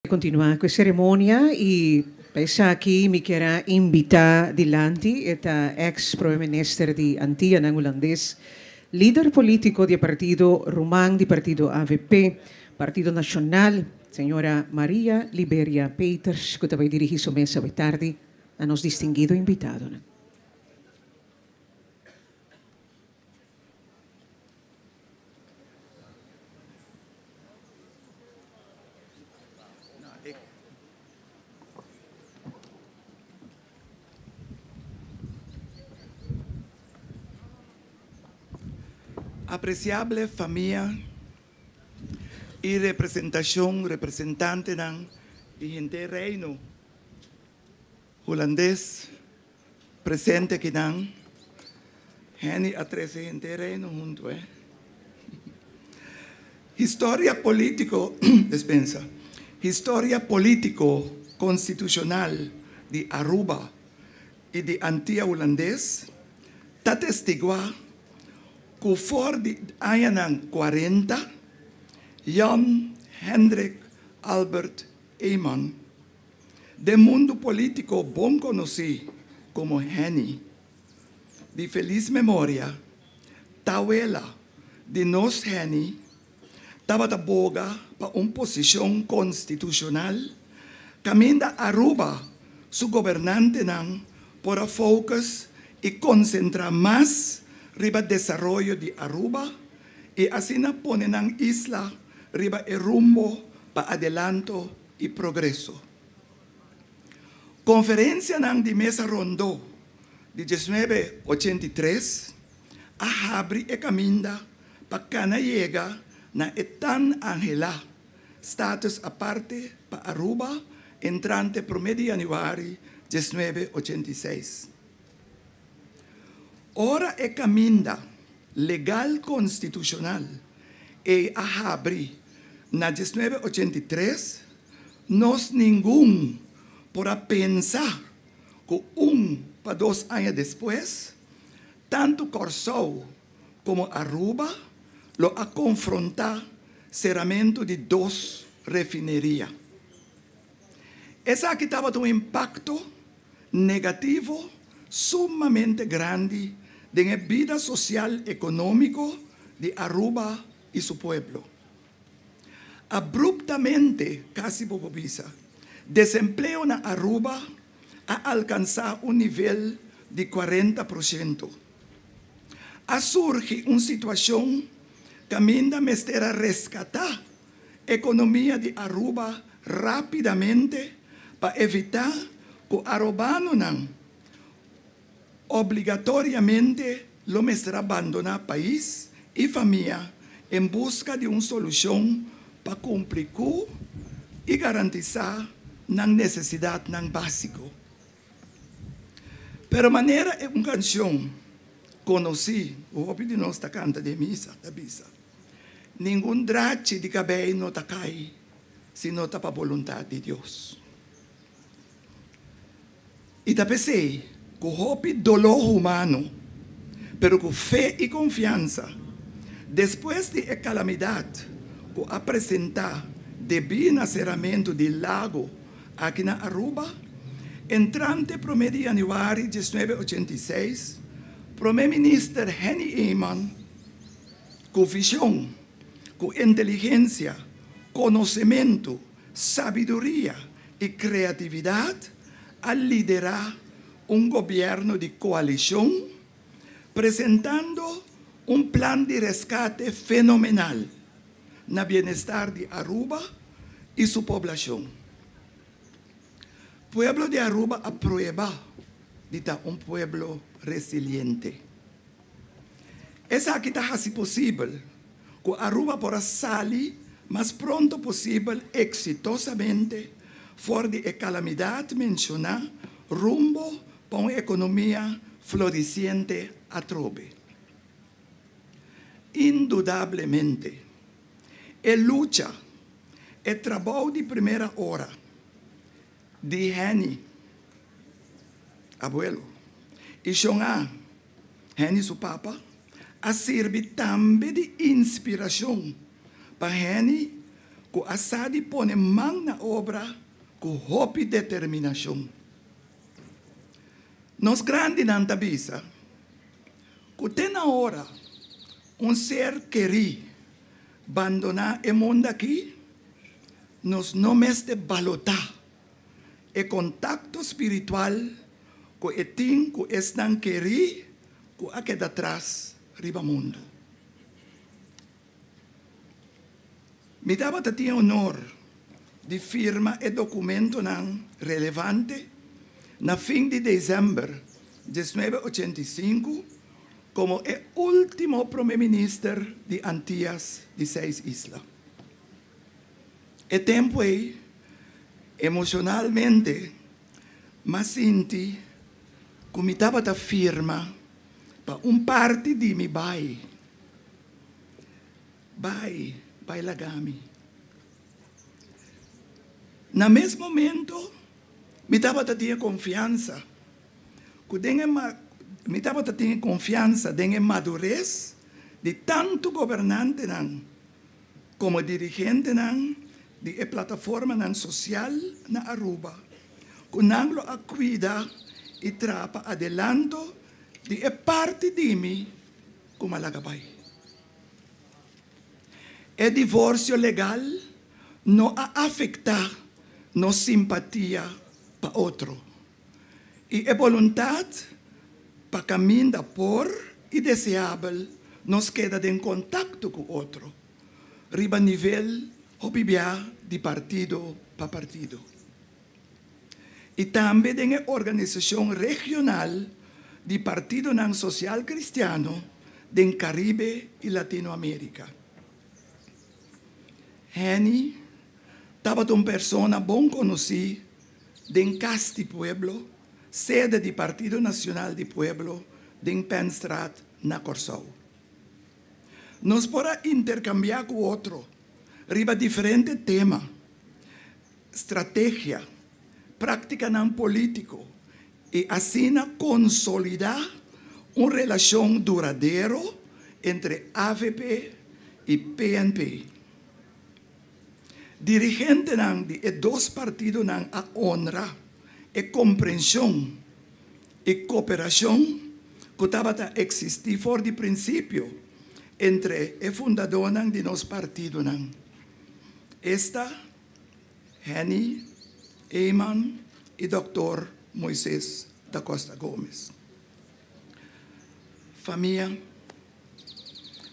Kontinuá ku e seremonia i pa esaki mi kier a invitá dilanti e ta eks Prome Minister di Antianan Hulandes, lider polítiko di e partido Ruman di partido avp, Partido Nashonal, señora Maria Liberia Peters ku ta bai dirigí su mes awe tardi na nos distinguido invitadonan. Apreciable famia y representacion, representantenan di henter Reino Hulandes presente akinan. Henny a trece henter Reino hunto eh. Historia politico, despensa, historia politico constitucional di Aruba y di Antia Hulandes ta testigua cu for di añanan cuarenta Jan Hendrik Albert Eman, Den mundu polítiko bon konosí komo Henny, di felis memoria, tawela di nos Henny tabata boga pa un posishon konstitushonal kaminda Aruba su gobernantenan por a focus i konsentrá mas riba desaroyo di Aruba i asina pone nan isla riba e rumbo pa adelanto i progreso. Konferensianan di mesa rondó di diesnuebe ochenta i tres a habri e kaminda pa kana yega na e tan anhelá status aparte pa Aruba entrante promé di yanüari diesnuebe ochenta i seis. Ora e kaminda legal konstitushonal ei a habri na diesnuebe ochenta i tres, nos ningun por a pensa ku un pa dos aña despues, tantu Kòrsou komo Aruba lo a konfrontá seramentu di dos refineria. Esaki tabata un impakto negativo sumamente grandi den e bida social economico di Aruba y su pueblo. Abruptamente, casi bo por bisa, desempleo na Aruba a alcansa un nivel di cuarenta por ciento. A surgi un situacion caminda mester a rescata economia di Aruba rapidamente pa evita cu Arubanonan obligatoriamente lo mester a bandona pais y famia en busca di un solucion pa cumpli cu y garantisa nan necesidadnan basico. Pero manera e un cancion conoci cu hopi di nos ta canta den misa ta bisa, Ningun drachi di cabey no ta cay si no ta pa boluntad di Dios. I ta p'esei ku hopi doló humano, pero ku fe i konfiansa, despues di e kalamidat ku a presentá debí na seramentu di lago aki na Aruba, entrante promé di yanüari diesnuebe ochenta i seis, Promé Minister Henny Eman ku vishon, ku inteligensia, konosementu, Sabiduria i kreatividat a liderá un gobièrnu di koalishon presentando un plan di reskate fenomenal na bienestar di Aruba i su poblashon. Pueblo di Aruba a prueba di ta un pueblo resiliente. Esaki ta hasi posibel ku Aruba por a sali mas pronto posibel eksitosamente for di e kalamidat menshoná rumbo pa un ekonomia florisiente atrobe. Indudablemente, e lucha, e trabou di primera ora di Henny, abuelo, i Shon A. Henny su papa a sirbi tambe di inspirashon pa Henny. ku a sa di pone man na obra ku hopi determinashon. Nos grandinan ta bisa ku te na ora un ser kerí bandoná e mundu akí, nos no mester balotá e kontakto spiritual ku e tin ku esnan kerí ku a keda tras riba mundu. Mi tabata tin e honor di firma e dokumentonan relevante na fin di desèmber diesnuebe ochenta i sinku komo e último promé minister di Antias di Seis Isla. E tempu ei, emoshonalmente m'a sinti ku mi tabata firma pa un parti di mi bai. Bai, bai laga mi. Na mes momento mi tabata tin e konfiansa ku den e mi tabata tin e konfiansa den e madures di tantu gobernantenan komo dirigentenan di e plataformanan sosial na Aruba ku nan lo a kuida i traha pa adelanto di e parti di mi ku m'a laga bai. E divorsio legal no a afektá nos simpatia pa otro i e boluntat pa kaminda por i deseabel nos keda den kontakto ku otro riba nivel hopi bia di partido pa partido i tambe den e organisashon regional di partidonan sosial kristiano den Karibe i Latinoamerika. Henny tabata un persona bon konosí den Kas di Pueblo, sede di Partido Nacional di Pueblo den Penstraat na Kòrsou. Nos por a interkambiá ku otro riba diferente tema, strategia, práktikanan polítiko i asina konsolidá un relashon duradero entre avp i PNP. Dirigentenan di e dos partidonan a honra e komprenshon i koperashon ku tabata eksistí for di prinsipio entre e fundadónan di nos partidonan, esta Henny Eman i dòktor Moises da Costa Gomez. Famia,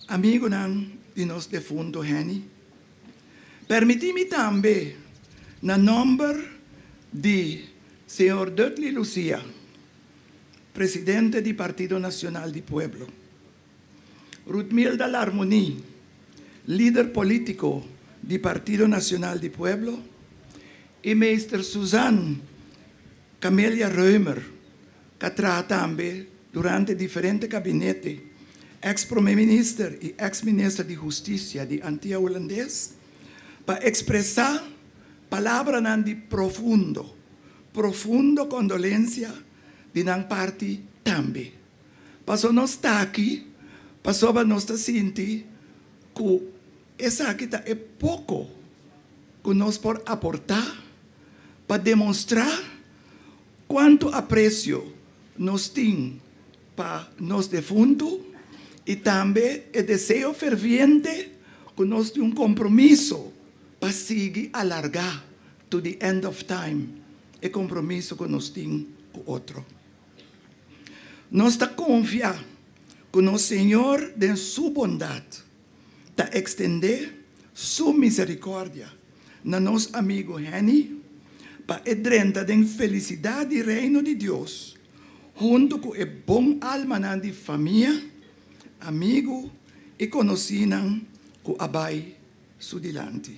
amigunan di nos defunto Henny, permití mi tambe na nòmber di señor Dudley Lucia, presidente di Partido Nacional di Pueblo, Ruthmilda Larmonie, lider polítiko di Partido Nacional di Pueblo, i meester Suzanne Camelia Römer, k'a traha tambe durante diferente kabinete, eks prome minister i eks minister di Hustisia di Antia Hulandes, pa ekspresá palabranan di profundo, profundo kondolensia di nan parti tambe. Paso nos ta aki pasobra nos ta sinti ku esaki ta e poko ku nos por aportá pa demostrá kuantu apresio nos tin pa nos defuntu i tambe e deseo ferviente ku nos tin un kompromiso pa sigui alargá to the end of time e kompromiso ku nos tin ku otro. Nos ta konfia ku nos Señor den Su bondat ta ekstendé Su miserikòrdia na nos amigu Henny pa e drenta den felisidat di Reino di Dios huntu ku e bon almanan di famia, amigu i konosínan ku a bai su dilanti.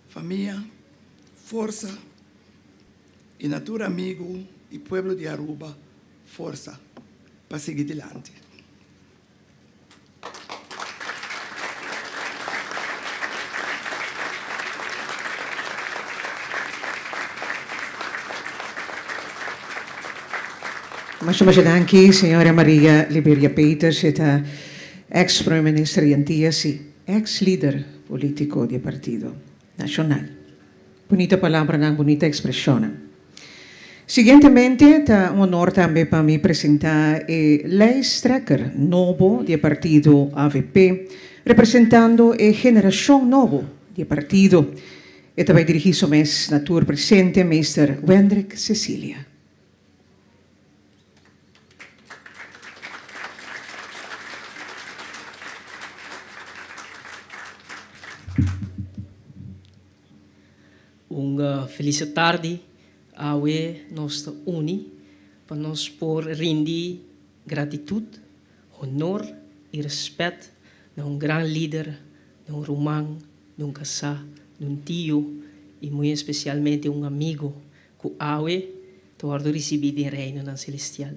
Famia, forsa i na tur amigu i pueblo di Aruba forsa pa sigui dilanti. Masha masha danki señora Maria Liberia Peters, e ta ex prome minister di Antillas y ex lider politico di e partido. Nashonal. Bunita palabranan, bunita ekspreshonnan. Siguientemente ta un honor tambe pa mi presentá e lijsttrekker nobo di e partido avp, representando e generashon nobo di e partido. E ta bai dirigí su mes na tur presente, Meester Wendrick Cecilia. Un felis tardi. Awe nos ta uni pa nos por rindi gratitud, honor y respet na un gran lider, na un ruman, na un casá, na un tio y muy especialmente un amigo cu awe ta wordo ricibi den Reinonan Celestial.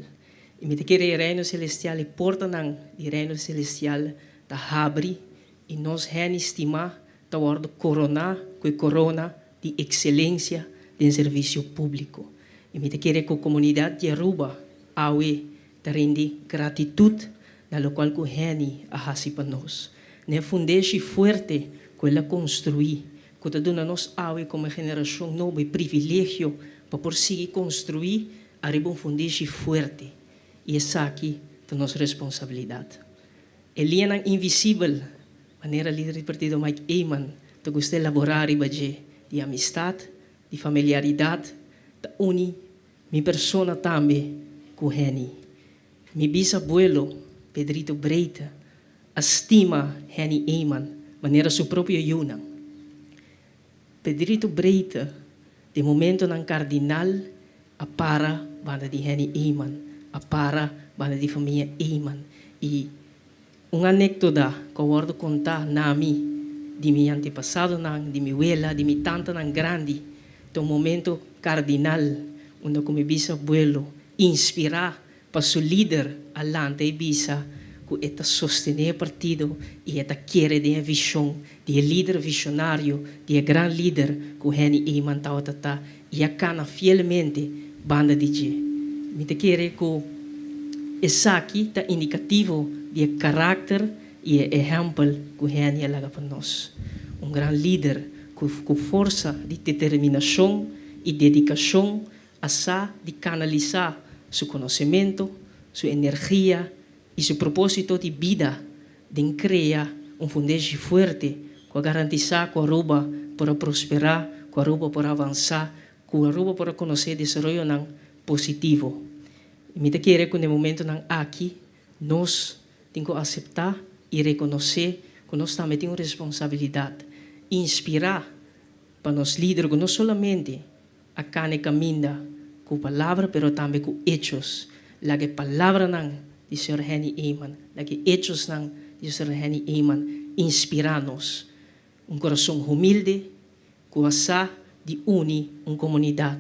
Y mi ta kere e Reino Celestial, e portanan di Reino Celestial ta habri y nos hende stima ta wordo corona cu e corona di excelencia den servicio publico. Y mi ta kere cu comunidad di Aruba awe ta rindi gratitud na locual cu Henny a haci pa nos. Na e fundeshi fuerte cu el a construi, cu ta duna nos awe como e generacion nobo e privilegio pa por sigui construi ariba un fundeshi fuerte. Y esaki ta nos responsabilidad. E liñanan invisibel, manera lider di partido Mike Eman ta gusta elabora riba dje, di amistad, di familiaridad, ta uni mi persona tambe cu Henny. Mi bisabuelo, Pedrito Breite, a stima Henny Eman manera su propio yunan. Pedrito Breite den momentonan kardinal a para banda di Henny Eman, a para banda di famia Eman. I un anektoda ku a wòrdu kontá na mi di mi antepasadonan, di mi wela, di mi tantanan grandi, ta un momento kardinal unda ku mi bisabuelo inspirá pa su lider a lanta i bisa ku e ta sostené e partido i e ta kere den e vishon di e lider vishonario, di e gran lider ku Henny Eman tabata ta i a kana fielmente banda di dje. Mi ta kere ku esaki ta indikativo di e karakter i e ehèmpel ku Henny a laga pa nos. Un gran lider ku ku forsa di determinashon i dedikashon A sa di kanalisá su konosementu, su energia i su propósito di bida den krea un fundeshi fuerte ku a garantisá ku Aruba por a prosperá, ku Aruba por a avansá, ku Aruba por a konosé desaroyonan positivo. I mi ta kere ku na e momentonan aki nos tin ku aseptá i rekonosé ku nos tambe tin un responsabilidat, inspirá pa nos lider ku no solamente A kana e kaminda ku palabra pero tambe ku echos. Laga e palabranan di señor Henny Eman, laga e echosnan di señor Henny Eman inspirá nos. Un kurason humilde ku a sa di uni un komunidat,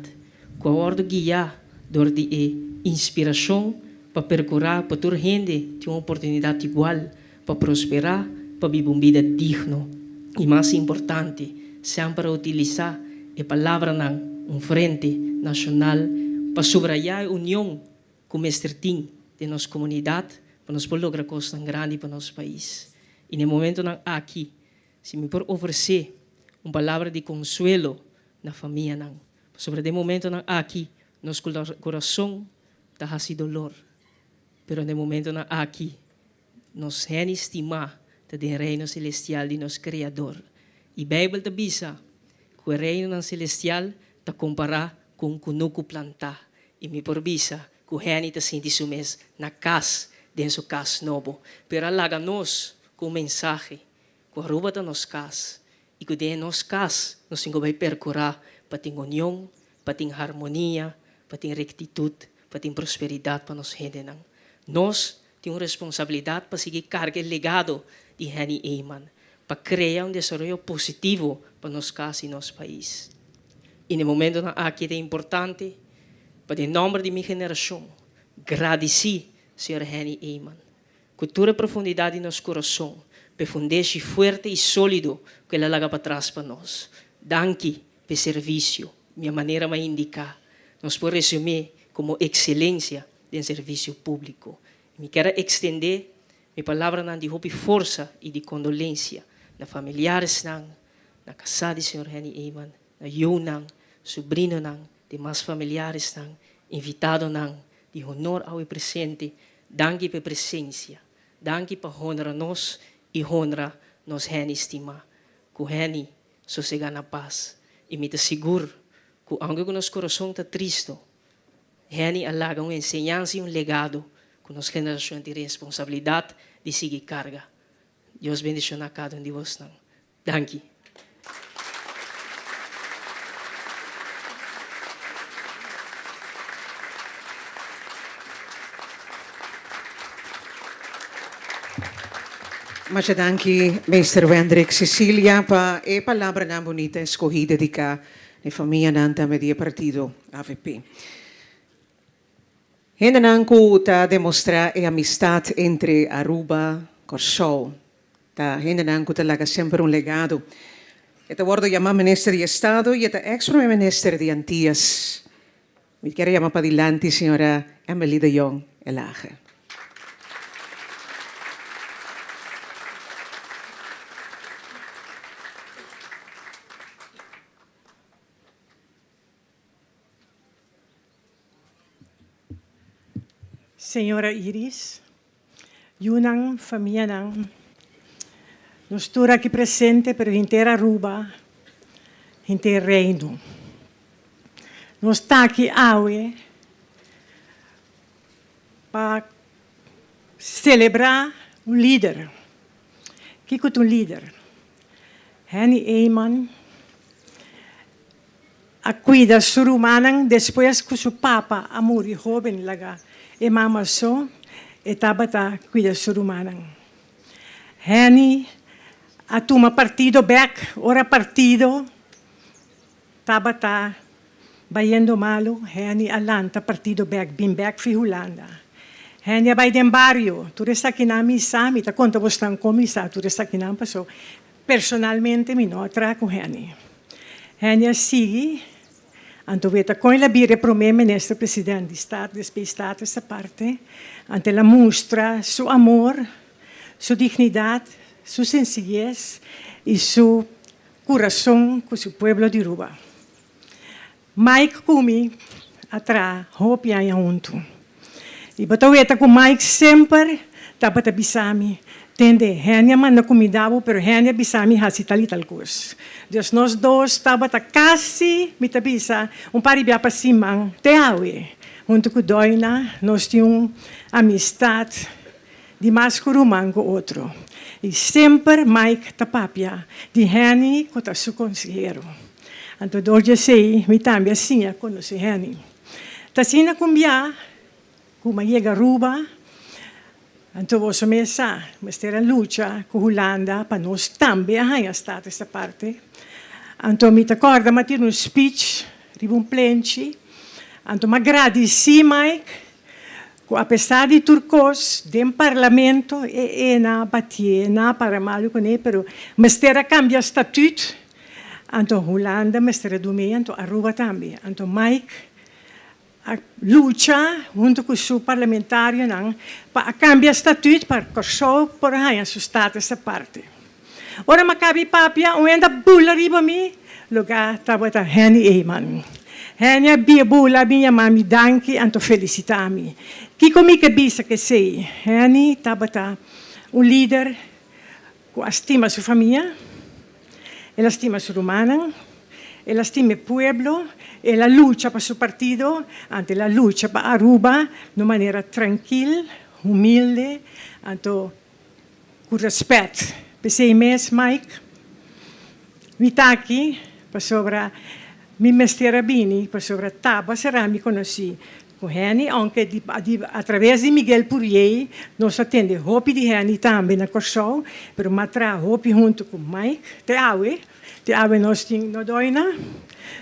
ku a wòrdu guiá dor di e inspirashon pa perkurá pa tur hende tin un oportunidat igual pa prosperá, pa biba un bida digno i mas importante, semper a utilisá e palabranan un frente nashonal pa subrayá e union ku mester tin den nos komunidat pa nos por logra kosnan grandi pa nos pais. I na e momentonan aki, si mi por ofresé un palabra di konsuelo na famianan, pasobra den e momentonan aki nos kurason ta hasi dolor, pero na e momentonan aki Nos hende stimá ta den Reino selestial di nos Kreador. I Beibel ta bisa ku e Reinonan selestial ta kompará ku un kunuku plantá. I mi por bisa ku hende ta sinti su mes na kas den su kas nobo. Pero a laga nos ku un mensahe ku Aruba ta nos kas i ku den e nos kas nos tin ku bai perkurá pa tin union, pa tin harmonia, pa tin rektitut, pa tin prosperidat pa nos hendenan. Nos tin un responsabilidat pa sigui karga e legado di Henny Eman, pa krea un desaroyo positivo pa nos kas i nos pais. I na e momentonan aki ta importante pa den nòmber di mi generashon gradisí señor Henny Eman ku tur e profundidat di nos kurason pa e fundeshi fuerte i sólido ku el a laga patras pa nos. Danki pa e servisio. Mi a manera m'a indiká, nos por resumé komo ekselensia den servisio públiko. Mi kier a ekstendé mi palabranan di hopi forsa i di kondolensia na familiaresnan, Na kasá di señor Henny Eman, na yunan, subrinonan, demas familiaresnan, invitadonan di honor awe presente, danki pa e presensia. Danki pa honra nos i honra nos Henny stimá. Ku Henny sosegá na pas. I mi ta sigur ku aunke ku nos kurason ta tristu, Henny a laga un enseñansa i un legado ku nos generashon tin responsabilidat di sigui karga. Dios bendishoná kada un di bosnan. Danki. Masha danki Meester Wendrick Cecilia pa e palabranan bunita escogi dedica na e famianan tambe di e partido avp. Hendenan cu ta demostra e amistad entre Aruba, Corsou Ta hendenan ku ta laga semper un legado. E ta wòrdu yamá Minister di Estado i e ta eks Prome Minister di Antias. Mi kier a yama padilanti señora Emily de Jong Elhage. Señora Iris, yunan, famianan, nos tur aki presente pero henter Aruba, henter Reino. Nos ta aki awe pa celebra un lider. Kico ta un lider? Henny Eman a cuida su rumannan despues cu su papa a muri hoben laga e mama so e tabata cuida su rumannan. Henny a tuma partido bek ora partido tabata bayendo malo, Henny a lanta partido bek bin bek fi Hulanda. Henny a bay den bario, tur esakinan mi sa, mi ta conta bosnan con mi sa tur esakinan paso Personalmente mi no a traha ku Henny. Henny a sigui, anto weta kon el a bira e promé minister president di stat despues Status Aparte, anto el a mustra su amor, su dignidat, su sensiyes i su kurason ku su pueblo di Aruba. Mike ku mi a traha hopi aña huntu. I bo ta weta ku Mike semper tabata bisa mi, Tende, Henny a manda kumida bo, pero Henny a bisa mi hasi tal i tal kos. Dus nos dos tabata kasi, mi ta bisa, un par di bia pa siman te awe. Huntu ku Doina nos tin un amistat di mas ku ruman ku otro. I semper Mike ta papia di Henny ku ta su konsehero. Anto dor di esei mi tambe a siña konosé Henny. Ta asina ku un bia ku mi a yega Aruba, anto boso mes sa, mester a lucha ku Hulanda pa nos tambe a haña status aparte. Anto mi ta kòrda mi a tira un speech riba un plenchi, anto mi a gradisí Mike ku apesar di tur kos den parlamento e e na batié, na para malu kuné, pero mester a kambia statut. Anto Hulanda mester a dum'é, anto Aruba tambe. Anto Mike a lucha hunto ku su parlamentarionan pa a kambia statut pa Kòrsou por a haña su status aparte. Ora mi a kabi papia, un hende a bula riba mi, loke tabata Henny Eman. Henny a bia bula, a bin yama mi danki anto felisitá mi. Kiko mi ke bisa k'esei? Henny tabata un lider Ku a stima su famia, el a stima su rumannan, el a stima e pueblo, el a lucha pa su partido, anto el a lucha pa Aruba na un manera trankil, humilde, anto ku rèspèt. P'esei mes, Mike, mi ta aki pasobra mi mester a bini, pasobra taba será mi konosí Ku Henny, ounke di atraves di Miguel Pourier nos a tende hopi di Henny tambe na Kòrsou, pero m'a traha hopi huntu ku Mike te awe. Te awe nos tin no doina,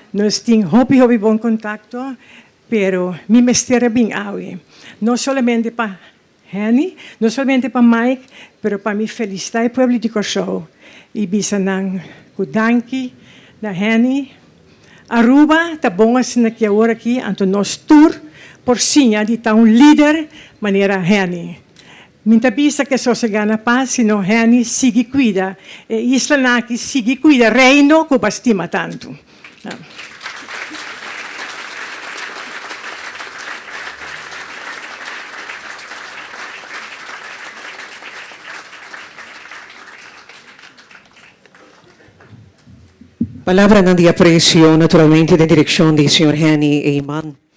nos tin hopi hopi bon kontakto, pero mi mester a bin awe, no solamente pa Henny, no solamente pa Mike, pero pa mi felisitá e pueblo di Kòrsou i bisa nan ku danki na Henny. Aruba ta bon asina ki awor aki, anto nos tur por siña di ta un lider manera Henny. Mi n' ta bisa ku sosegá na pas, sino Henny sigui kuida e islanan aki, sigui kuida reino ku bo a stima tantu. Palabranan di aprecio naturalmente den direccion di señor Henny Eman.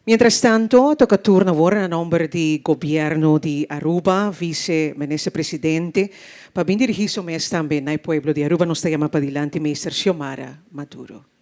Mientras tanto, toca turno awor na nomber di Gobierno di Aruba, Vice Minister Presidente, pa bin dirigi su mes tambe na e pueblo di Aruba, nos ta yama padilanti Meester Xiomara Maduro.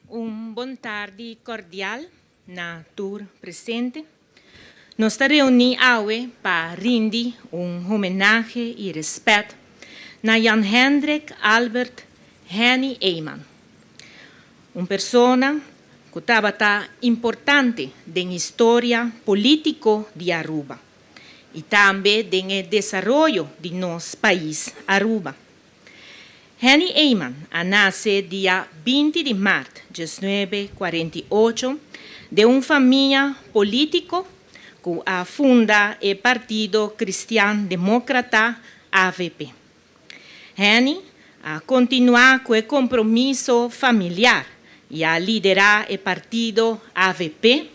Un bon tardi cordial na tur presente. Nos ta reuni awe pa rindi un homenahe y respet na Jan Hendrik Albert Henny Eman. Un persona cu tabata importante den historia politico di Aruba y tambe den e desaroyo di nos pais Aruba. Henny Eman a nace dia 20 di maart 1948 den un famia politico cu a funda e Partido Cristian Democrata avp. Henny a continua cu e compromiso familiar y a lidera e partido avp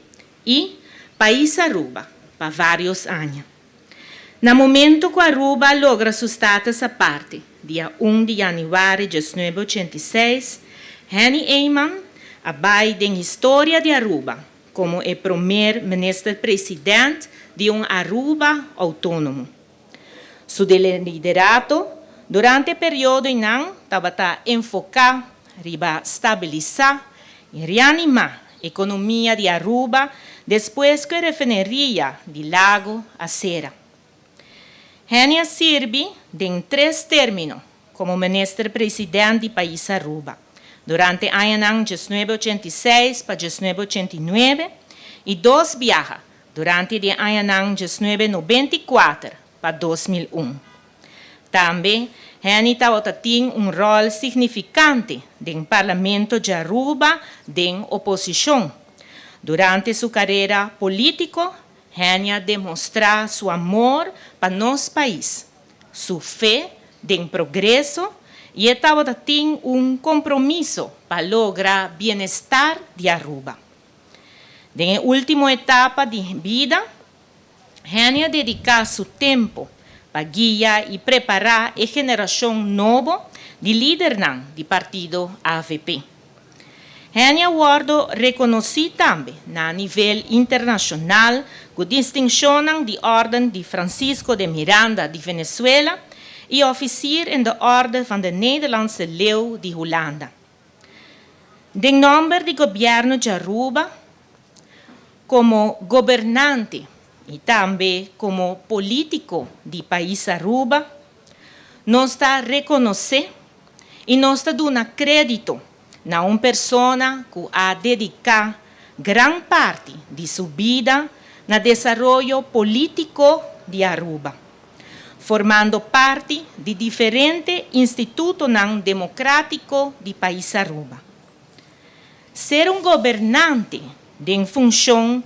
y pais Aruba pa varios aña. Na momento cu Aruba a logra su status aparte, dia un di januari 1986, Henny Eman a bay den historia di Aruba como e promer minister president di un Aruba autonomo. Su liderato durante e periodo einan tabata enfoca riba stabilisa y reanima economia di Aruba despues cu e refineria di Lago a cera. Henny a sirbi den tres termino como minister president di pais Aruba durante añanan 1986 pa 1989 y dos biaha durante di añanan 1994 pa 2001. Tambe Henny tabata tin un rol significante den Parlamento di Aruba den oposicion. Durante su carera politico, Henny a demostra su amor pa nos pais, su fe den progreso y e tabata tin un compromiso pa logra bienestar di Aruba. Den e ultimo etapa di bida, Henny a dedica su tempo pa guia y prepara e generacion nobo di lidernan di partido avp. Henny a wordo reconoci tambe na nivel internacional cu distincionnan di Orden di Francisco de Miranda di Venezuela y Officier in de Orde van de Nederlandse Leeuw di Hulanda. Den nomber di Gobierno di Aruba, como gobernante y tambe como politico di pais Aruba, nos ta reconoce y nos ta duna credito na un persona cu a dedica gran parti di su bida na desaroyo politico di Aruba, formando parti di diferente institutonan democratico di pais Aruba. Ser un gobernante den funcion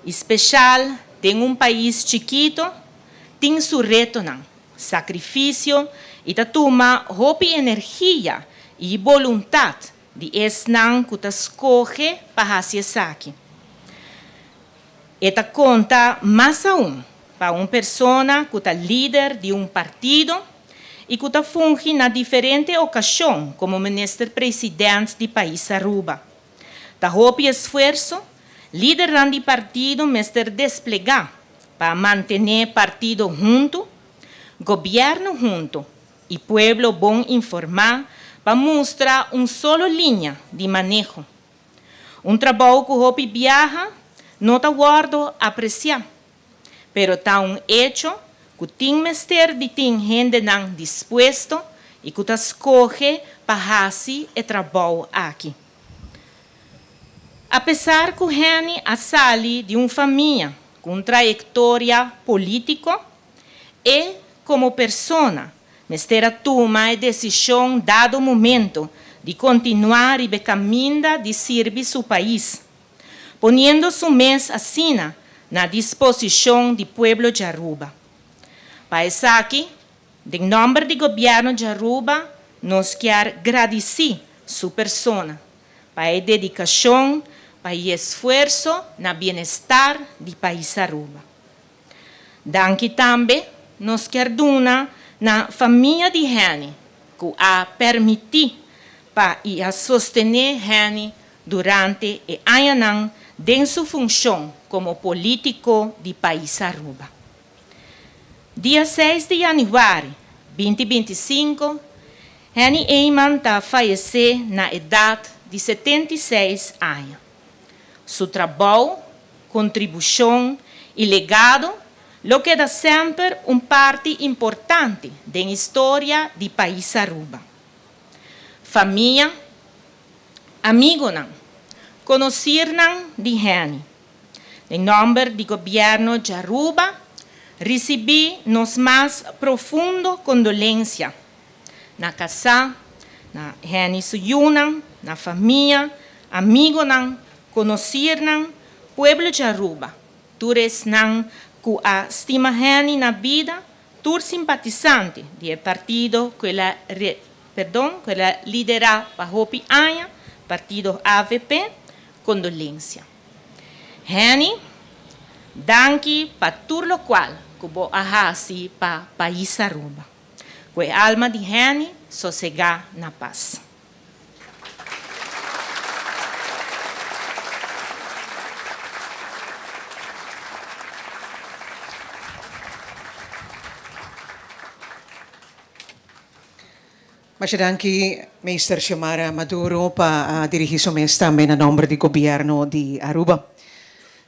special den un pais chikito tin su retonan, sacrificio y ta tuma hopi energia y boluntad di esnan cu ta scoge pa haci esaki. E ta conta mas aun pa un persona cu ta lider di un partido y cu ta fungi na diferente ocasion como minister president di pais Aruba. Ta hopi esfuerso lidernan di partido mester desplega pa mantene partido hunto, gobierno hunto y pueblo bon informa pa mustra un solo linea di maneho. Un trabou cu hopi biaha no ta wordo aprecia, pero ta un hecho cu tin mester di tin hendenan dispuesto y cu ta scoge pa haci e trabou aki. Apesar ku Henny a sali di un famia ku un trayektoria polítiko, e komo persona mester a tuma e desishon dado momento di kontinuá riba e kaminda di sirbi su pais, poniendo su mes asina na disposishon di pueblo di Aruba. Pa esaki, den nòmber di Gobièrnu di Aruba nos kier gradisí su persona pa e dedikashon, pa e esfuerso na bienestar di pais Aruba. Danki tambe nos kier duna na famia di Henny ku a permití pa i a sostené Henny durante e añanan den su funshon komo polítiko di pais Aruba. Dia seis di yanüari 2025, Henny Eman ta fayesé na edat di 76 aña. Su trabou, kontribushon i legado lo keda semper un parti importante den historia di pais Aruba. Famia, amigonan, konosirnan di Henny, den nòmber di Gobièrnu di Aruba, risibí nos mas profundo kondolensia na kasá, na Henny su yunan, na famia, amigonan, konosirnan, pueblo di Aruba, tur esnan ku a stima Henny na bida, tur simpatisante di e partido ku el a perdon, ku el a liderá pa hopi aña, partido avp, kondolensia. Henny, danki pa tur lokual ku bo a hasi pa pais Aruba. Ku e alma di Henny sosegá na pas. Masha danki Meester Xiomara Maduro pa a dirigi su mes tambe na nomber di Gobierno di Aruba.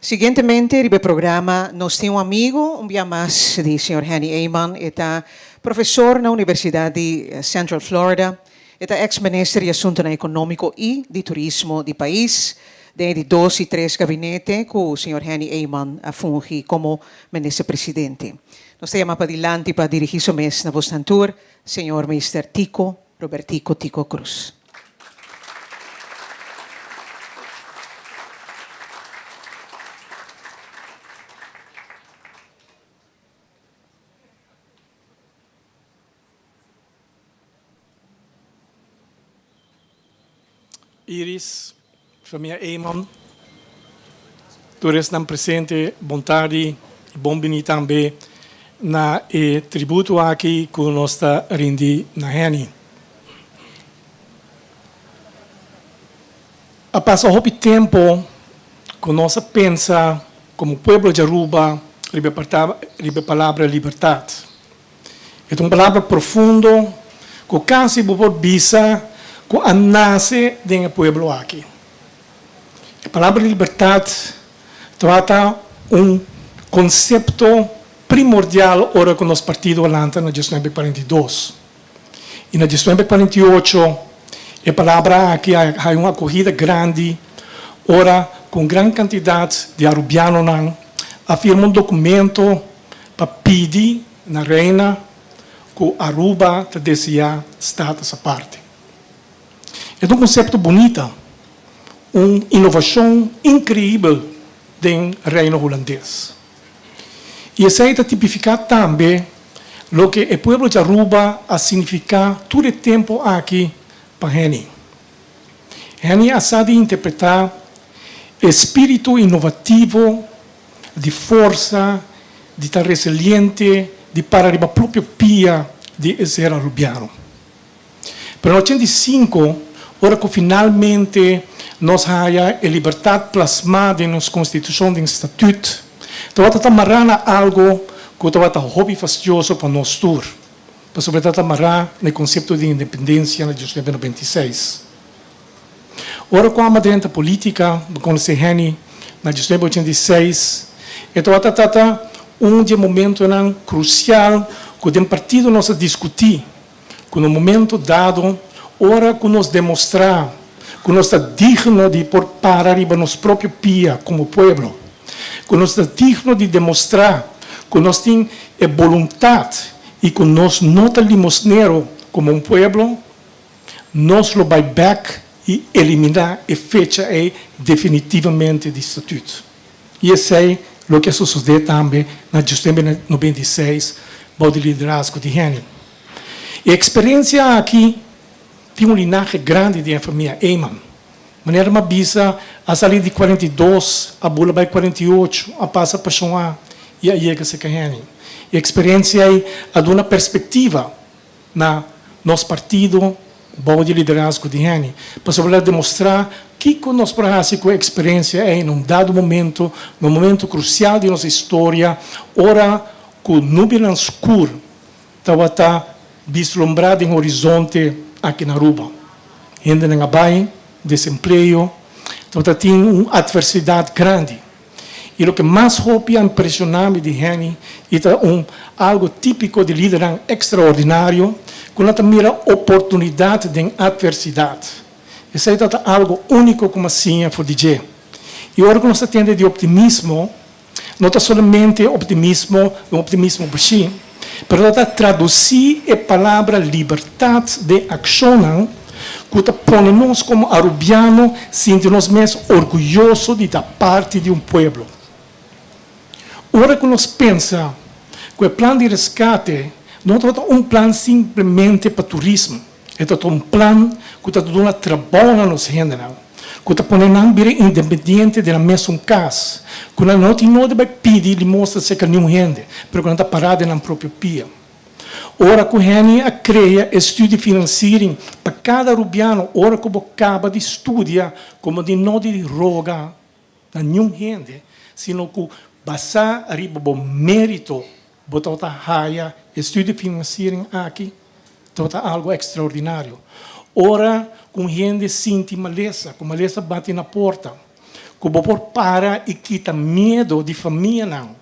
Siguientemente riba e programa nos tin un amigo un bia mas di señor Henny Eman, e ta profesor na Universidad di Central Florida, E ta ex minister di Asuntonan Economico y di Turismo di pais. Den e di dos y tres gabinete cu señor Henny Eman a fungi como minister presidente. Nos ta yama padilanti pa dirigi su mes na bosnan tur, señor Mister Tico Robertico Tico Croes. Iris, famia Eman, tur esnan presente, bon tardi y bon bini tambe na e tributo aki cu nos ta rindi na Henny. A pasa hopi tempo cu nos a pensa como pueblo di Aruba riba e palabra libertad. E ta un palabra profundo ku kasi bo por bisa ku a nase den e pueblo aki. E palabra libertat tabata un konsepto primordial ora ku nos partido a lanta na diesnuebe 42. I na diesnuebe 48 e palabra aki a haña un akohida grandi ora ku un gran kantidat di arubianonan a firma un dokumento pa pidi na Reina ku Aruba ta deseá status aparte. E ta un konsepto bunita, un inovashon inkreibel den Reino Hulandes. I esei ta tipifiká tambe loke e pueblo di Aruba a signifiká tur e tempu aki pa Henny. Henny a sa di interpretá e spiritu inovativo di forsa, di ta resiliente, di para riba propio pia di e ser Arubiano. Pero na 85, ora ku finalmente nos haya e libertat plasmá den nos Konstitushon, den Statut, tabata ta mará na algo ku tabata hopi fastioso pa nos tur, pasobra e tabata mará na e konsepto di independensia na 1996. Ora ku amo drenta polítika, bo konosé Henny, na 1986, e tabata trata un di e momentonan krusial ku den partido nos a diskutí ku na un momento dado ora ku nos demostrá ku nos ta digno di por para riba nos propio pia komo pueblo, ku nos ta digno di demostrá ku nos tin e boluntat i ku nos no ta limosnero komo un pueblo, nos lo bai bèk i eliminá e fecha ei definitivamente di Statuut. I esei loke a sosodé tambe na desèmber 96 bou di liderazgo di Henny. E eksperensia aki tin un linahe grandi den famia Eman. Manera m'a bisa, a sali di 42, a bula bai 48, a pasa pa Shon A i a yega serka Henny. E eksperensia ei a duna perspektiva na nos partido bou di liderazgo di Henny. Pasobra el a demostrá kiko nos por hasi ku e eksperensia ei na un dado momento, na un momento krusial di nos historia, ora ku nubianan skur tabata vislumbrá den horizonte aki na Aruba. Hendenan a bai, desempleo, tabata tin un atversidat grandi. I loke mas hopi a impreshoná mi di Henny i ta un algu típiko di lidernan ekstraordinario ku nan ta mira oportunidat den atversidat. Esei ta ta algu úniko ku mi a siña for di dje. I ora ku nos ta tende di optimismo, no ta solamente optimismo, un optimismo bashí, pero ta tradusí e palabra libertat den akshonnan ku ta pone nos komo arubiano sinti nos mes orguyoso di ta parti di un pueblo. Ora ku nos pensa ku e plan di reskate no tabata un plan simplemente pa turismo, e tabata un plan ku ta duna trabou na nos hendenan, ku ta pone nan bira independiente den nan mesun kas, ku nan no tin nodi bai pidi limosna serka niun hende, pero ku nan ta pará den nan propio pia. Ora ku Henny a krea e studiefinanciering pa kada arubiano ora ku bo kaba di studia komo di no di roga na niun hende, sino ku basá riba bo mérito bo tabata haya e studiefinanciering aki, tabata algu ekstraordinario. Ora ku un hende sinti malesa, ku malesa bati na porta, ku bo por para i kita miedu di famianan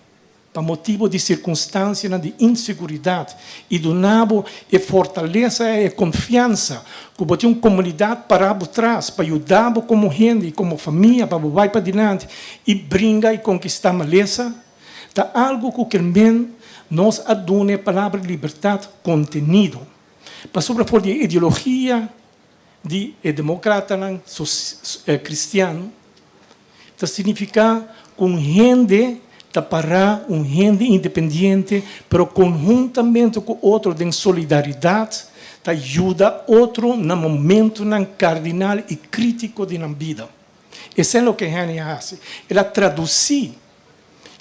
pa motibu di sirkunstansianan di inseguridat i duna bo e fortalesa i e konfiansa ku bo tin un komunidat pará bo tras pa yuda bo komo hende i komo famia pa bo bai padilanti i bringa i konkistá malesa, ta algu ku ker men nos a duna e palabra libertat kontenido. Pasobra for di e ideologia di e demokratanan kristian ta signifiká ku un hende ta pará, un hende independiente, pero konhuntamente ku otro den solidaridat ta yuda otro na momentunan kardinal i krítiko di nan bida. Esei loke Henny a hasi. El a tradusí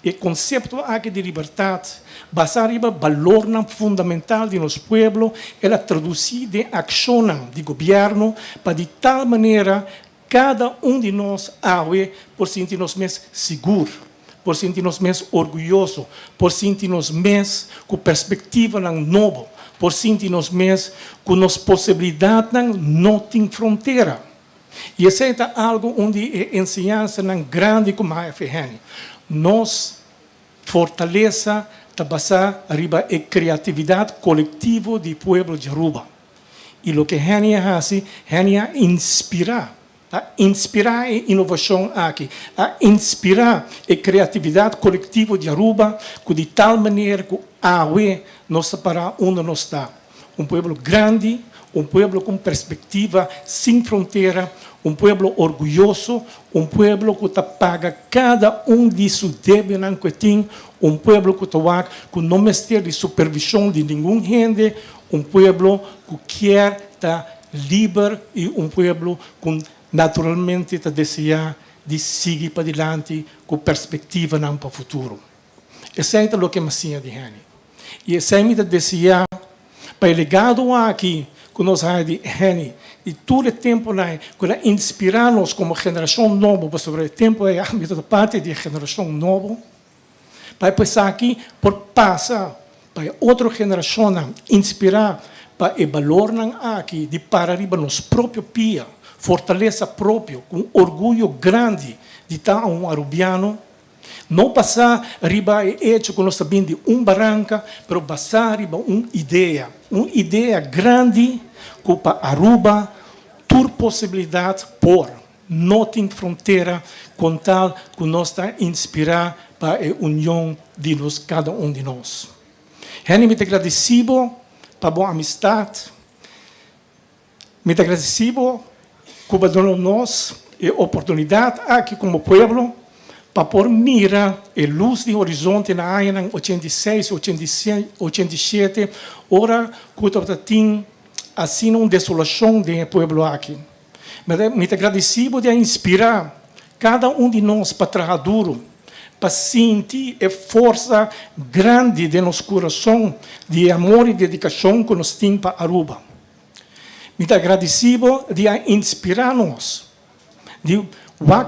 e konsepto aki di libertat, basá riba balornan fundamental di nos pueblo, el a tradusí den akshonnan di gobièrnu pa di tal manera kada un di nos awe por sinti nos mes sigur, por sinti nos mes orguyoso, por sinti nos mes ku perspektivanan nobo, por sinti nos mes ku nos posibilidatnan no tin frontera. I esei ta algu un di e enseñansanan grandi ku Maya Feheni. Nos fortalesa ta basá riba e kreatividat kolektivo di pueblo di Aruba. I loke Henny a hasi, Henny a inspirá, a inspirá e inovashon aki, a inspirá e kreatividat kolektivo di Aruba ku di tal manera ku awe nos ta pará unda nos ta. Un pueblo grandi, un pueblo ku un perspektiva sin frontera, un pueblo orguyoso, un pueblo ku ta paga kada un di su debenan ku e tin, un pueblo ku ta wak ku no mester di supervishon di ningun hende, un pueblo ku kier ta liber i un pueblo ku naturalmente ta deseá di sigui padilanti ku perspektivanan pa futuro. Esei ta loke mi a siña di Henny. I esei mi ta deseá pa e legado aki ku nos haña di Henny di tur e tempunan ku el a inspirá nos komo generashon nobo, pasobra e tempu ei ami tabata parti di e generashon nobo, pa e esaki por pasa pa e otro generashonnan, inspirá pa e balornan aki di para riba nos propio pia, fortalesa propio, ku un orguyo grandi di ta un arubiano. No basá riba e echo ku nos ta bin di un baranka, pero basá riba un idea, un idea grandi ku pa Aruba. Tur posibilidat por, no tin frontera ku tal ku nos ta inspirá pa e union di nos kada un di nos. Henny, mi ta gradisido pa bo amistat. Mi ta gradisido ku bo a duna nos e oportunidat aki komo pueblo pa por mira e lus di horizonte na aña 86, 87, ora ku tin asina un desolashon den e pueblo aki. Mi ta gradisido di inspirá kada un di nos pa traha duru, pa sinti e forsa grandi di nos kurason, di amor i dedikashon ku nos tin pa Aruba. Mi ta gradisido di inspirá nos, di un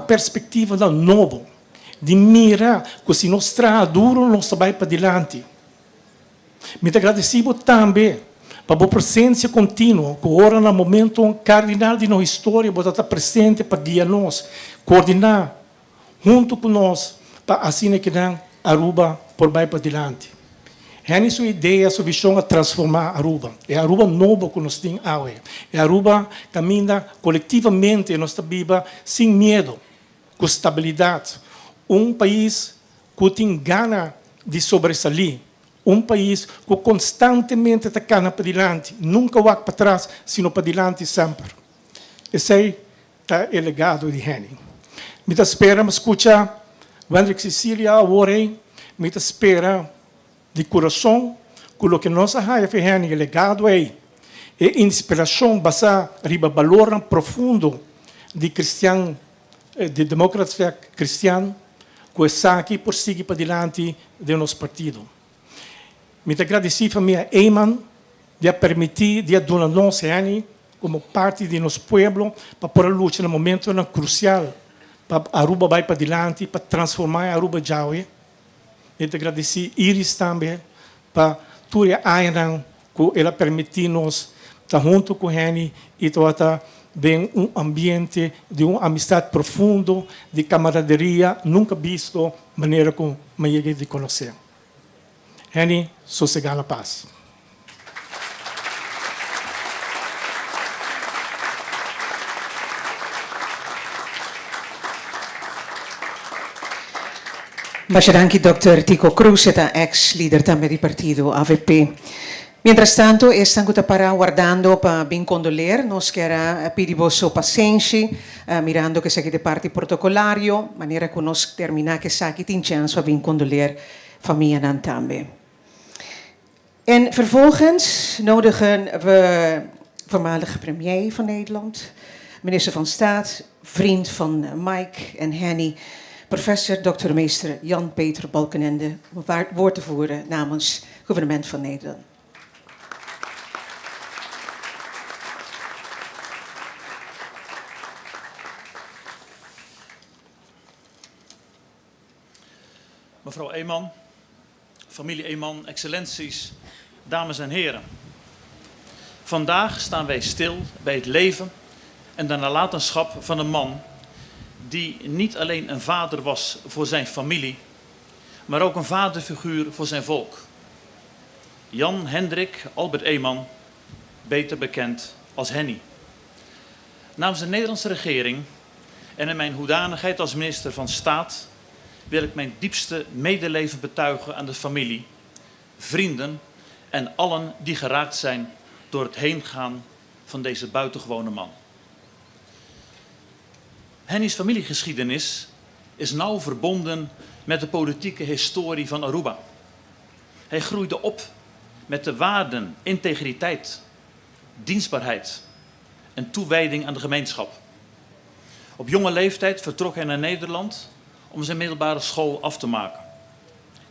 perspektiva nobo, di mira ku si nos traha duru, nos bai pa dilanti. Mi ta gradisido tambe pa e presensia kontinuo, ku ora na momento kardinal di nos historia, bo ta presente pa guia nos, koordiná huntu ku nos, pa asina ku Aruba por bai pa dilanti. Henny su idea, su vishon a transformá Aruba. E Aruba nobo ku nos tin awe. E Aruba kaminda kolektivamente nos ta biba sin miedu, ku stabilidat. Un pais ku tin gana di sobresalí. Un pais ku konstantemente ta kana pa dilanti, nunka wak patras, sino pa dilanti semper. Esei ta e legado di Henny. Mi ta spera skucha Wendrick Cecilia awor, mi ta spera di kurason ku loke nos a haya for di Henny, e legado ei, e inspirashon basá riba balor profundo di kristian, di demokrasia kristian, ku esaki por sigui pa dilanti di nos partido. Mi ta gradisí famia Eman di a permití di duna nos Henny komo parti di nos pueblo pa por lucha na momento krusial pa Aruba bai pa dilanti, pa transformá Aruba djawe. Mi ta gradisí Iris tambe pa tur e añanan ku el a permití nos ta huntu ku Henny i ta den un ambiente di un amistat profundo, di kamaraderia, nunka bisto manera ku mi a yega di konosé. Henny, sosegá na pas. Masha danki Dr. Tico Cruz, ta ex-lider tambe di partido AVP. Mientras tanto, esnan ku ta para wardando pa bin kondoleer, nos ke pidi boso pasenshi, mirando ku esaki ta parti protokolario, manera ku nos terminá ku esaki tin chèns pa bin kondoleer famianan tambe. En vervolgens nodigen we voormalige premier van Nederland, minister van Staat, vriend van Mike en Henny, professor Dr. Meester Jan-Peter Balkenende, om het woord te voeren namens het gouvernement van Nederland. Mevrouw Eman, familie Eman, excellenties, dames en heren. Vandaag staan wij stil bij het leven en de nalatenschap van een man die niet alleen een vader was voor zijn familie, maar ook een vaderfiguur voor zijn volk. Jan Hendrik Albert Eman, beter bekend als Henny. Namens de Nederlandse regering en in mijn hoedanigheid als minister van Staat wil ik mijn diepste medeleven betuigen aan de familie, vrienden en allen die geraakt zijn door het heengaan van deze buitengewone man. Henny's familiegeschiedenis is nauw verbonden met de politieke historie van Aruba. Hij groeide op met de waarden integriteit, dienstbaarheid en toewijding aan de gemeenschap. Op jonge leeftijd vertrok hij naar Nederland om zijn middelbare school af te maken.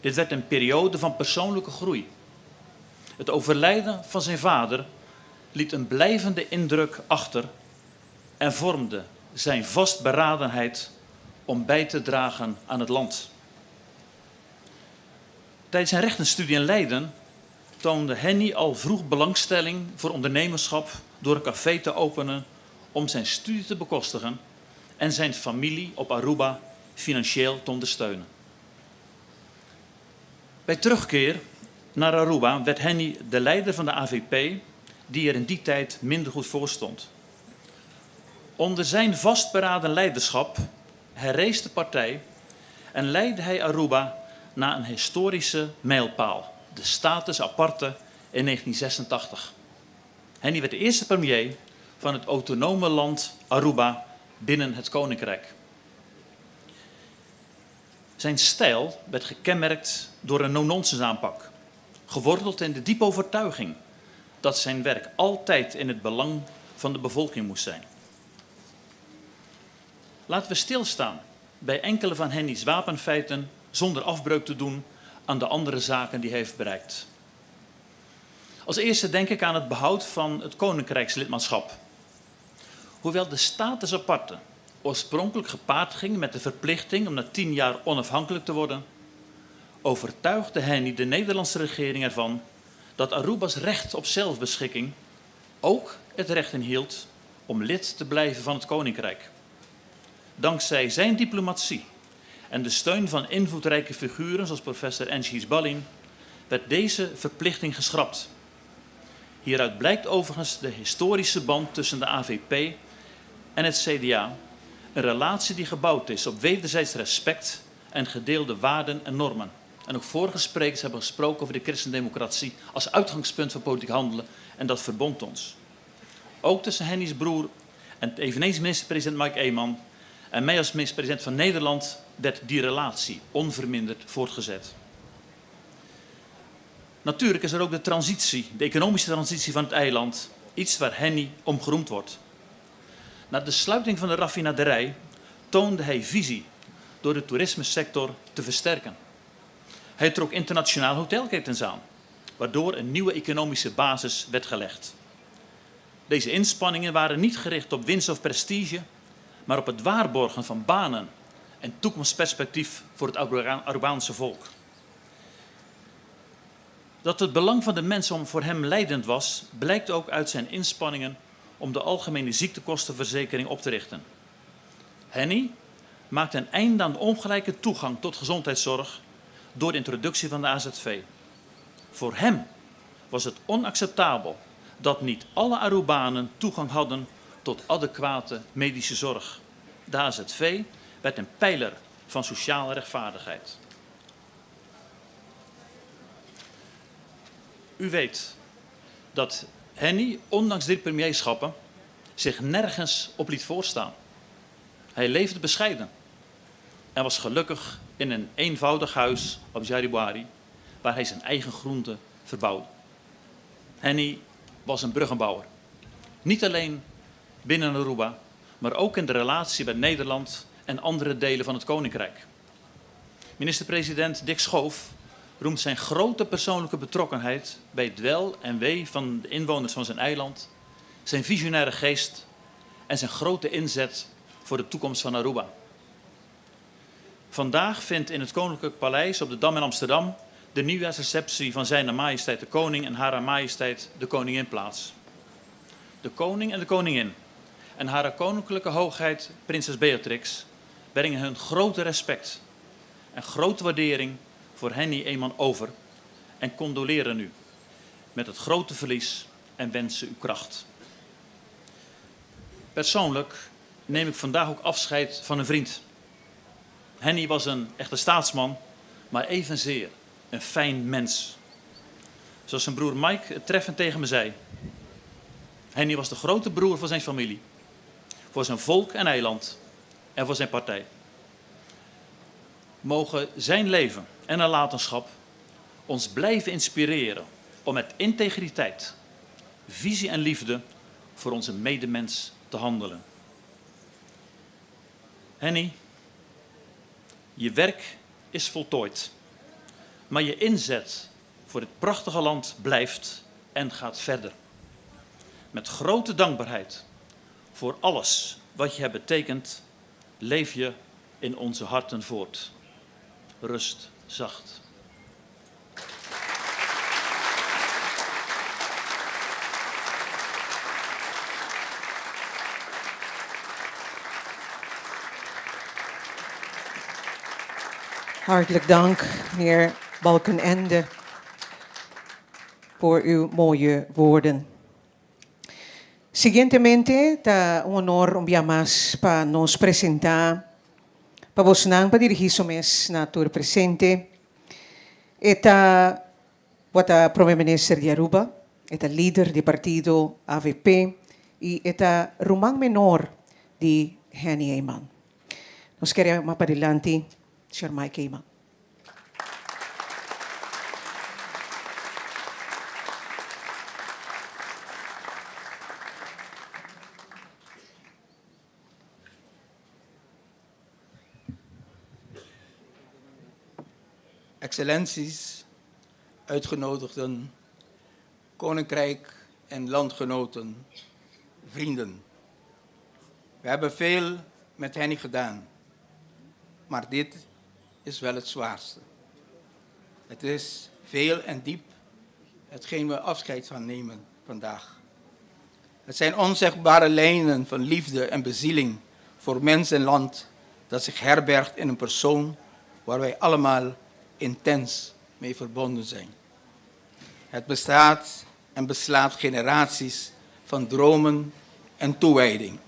Dit werd een periode van persoonlijke groei. Het overlijden van zijn vader liet een blijvende indruk achter en vormde zijn vastberadenheid om bij te dragen aan het land. Tijdens zijn rechtenstudie in Leiden toonde Henny al vroeg belangstelling voor ondernemerschap door een café te openen om zijn studie te bekostigen en zijn familie op Aruba financieel te ondersteunen. Bij terugkeer naar Aruba werd Henny de leider van de AVP, die er in die tijd minder goed voor stond. Onder zijn vastberaden leiderschap herrees de partij en leidde hij Aruba naar een historische mijlpaal, de status aparte in 1986. Henny werd de eerste premier van het autonome land Aruba binnen het Koninkrijk. Zijn stijl werd gekenmerkt door een no-nonsense aanpak, geworteld in de diepe overtuiging dat zijn werk altijd in het belang van de bevolking moest zijn. Laten we stilstaan bij enkele van Henny's wapenfeiten zonder afbreuk te doen aan de andere zaken die hij heeft bereikt. Als eerste denk ik aan het behoud van het koninkrijkslidmaatschap. Hoewel de status aparte oorspronkelijk gepaard ging met de verplichting om na 10 jaar onafhankelijk te worden, overtuigde Henny de Nederlandse regering ervan dat Aruba's recht op zelfbeschikking ook het recht inhield om lid te blijven van het koninkrijk. Dankzij zijn diplomatie en de steun van invloedrijke figuren zoals professor Enschis Ballin werd deze verplichting geschrapt. Hieruit blijkt overigens de historische band tussen de AVP en het CDA, een relatie die gebouwd is op wederzijds respect en gedeelde waarden en normen. En ook vorige sprekers hebben gesproken over de christendemocratie als uitgangspunt van politiek handelen en dat verbond ons. Ook tussen Henny's broer en eveneens minister-president Mike Eman en mij als minister-president van Nederland werd die relatie onverminderd voortgezet. Natuurlijk is er ook de transitie, de economische transitie van het eiland, iets waar Henny om geroemd wordt. Na de sluiting van de raffinaderij toonde hij visie door de toerismesector te versterken. Hij trok internationaal hotelketens aan, waardoor een nieuwe economische basis werd gelegd. Deze inspanningen waren niet gericht op winst of prestige, maar op het waarborgen van banen en toekomstperspectief voor het Arubaanse volk. Dat het belang van de mens om voor hem leidend was, blijkt ook uit zijn inspanningen om de algemene ziektekostenverzekering op te richten. Henny maakte een einde aan de ongelijke toegang tot gezondheidszorg door de introductie van de AZV. Voor hem was het onacceptabel dat niet alle Arubanen toegang hadden tot adequate medische zorg. De AZV werd een pijler van sociale rechtvaardigheid. U weet dat Henny, ondanks 3 premierschappen, zich nergens op liet voorstaan. Hij leefde bescheiden en was gelukkig in een eenvoudig huis op Jaribari, waar hij zijn eigen groenten verbouwde. Henny was een bruggenbouwer. Niet alleen binnen Aruba, maar ook in de relatie met Nederland en andere delen van het Koninkrijk. Minister-president Dick Schoof roemt zijn grote persoonlijke betrokkenheid bij het wel en wee van de inwoners van zijn eiland, zijn visionaire geest en zijn grote inzet voor de toekomst van Aruba. Vandaag vindt in het Koninklijk Paleis op de Dam in Amsterdam de nieuwjaarsreceptie van Zijne Majesteit de Koning en Hare Majesteit de Koningin plaats. De Koning en de Koningin en Hare Koninklijke Hoogheid Prinses Beatrix brengen hun grote respect en grote waardering voor Henny Eman over en condoleren u met het grote verlies en wensen u kracht. Persoonlijk neem ik vandaag ook afscheid van een vriend. Henny was een echte staatsman, maar evenzeer een fijn mens. Zoals zijn broer Mike het treffend tegen me zei. Henny was de grote broer van zijn familie, voor zijn volk en eiland en voor zijn partij. Mogen zijn leven en nalatenschap ons blijven inspireren om met integriteit, visie en liefde voor onze medemens te handelen. Henny, je werk is voltooid, maar je inzet voor dit prachtige land blijft en gaat verder. Met grote dankbaarheid voor alles wat je hebt betekend, leef je in onze harten voort. Rust zacht. Hartelijk dank, meneer Balkenende, voor uw mooie woorden. Siguientemente ta un honor un bia mas pa nos presenta pa bosnan pa dirigi su mes na tur presente. E ta tabata Prome Minister di Aruba, e ta lider di partido AVP y e ta ruman menor di Henny Eman. Nos kier yama padilanti, Sr. Mike Eman. Excellenties, uitgenodigden, koninkrijk en landgenoten, vrienden. We hebben veel met Henny gedaan, maar dit is wel het zwaarste. Het is veel en diep hetgeen we afscheid van nemen vandaag. Het zijn onzegbare lijnen van liefde en bezieling voor mens en land dat zich herbergt in een persoon waar wij allemaal intens mee verbonden zijn. Het bestaat en beslaat generaties van dromen en toewijding,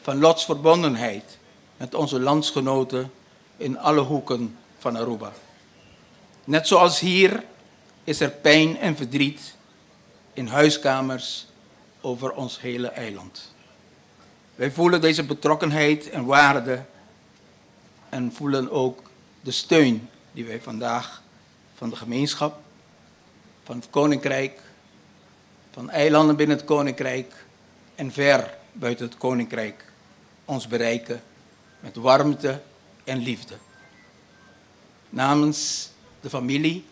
van lotsverbondenheid met onze landsgenoten in alle hoeken van Aruba. Net zoals hier is er pijn en verdriet in huiskamers over ons hele eiland. Wij voelen deze betrokkenheid en waarde en voelen ook de steun die wij vandaag van de gemeenschap, van het koninkrijk, van eilanden binnen het koninkrijk en ver buiten het koninkrijk ons bereiken met warmte en liefde. Namens de familie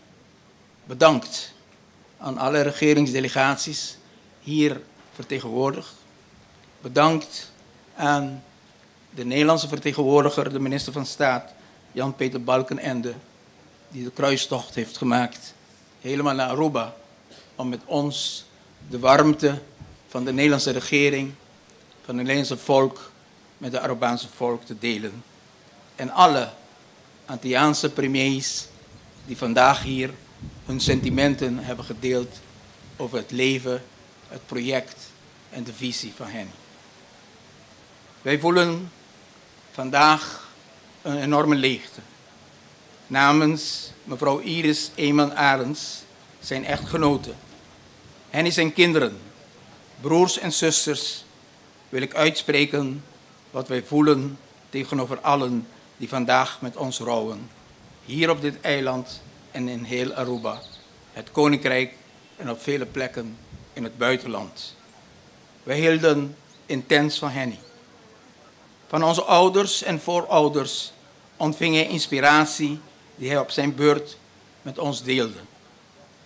bedankt aan alle regeringsdelegaties hier vertegenwoordigd. Bedankt aan de Nederlandse vertegenwoordiger, de minister van Staat, Jan-Peter Balkenende, die de kruistocht heeft gemaakt, helemaal naar Aruba, om met ons de warmte van de Nederlandse regering, van het Nederlandse volk, met het Arubaanse volk te delen. En alle Antilliaanse premiers die vandaag hier hun sentimenten hebben gedeeld over het leven, het project en de visie van hen. Wij voelen vandaag een enorme leegte. Namens mevrouw Iris Eman Arends, zijn echtgenote, Henny zijn kinderen, broers en zusters, wil ik uitspreken wat wij voelen tegenover allen die vandaag met ons rouwen. Hier op dit eiland en in heel Aruba, het Koninkrijk en op vele plekken in het buitenland. Wij hielden intens van Henny. Van onze ouders en voorouders ontving hij inspiratie die hij op zijn beurt met ons deelde.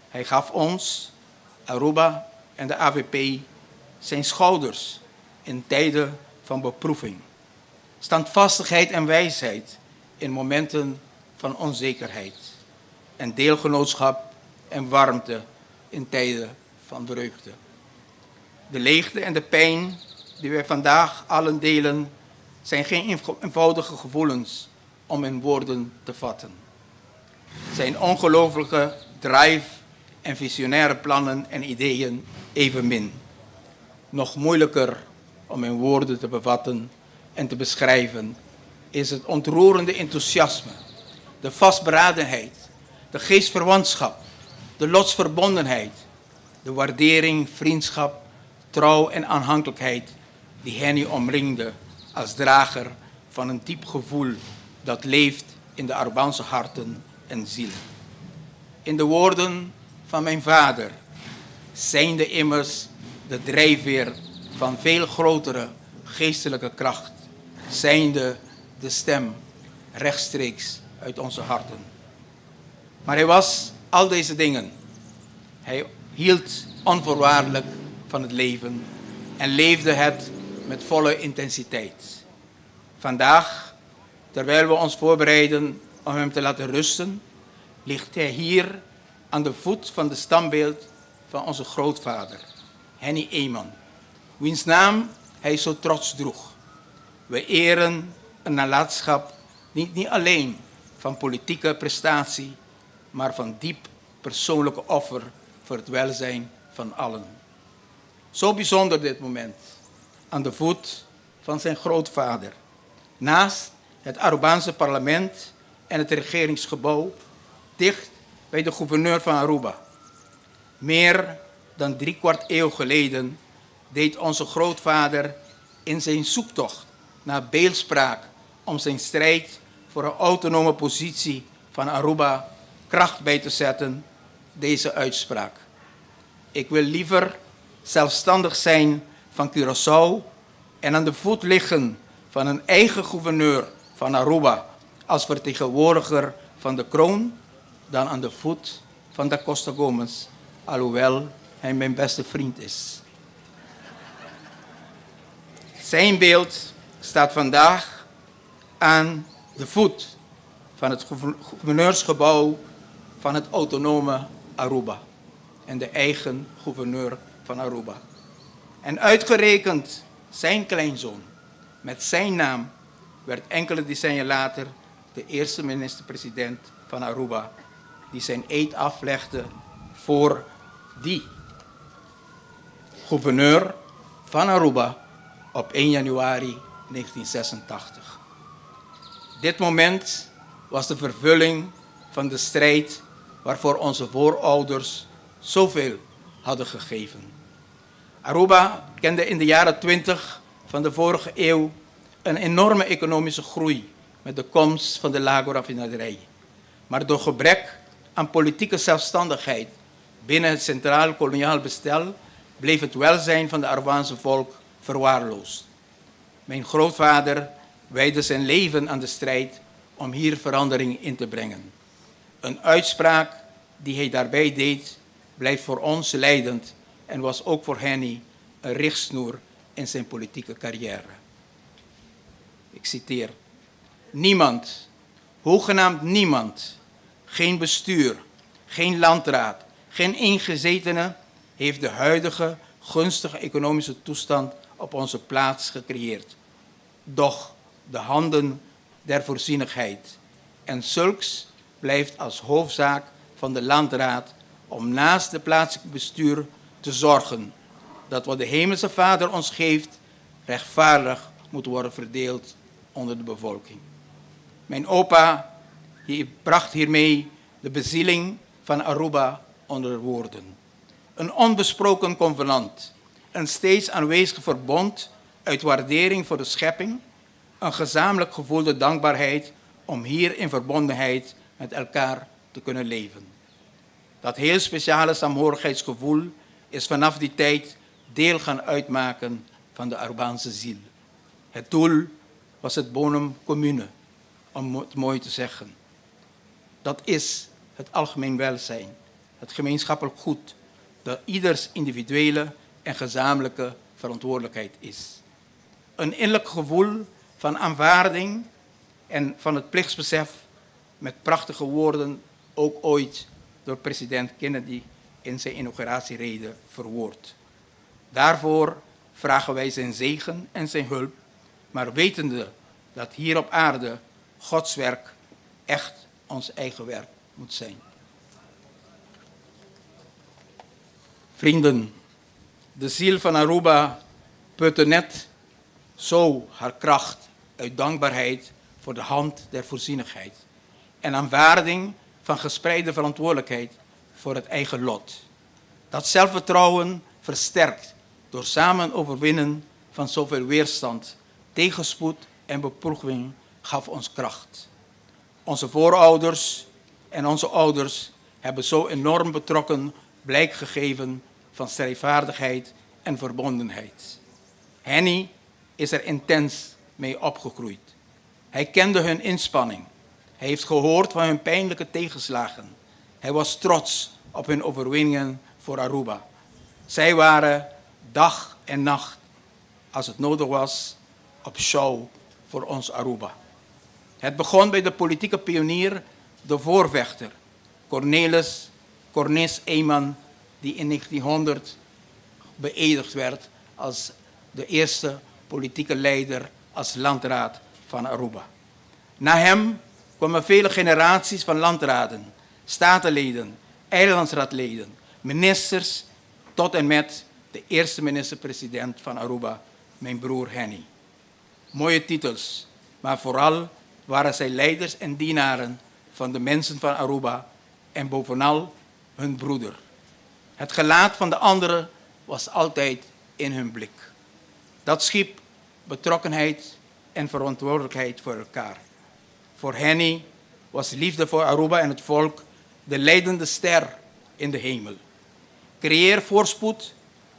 Hij gaf ons, Aruba en de AVP, zijn schouders in tijden van beproeving. Standvastigheid en wijsheid in momenten van onzekerheid. En deelgenootschap en warmte in tijden van vreugde. De leegte en de pijn die wij vandaag allen delen, zijn geen eenvoudige gevoelens om in woorden te vatten. Zijn ongelooflijke drive en visionaire plannen en ideeën evenmin. Nog moeilijker om in woorden te bevatten en te beschrijven is het ontroerende enthousiasme, de vastberadenheid, de geestverwantschap, de lotsverbondenheid, de waardering, vriendschap, trouw en aanhankelijkheid die Henny omringde als drager van een diep gevoel dat leeft in de Arubaanse harten en zielen. In de woorden van mijn vader, zijnde immers de drijfveer van veel grotere geestelijke kracht, zijnde de stem rechtstreeks uit onze harten. Maar hij was al deze dingen. Hij hield onvoorwaardelijk van het leven en leefde het met volle intensiteit. Vandaag, terwijl we ons voorbereiden om hem te laten rusten, ligt hij hier aan de voet van de standbeeld van onze grootvader, Henny Eman, wiens naam hij zo trots droeg. We eren een nalatenschap niet alleen van politieke prestatie, maar van diep persoonlijke offer voor het welzijn van allen. Zo bijzonder dit moment. Aan de voet van zijn grootvader. Naast het Arubaanse parlement en het regeringsgebouw, dicht bij de gouverneur van Aruba. Meer dan 3/4 eeuw geleden deed onze grootvader in zijn zoektocht naar beeldspraak om zijn strijd voor een autonome positie van Aruba kracht bij te zetten, deze uitspraak. Ik wil liever zelfstandig zijn van Curaçao en aan de voet liggen van een eigen gouverneur van Aruba als vertegenwoordiger van de kroon dan aan de voet van da Costa Gomez, alhoewel hij mijn beste vriend is. Zijn beeld staat vandaag aan de voet van het gouverneursgebouw van het autonome Aruba en de eigen gouverneur van Aruba. En uitgerekend zijn kleinzoon met zijn naam werd enkele decennia later de eerste minister-president van Aruba, die zijn eed aflegde voor die gouverneur van Aruba op 1 januari 1986. Dit moment was de vervulling van de strijd waarvoor onze voorouders zoveel hadden gegeven. Aruba kende in de jaren 20 van de vorige eeuw een enorme economische groei met de komst van de Lago-raffinaderij. Maar door gebrek aan politieke zelfstandigheid binnen het centraal koloniaal bestel bleef het welzijn van de Arubaanse volk verwaarloosd. Mijn grootvader wijdde zijn leven aan de strijd om hier verandering in te brengen. Een uitspraak die hij daarbij deed, blijft voor ons leidend en was ook voor Henny een richtsnoer in zijn politieke carrière. Ik citeer: Niemand, hoegenaamd niemand, geen bestuur, geen landraad, geen ingezetene heeft de huidige gunstige economische toestand op onze plaats gecreëerd. Doch de handen der voorzienigheid. En zulks blijft als hoofdzaak van de landraad om naast de plaatselijke bestuur te zorgen dat wat de Hemelse Vader ons geeft rechtvaardig moet worden verdeeld onder de bevolking. Mijn opa bracht hiermee de bezieling van Aruba onder woorden. Een onbesproken convenant, een steeds aanwezig verbond uit waardering voor de schepping, een gezamenlijk gevoelde dankbaarheid om hier in verbondenheid met elkaar te kunnen leven. Dat heel speciale saamhorigheidsgevoel is vanaf die tijd deel gaan uitmaken van de Arubaanse ziel. Het doel was het bonum commune, om het mooi te zeggen. Dat is het algemeen welzijn, het gemeenschappelijk goed, dat ieders individuele en gezamenlijke verantwoordelijkheid is. Een innerlijk gevoel van aanvaarding en van het plichtsbesef met prachtige woorden ook ooit door president Kennedy in zijn inauguratierede verwoord. Daarvoor vragen wij zijn zegen en zijn hulp, maar wetende dat hier op aarde Gods werk echt ons eigen werk moet zijn. Vrienden, de ziel van Aruba putte net zo haar kracht uit dankbaarheid voor de hand der voorzienigheid en aanvaarding van gespreide verantwoordelijkheid voor het eigen lot. Dat zelfvertrouwen versterkt door samen overwinnen van zoveel weerstand, tegenspoed en beproeving gaf ons kracht. Onze voorouders en onze ouders hebben zo enorm betrokken blijk gegeven van strijdvaardigheid en verbondenheid. Henny is er intens mee opgegroeid. Hij kende hun inspanning. Hij heeft gehoord van hun pijnlijke tegenslagen. Hij was trots op hun overwinningen voor Aruba. Zij waren dag en nacht, als het nodig was, op show voor ons Aruba. Het begon bij de politieke pionier, de voorvechter, Cornelis Cornes Eman, die in 1900 beëdigd werd als de eerste politieke leider als landraad van Aruba. Na hem kwamen vele generaties van landraden, statenleden, eilandsraadleden, ministers tot en met de eerste minister-president van Aruba, mijn broer Henny. Mooie titels, maar vooral waren zij leiders en dienaren van de mensen van Aruba en bovenal hun broeder. Het gelaat van de anderen was altijd in hun blik. Dat schiep betrokkenheid en verantwoordelijkheid voor elkaar. Voor Henny was liefde voor Aruba en het volk de leidende ster in de hemel. Creëer voorspoed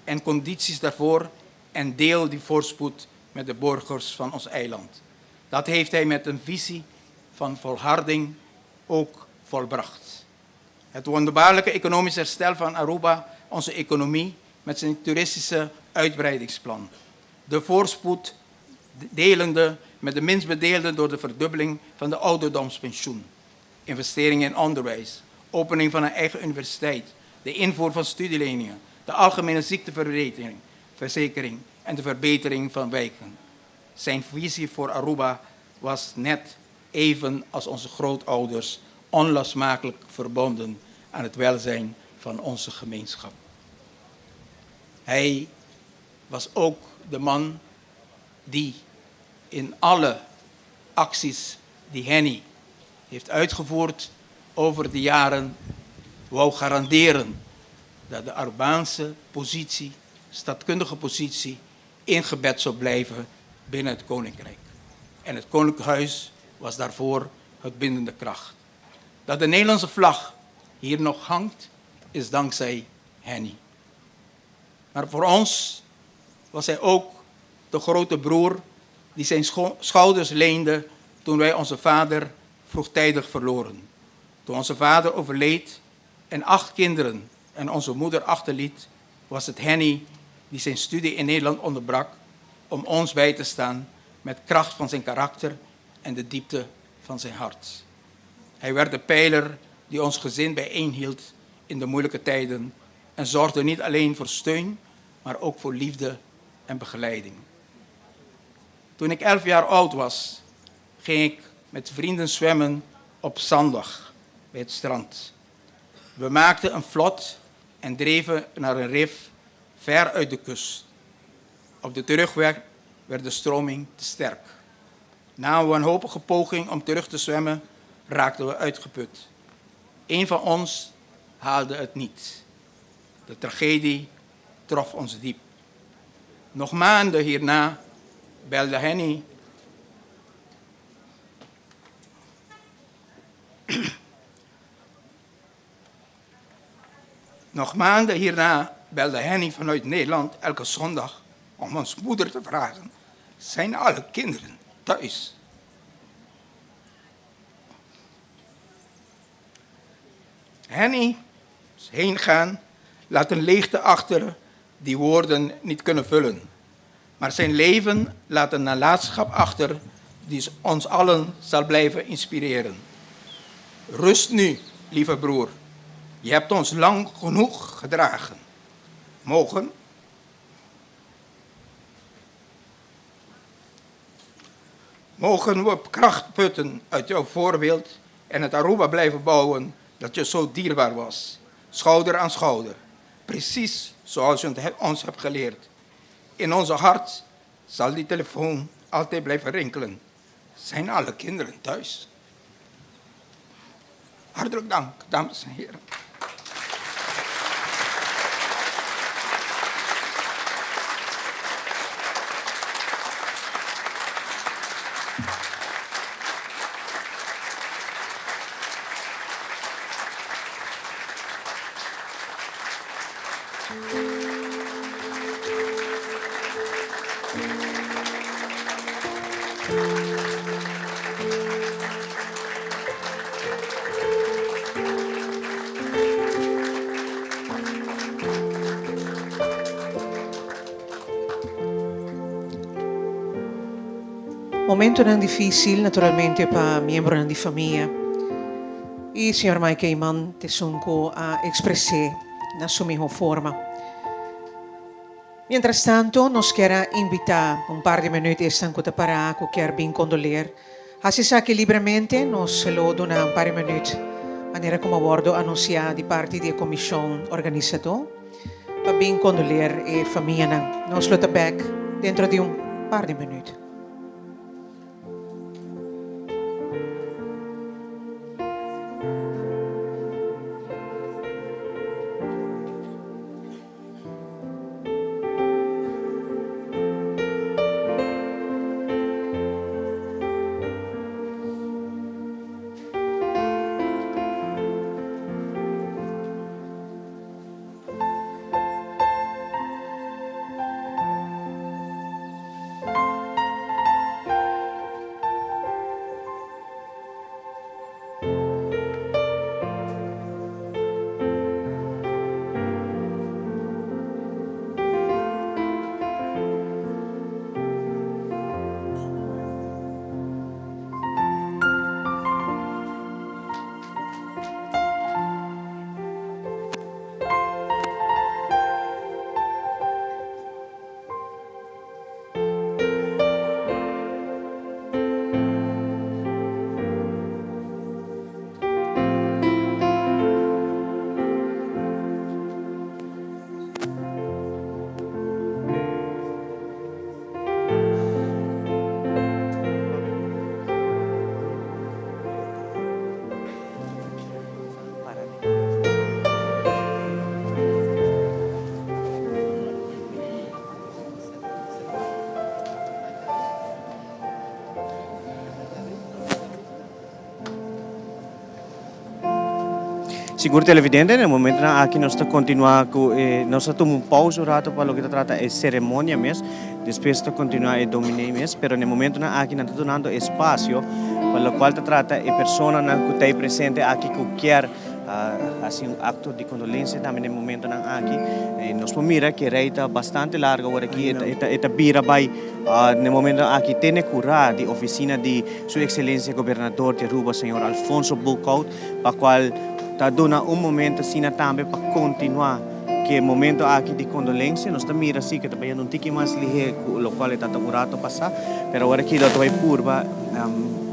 en condities daarvoor en deel die voorspoed met de burgers van ons eiland. Dat heeft hij met een visie van volharding ook volbracht. Het wonderbaarlijke economisch herstel van Aruba, onze economie, met zijn toeristische uitbreidingsplan. De voorspoed delende met de minst bedeelden door de verdubbeling van de ouderdomspensioen. Investeringen in onderwijs, opening van een eigen universiteit, de invoer van studieleningen, de algemene ziekteverzekering en de verbetering van wijken. Zijn visie voor Aruba was net even als onze grootouders onlosmakelijk verbonden aan het welzijn van onze gemeenschap. Hij was ook de man die in alle acties die Henny heeft uitgevoerd over de jaren wou garanderen dat de Arubaanse positie, stadkundige positie, ingebed zou blijven binnen het Koninkrijk. En het Koninklijk Huis was daarvoor het bindende kracht. Dat de Nederlandse vlag hier nog hangt, is dankzij Henny. Maar voor ons was hij ook de grote broer die zijn schouders leende toen wij onze vader vroegtijdig verloren. Toen onze vader overleed en 8 kinderen en onze moeder achterliet, was het Henny die zijn studie in Nederland onderbrak om ons bij te staan met kracht van zijn karakter en de diepte van zijn hart. Hij werd de pijler die ons gezin bijeenhield in de moeilijke tijden en zorgde niet alleen voor steun, maar ook voor liefde en begeleiding. Toen ik 11 jaar oud was, ging ik met vrienden zwemmen op zondag bij het strand. We maakten een vlot en dreven naar een rif ver uit de kust. Op de terugweg werd de stroming te sterk. Na een wanhopige poging om terug te zwemmen, raakten we uitgeput. Een van ons haalde het niet. De tragedie trof ons diep. Nog maanden hierna belde Henny Nog maanden hierna belde Henny vanuit Nederland elke zondag om ons moeder te vragen: zijn alle kinderen thuis? Henny is heengaan, laat een leegte achter die woorden niet kunnen vullen. Maar zijn leven laat een nalatenschap achter die ons allen zal blijven inspireren. Rust nu, lieve broer. Je hebt ons lang genoeg gedragen. Mogen we kracht putten uit jouw voorbeeld en het Aruba blijven bouwen dat je zo dierbaar was. Schouder aan schouder. Precies zoals je ons hebt geleerd. In onze hart zal die telefoon altijd blijven rinkelen. Zijn alle kinderen thuis? Hartelijk dank, dames en heren. Momentonan dificil naturalmente pa miembronan di famia. Y señor Mike Eman t'esun cu a expres'é na su miho forma. Mientras tanto nos kier a invita un par di minuut esnan cu ta para cu kier bin condoleer. Haci esaki libremente, nos lo duna un par di minuut manera como a wordo anuncia di parti di e comision organisador. pa bin kondoleer e famianan. Nos lo ta bèk dentro di un par di minüt. Sigur televidente, na e momentonan aki nos ta continua cu e, nos ta tuma un pausa un rato pa loke ta trata e ceremonia mes, despues ta continua e dominee mes, pero na e momentonan aki nan ta dunando espacio pa locual ta trata e personanan cu ta ei presente aki cu kier haci un acto di condolencia tambe na e momentonan aki. Nos por mira cu e rij ta bastante largo awor aki, e ta bira bay na e momentonan aki te na e cura di oficina di Su Excelencia Gobernador di Aruba Señor Alfonso Boekhoudt, pa cual ta duna un momento asina tambe pa continua cu e momento aki di condolencia. Nos ta mira si cu ta bayendo un tiki mas lihe cu locual e tata un rato pasa, pero awor aki lo ta bay purba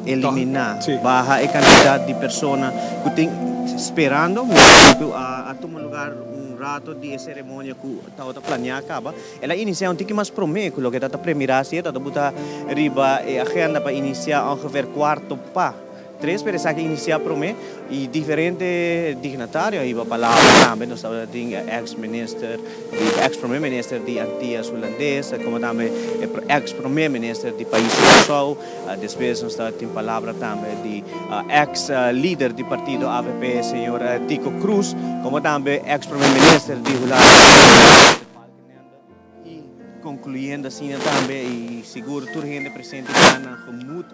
elimina, baha e cantidad di persona cu tin sperando cu a tuma lugar un rato di e ceremonia cu tabata planea caba. El a inicia un tiki mas prome cu loke ta ta premira si e ta ta buta riba e agenda pa inicia ongeveer cuarto pa tres, pero esaki inicia prome y diferente dignatario a hiba palabra tambe. Nos tabata tin e ex minister di ex prome minister di Antillas Hulandes, como tambe e ex prome minister di pais Curaçao. Despues nos tabata tin palabra tambe di ex lider di partido avp señor Tico Croes, como tambe ex prome minister di Hulanda. Y concluyendo asina tambe y sigur tur hende presente ya nan gemoed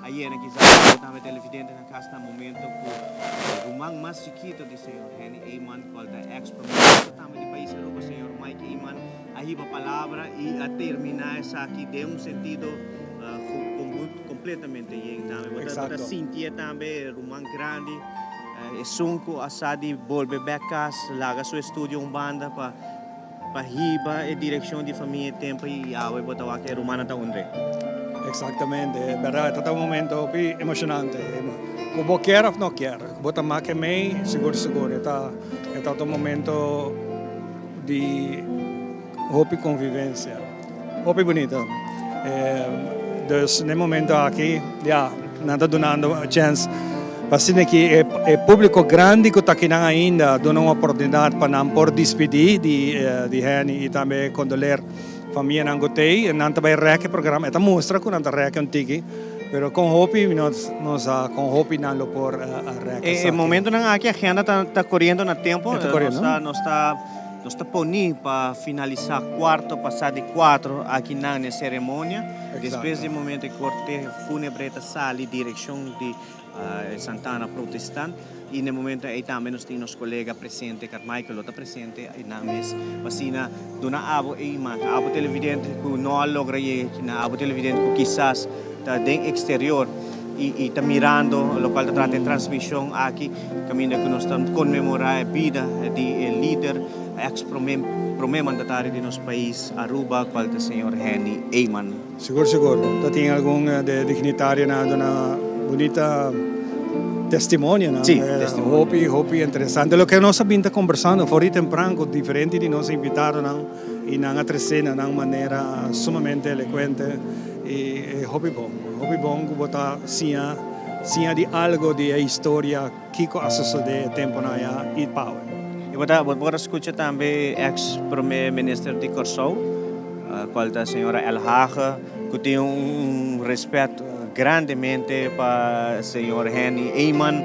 a yena kizas abo tambe televidente na cas na momento cu e ruman mas chikito di señor Henny Eman cual ta ex prome minister tambe di pais Aruba señor Mike Eman a hiba palabra y a termina esaki den un sentido completamente yen tambe. Bo ta sintié tambe e ruman grandi esun cu a sa di bolbe bek cas laga su estudio un banda pa Pa hiba e direccion di famia e tempo y awe bo ta wak e rumannan ta undre. Exactamente, e berdad ta ta un momento hopi emocionante. Cu bo kier of no kier, cu bo ta make mey, sigur sigur e ta e ta un momento di hopi convivencia, hopi bunito. Dus na e momento aki, ya, nan ta dunando chens pa asina ki e publico grandi cu ta akinan ainda duna un oportunidad pa nan por dispidi di Henny y tambe condoler famianan cu t'ey. Nan ta bay rek e programa, e ta mustra cu nan ta rek un tiki, pero con hopi mi no sa con hopi nan lo por rek esaki. E momentonan aki agenda ta coriendo na tempo, nos ta. Nos ta poni pa finalisá kuarto pasá di kuatro akinan n'e seremonia. Despues di e momento e korteho fúnebre ta sali direkshon di e Santana Protestant i n'e momento ei tambe nos tin nos kolega presente Carmichael lo ta presente einan mes pa asina duna abo e imagen. Abo televidente ku no a logra yega akinan, abo televidente ku kisas ta den eksterior i ta mirando lokual ta trata e transmishon aki. Caminda cu nos ta conmemora e bida di e lider, ex prome mandatario di nos pais Aruba, cual ta señor Henny Eman. Sigur sigur, ta tin algun de dignitarionan a duna bunita Testimonionan. Sí, testimonio. Hopi, hopi interesante. Loke nos a bin ta kombersando for di tempran ku diferente di nos invitadonan i nan a tresé na nan manera sumamente elokuente i hopi bon. Hopi bon ku bo ta siña, siña di algo di e historia kiko a sosodé e temponan ayá i pawe. I bo ta, bo por a skucha tambe eks prome minister di Kòrsou, kual ta señora Elhage, ku tin un respet grandemente pa señor Henny Eman,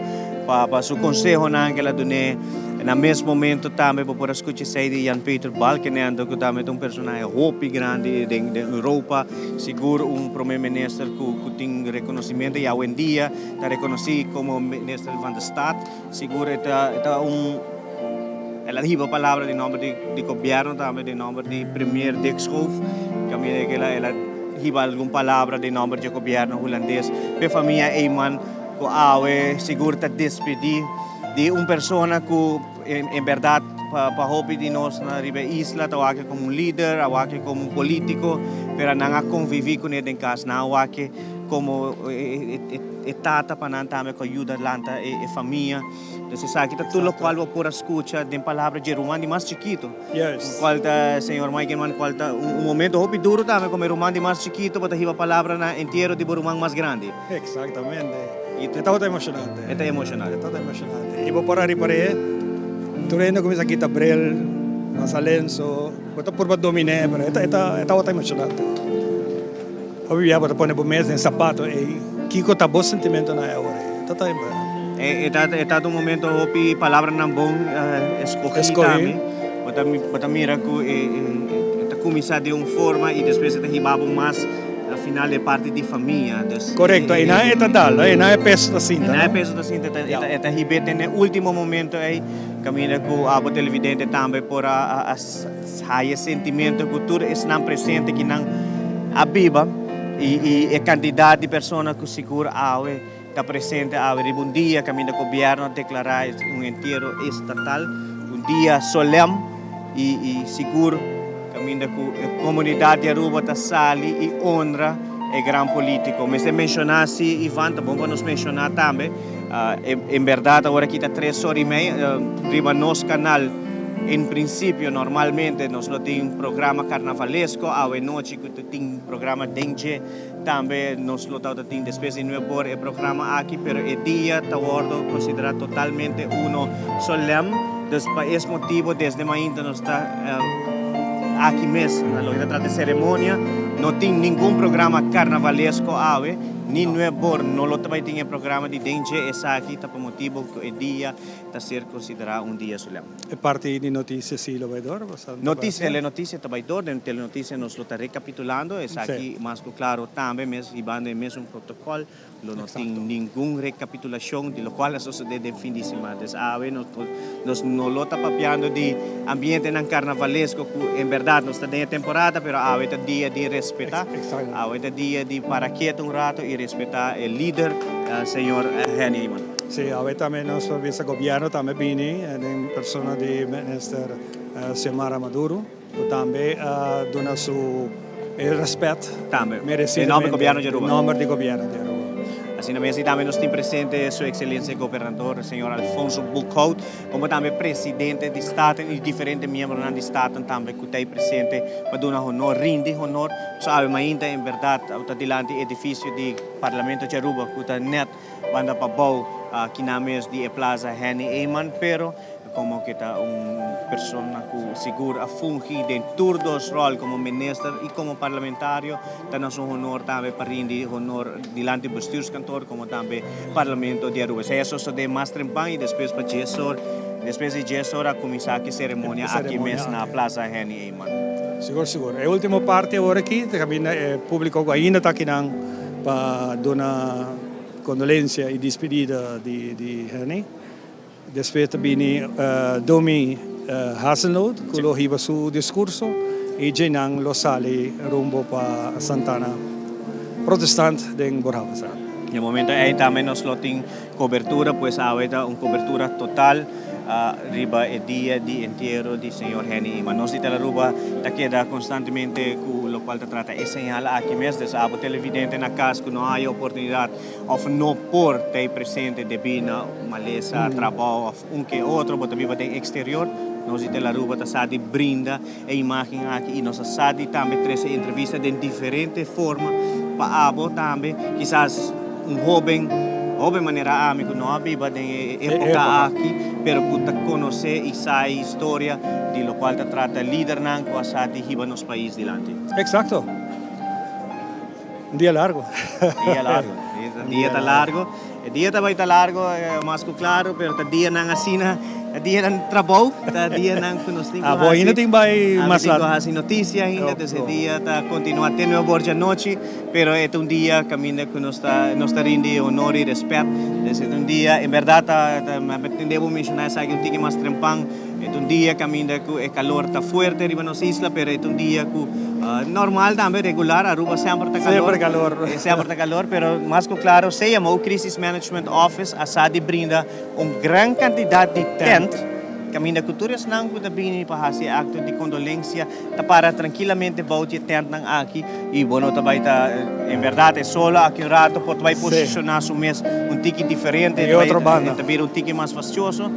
pa su consehonan cu el a dun'é. Na mes momento tambe bo por a scucha esey di Jan Peter Balkenende, cu tambe ta un personahe hopi grandi den Europa, sigur un prome minister cu tin reconocimento y awendia ta reconoci como minister van de Staat. Sigur e ta un, el a hiba palabra den nomber di gobierno tambe, den nomber di premier Dick Schoof, caminda cu el a hiba algun palabra den nomber dje gobierno Hulandes. P'e famia Eman cu awe sigur ta despedi di un persona cu en berdad pa hopi di nos na riba e isla ta wak como un lider, a wak como un politico, pero nan a convivi cune den cas, nan a wak como e tata pa nan tambe cu a yuda lanta e famia. Entonces esaki ta tur locual bo por a scucha den palabra dje ruman di mas chikito. Cual ta señor Mike Eman, cual ta un momento hopi duro tambe como e ruman di mas chikito bo ta hiba palabra na entiero di bo ruman mas grandi. Exactamente. E tabata emocionante. E ta emocionante. E tabata emocionante. Y bo por a ripar'é, tur hende a cuminsa kita bril, masa lenso, bo ta purba domin'é, pero e tabata emocionante. Hopi bia bo ta pone bo mes den sapato ei, kiko ta bo sentimentonan e ora ei? Ta ta E ta e ta un momento hopi palabranan bon escogi tambe. Bo ta bo ta mira cu e e ta cuminsa den un forma y despues e ta hiba bo mas na final e parti di famia. Dus Corecto, einan e ta dal, einan e peso ta sinta. Einan e peso ta sinta, e ta hib'é te n'e ultimo momento ei, caminda cu abo televidente tambe por a a Haya sentimento ku tur esnan presente ki nan a biba i e kantidat di persona ku sigur awe ta presente awe riba un dia kaminda gobièrnu a deklará un entiero estatal, un dia solèm i sigur kaminda ku e komunidat di Aruba ta sali i honra e gran polítiko. Mester menshoná si Ivan, ta bon pa nos menshoná tambe, en bèrdat awor aki ta tres ora i mei riba nos kanal. En principio normalmente nos lo tin programa carnavalesco, awe nochi cu ta tin programa den dje, tambe nos lo tabata tin despues di nuebe or e programa aki, pero e dia ta wordo considera totalmente uno solem, dus pa es motibo desde mainta nos ta aki mes na loke ta trata e ceremonia, no tin ningun programa carnavalesco awe, ni nuebe or no lo ta bay tin e programa di den dje, esaki ta pa motibo cu e dia ta ser considera un dia solem. E parti di noticia si lo bay door? Noticia, telenoticia ta bay door. Den telenoticia nos lo ta recapitulando esaki mas cu claro tambe mes hibando e mesun protocol. Lo no tin ningun recapitulacion di locual a sosode den fin di siman. Des awe nos no lo ta papiando di ambientenan carnavalesco cu en berdad nos ta den e temporada pero awe ta dia di respeta. Awe ta dia di para keto un rato y respeta e lider señor Henny Eman. Sí, awe tambe nos por bisa gobierno tambe bini den persona di minister Xiomara Maduro cu tambe a duna su e respet Tambe, merecidamente den nomber gobierno di Aruba. Den nomber di gobierno di Aruba. Asina mes y tambe nos tin presente su excelencia gobernador señor Alfonso Boekhoudt como tambe presidente di Staten y diferente miembronan di Staten tambe cu ta ahí presente pa duna honor, rindi honor. So awe mainta en berdad ta dilanti edificio di Parlamento di Aruba cu ta net Banda pabou kinan mes di e plaza Henny Eman, pero como ke ta un persona cu sigur a fungi den tur dos rol como minister y como parlamentario, ta nos un honor tambe pa rindi honor dilanti bestuurskantoor como tambe Parlamento di Aruba. Esey a sosode mas trempan y despues pa dies or, despues di dies or a cuminsa ki ceremonia aki mes na plaza Henny Eman. Sigur, sigur. E ultimo parti awor aki ta caminda e publico cu ainda ta akinan pa duna kondolensia i dispedida di Henny. Despues ta bini Domi Hazenloot ku lo hiba su diskurso i djeinan lo sali rumbo pa Santana Protestant den Boerhavestraat. Den momento ei tambe nos lo tin kobertura, pues awe ta un kobertura total. Riba e dia di entiero di señor Henny Eman. Nos di Telaruba ta keda constantemente cu locual ta trata e señal aki mes. Des abo televidente na cas cu no haya oportunidad of no por ta ey presente debi na malesa, trabao of un ke otro, bo ta biba den exterior, nos di Telaruba ta sa di brinda e imagen aki y nos a sa di tambe trece entrevista den diferente forma pa abo tambe kisas un hoben, hoben manera ami cu no a biba den e epoca aki pero cu ta conoce y sa e historia di locual ta trata lidernan cu a sa di hiba nos pais dilanti. Exacto. Un dia largo. Dia largo. Dia ta largo. E dia ta bai ta largo mas ku klaro, pero ta dianan asina, ta dianan trabou, ta dianan ku nos tin ku hasi. Ainda tin bai mas lat. Tin ku hasi notisia ainda, dus e dia ta kontinuá te nuebe or djanochi, pero e ta un dia kaminda ku nos ta nos ta rindi honor i rèspèt. Dus e ta un dia, en bèrdat ta mi tende bo menshoná esaki un tiki mas trempan. E ta un dia caminda cu e calor ta fuerte riba nos isla, pero e ta un dia cu normal tambe, regular, Aruba semper ta calor. Semper calor. Semper ta calor, pero mas cu claro CMO, Crisis Management Office, a sa di brinda un gran cantidad di tent caminda cu tur esnan cu ta bini pa haci e acto di condolencia ta para trankilamente bou di e tentnan aki y bo no ta bay ta, en berdad e solo aki un rato por ta bay posiciona su mes un tiki diferente, Di otro banda. e ta bira un tiki mas fastioso.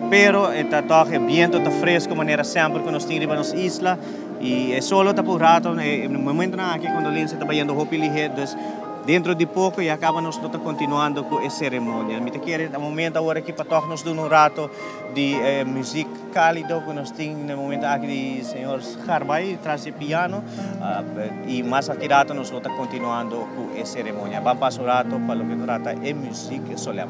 Pero e ta tòg e biento ta fresco manera semper ku nos tin riba nos isla y e solo ta pa un rato e momentonan aki e kondolensia ta bayendo hopi lihé dus dentro di poko ya kaba nos lo ta kontinuando ku e seremonia. Mi ta kere ta momento awor aki pa tòg nos duna un rato di e muzik kalido ku nos tin na e momento aki di señor Garbay tras di e piano y mas aki rato nos lo ta kontinuando ku e seremonia. Ban pasa un rato pa loke ta trata e muzik solem.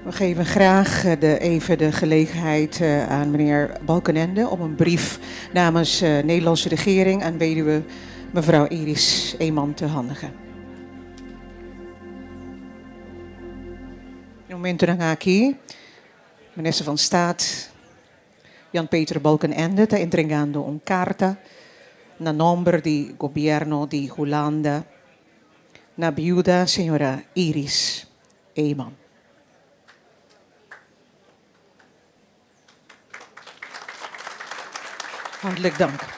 We geven graag eh, de, even de gelegenheid eh, aan meneer Balkenende om een brief namens de Nederlandse regering aan weduwe mevrouw Iris Eman te handigen. Momento aki, minister van Staat Jan-Peter Balkenende ta entregando un karta na nòmber di gobièrnu di Hulanda na biuda señora Iris Eman. Hartelijk dank.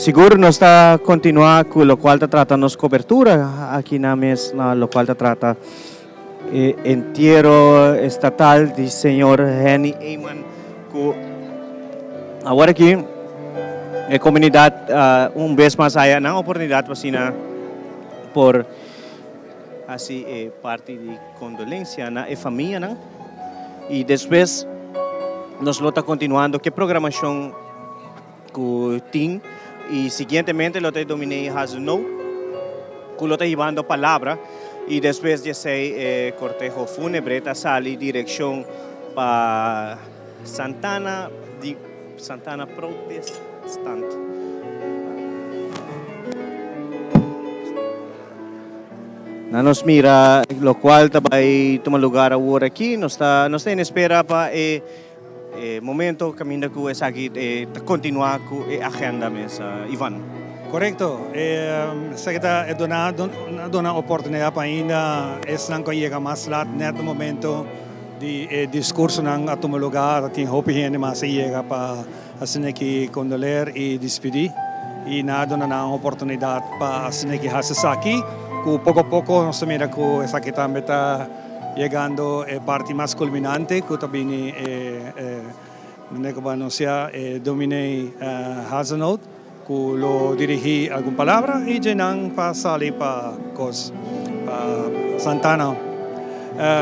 Sigur nos ta continua cu locual ta trata nos cobertura aki na mes na locual ta trata e entiero estatal di señor Henny Eman cu awor aki e comunidad un bes mas haya nan oportunidad pa asina por haci e parti di condolencia na e famianan y despues nos lo ta continuando cu e programacion cu tin y siguientemente lo ta e Dominee Hazenow cu lo ta hibando palabra y despues di esey e corteho funebre ta sali direccion pa Santana di Santana Protestant. Na nos mira locual ta bay tuma lugar awor aki, nos ta nos ta en espera pa e E momento caminda cu esaki ta continua cu e agenda mes, Ivan. Corecto. Esaki ta e duna duna oportunidad pa ainda esnan cu a yega mas laat net na momento di e discursonan a tuma lugar. Tin hopi hende mas a yega pa asina aki condoleer y dispidi y nan a duna nan oportunidad pa asina aki haci esaki cu poco a poco nos ta mira cu esaki tambe ta Yegando e parti mas kulminante ku ta bini e manera ku bo anunsiá e Dominee Hazenoot ku lo dirigí algun palabra i dje nan pa sali pa kos pa Santana.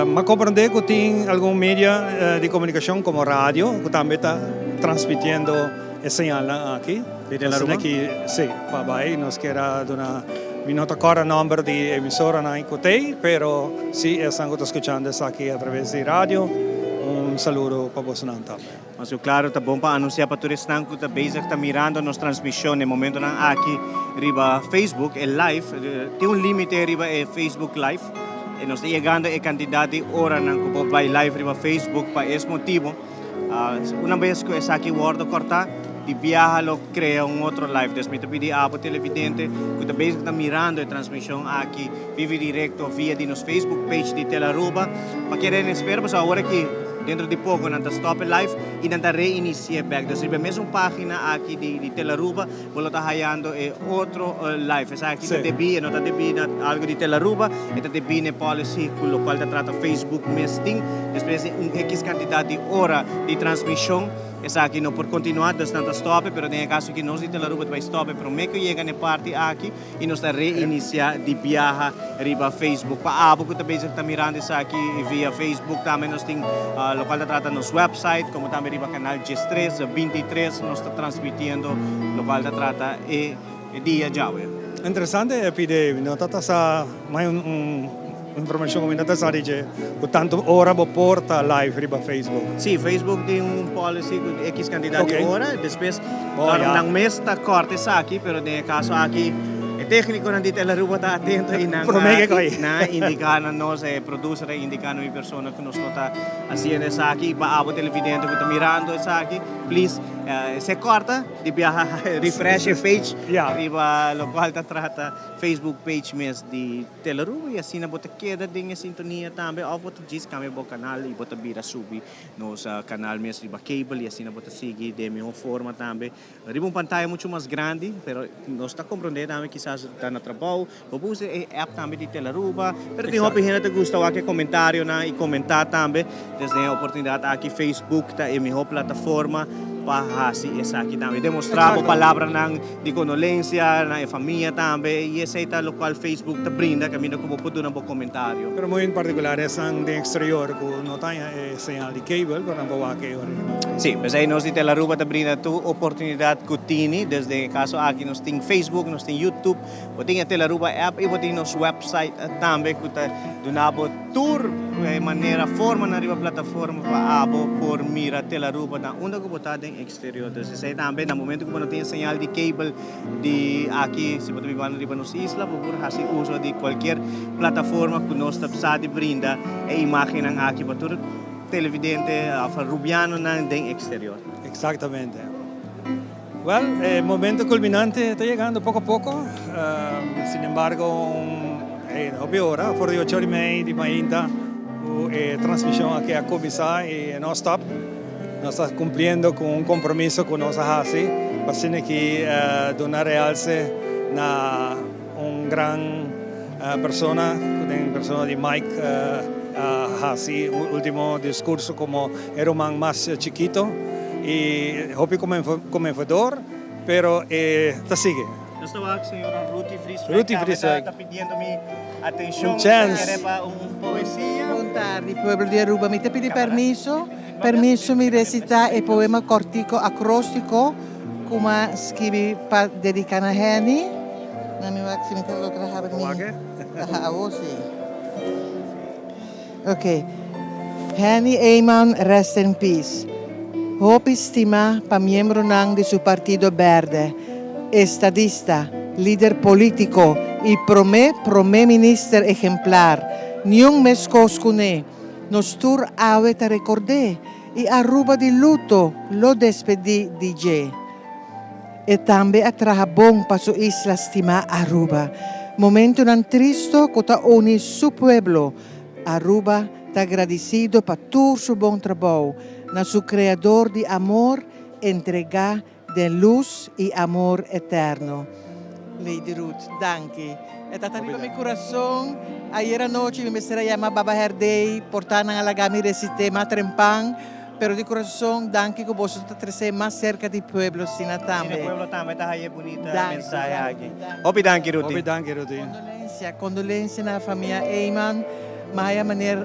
M'a komprondé ku tin algun media di komunikashon komo radio ku tambe ta transmitiendo e señalnan aki. Asina ki sí, pa bai nos kier a duna. Mi no ta kòrda nòmber di emisoranan i ku t'ei, pero si esnan ku ta skuchando esaki atraves di radio, un saludo pa bosonan tambe. Mas ku klaro ta bon pa anunsiá pa tur esnan ku ta bezig ta mirando nos transmishon e momentonan aki riba Facebook, e live, tin un límite riba e Facebook live, e nos ta yegando e kantidat di oranan ku por bai live riba Facebook pa es motibu. Una bes ku esaki wòrdu kòrtá, di biaha lo krea un otro live. Dus mi ta pidi abo televidente ku ta bezig ta mirando e transmishon aki vivo y direkto via di nos Facebook page di Telaruba pa keda en espera pasobra awor aki dentro di poko nan ta stòp e live i nan ta reinisi'é bèk. Dus riba e mesun página aki di Telaruba bo lo ta hayando e otro live. Esaki ta debí, e no ta debí na algo di Telaruba, e ta debí na e policy ku lokual ta trata Facebook mes tin. Despues di un X kantidat di ora di transmishon, esaki no por kontinuá, dus nan ta stòp e, pero den e kaso aki nos di Telaruba ta bai stòp e promé ku yega na e parti aki i nos ta reinisiá di biaha riba Facebook. Pa abo ku ta bezig ta mirando esaki via Facebook tambe nos tin lokual ta trata nos website komo tambe riba kanal diestres, bintitres nos ta transmitiendo lokual ta trata e dia djawe. Interesante e pide, mi no ta sa mai un informacion cu mi no ta sa di dje cu tanto ora bo por ta live riba Facebook. Si, Facebook tin un policy cu X cantidad di ora, despues nan mes ta corta esaki, pero den e caso aki e tecniconan di Telaruba ta atento y nan a indica na nos, e producer a indica na mi persona cu nos lo ta haciendo esaki y pa abo televidente cu ta mirando esaki, please se corta. Di biaha refresh e page riba locual ta trata Facebook page mes di Telaruba y asina bo ta keda den e sintonia tambe of bo ta djis cambia bo canal y bo ta bira subi nos canal mes riba cable y asina bo ta sigui den miho forma tambe riba un pantaya mucho mas grandi pero nos ta comprende tambe kisas ta na trabao bo por usa e app tambe di Telaruba pero tin hopi hende ta gusta wak e comentarionan y comenta tambe desde e oportunidad aki Facebook ta e miho plataforma pa hasi esaki tambe. Demostrá bo palabranan di kondolensia na e famia tambe i esei ta lokual Facebook ta brinda kaminda ku bo por duna bo komentario. Pero muy en partikular esnan den eksterior ku no ta haña e señal di cable pero nan por wak e ora riba Facebook. Sí, p'esei nos di Telaruba ta brinda tur oportunidat ku tini. Dus den e kaso aki nos tin Facebook, nos tin YouTube. Bo tin e Telaruba app i bo tin nos website tambe ku ta duna bo tur manera, formanan riba plataforma pa abo por mira Telaruba na unda ku bo ta den eksterior. Dus esei tambe na momento ku bo no tin e señal di cable di aki, si bo ta bibando riba nos isla, bo por hasi uso di kualkier plataforma ku nos ta sa di brinda e imagennan aki pa tur televidente òf rubianonan den eksterior. Eksaktamente. Wel, e momento culminante ta yegando poco a poco. Sin embargo, un hopi ora, for di ocho ora y mei di mainta, cu e transmision aki a cuminsa y no a stop. Nos ta cumpliendo cu un compromiso cu nos a haci. Pa asina aki duna realse na un gran persona ku den persona di Mike a hasi ultimo diskurso komo e ruman mas chikito i hopi konmovedor pero e ta sigui. Nos ta wak señora Ruthie Vrieswijk Ruthie tambe Vrieswijk. ta pidiendo mi atencion. Un chance. Kere pa un poesia. Bon tardi pueblo di Aruba. Mi ta pidi permiso, permiso mi recita e poema cortico acrostico cu m'a skibi pa dedica na Henny. Na mi wak si mi ta logra habri mi. Aha, awo si. Ok. Henny Eman rest in peace. Hopi stima pa miembronan di su partido berde, estadista, lider politico y prome prome minister ejemplar. Niun meskos cune. Nos tur awe ta record'é y Aruba di luto lo despedi di dje. E tambe a traha bon pa su isla stimá Aruba. Momentunan tristo ku ta uni su pueblo. Aruba ta gradisido pa tur su bon trabou na su Kreador di amor entregá den lus i amor eterno. Lady Ruth, danki. E ta ta riba mi kurason. Ayer anochi mi mester a yama Baba Herdey, por ta nan a laga mi resité mas trempan. Pero di kurason, danki ku boso ta tresé mas serka di pueblo asina tambe. Asina pueblo tambe ta haya e bunita Danki, mensahe danki, aki. danki. Hopi danki, Ruthie. Hopi danki, Ruthie. Kondolensia, kondolensia na famia Eman. Mi haya meneer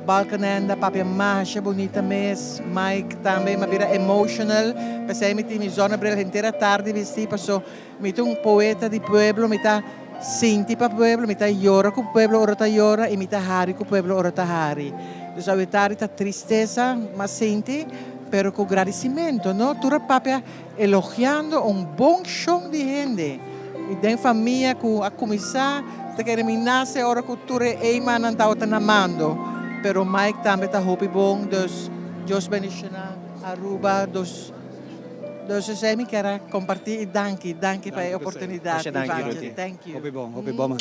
Balkenende a papia masha bunita mes. Mike tambe, mi a bira emotional. P'esei mi tin mi zonnebril henter atardi bisti paso mi ta un poeta di pueblo, mi ta sinti pa pueblo, mi ta yora ku pueblo ora ta yora i mi ta hari ku pueblo ora ta hari. Dus awe tardi ta tristesa m'a sinti, pero ku gradisimentu, no? Tur a papia elogiando un bon shon di hende i den famia ku a kuminsá ta kere mi nase ora ku tur e eimannan tabata na mando. Pero Mike tambe ta hopi bon, dus Dios bendishoná Aruba, dus. Dus esei mi kier a comparti y danki, danki pa e oportunidad Masha danki, Ivantje. Ruthie. Thank you. Hopi bon, hopi bon man.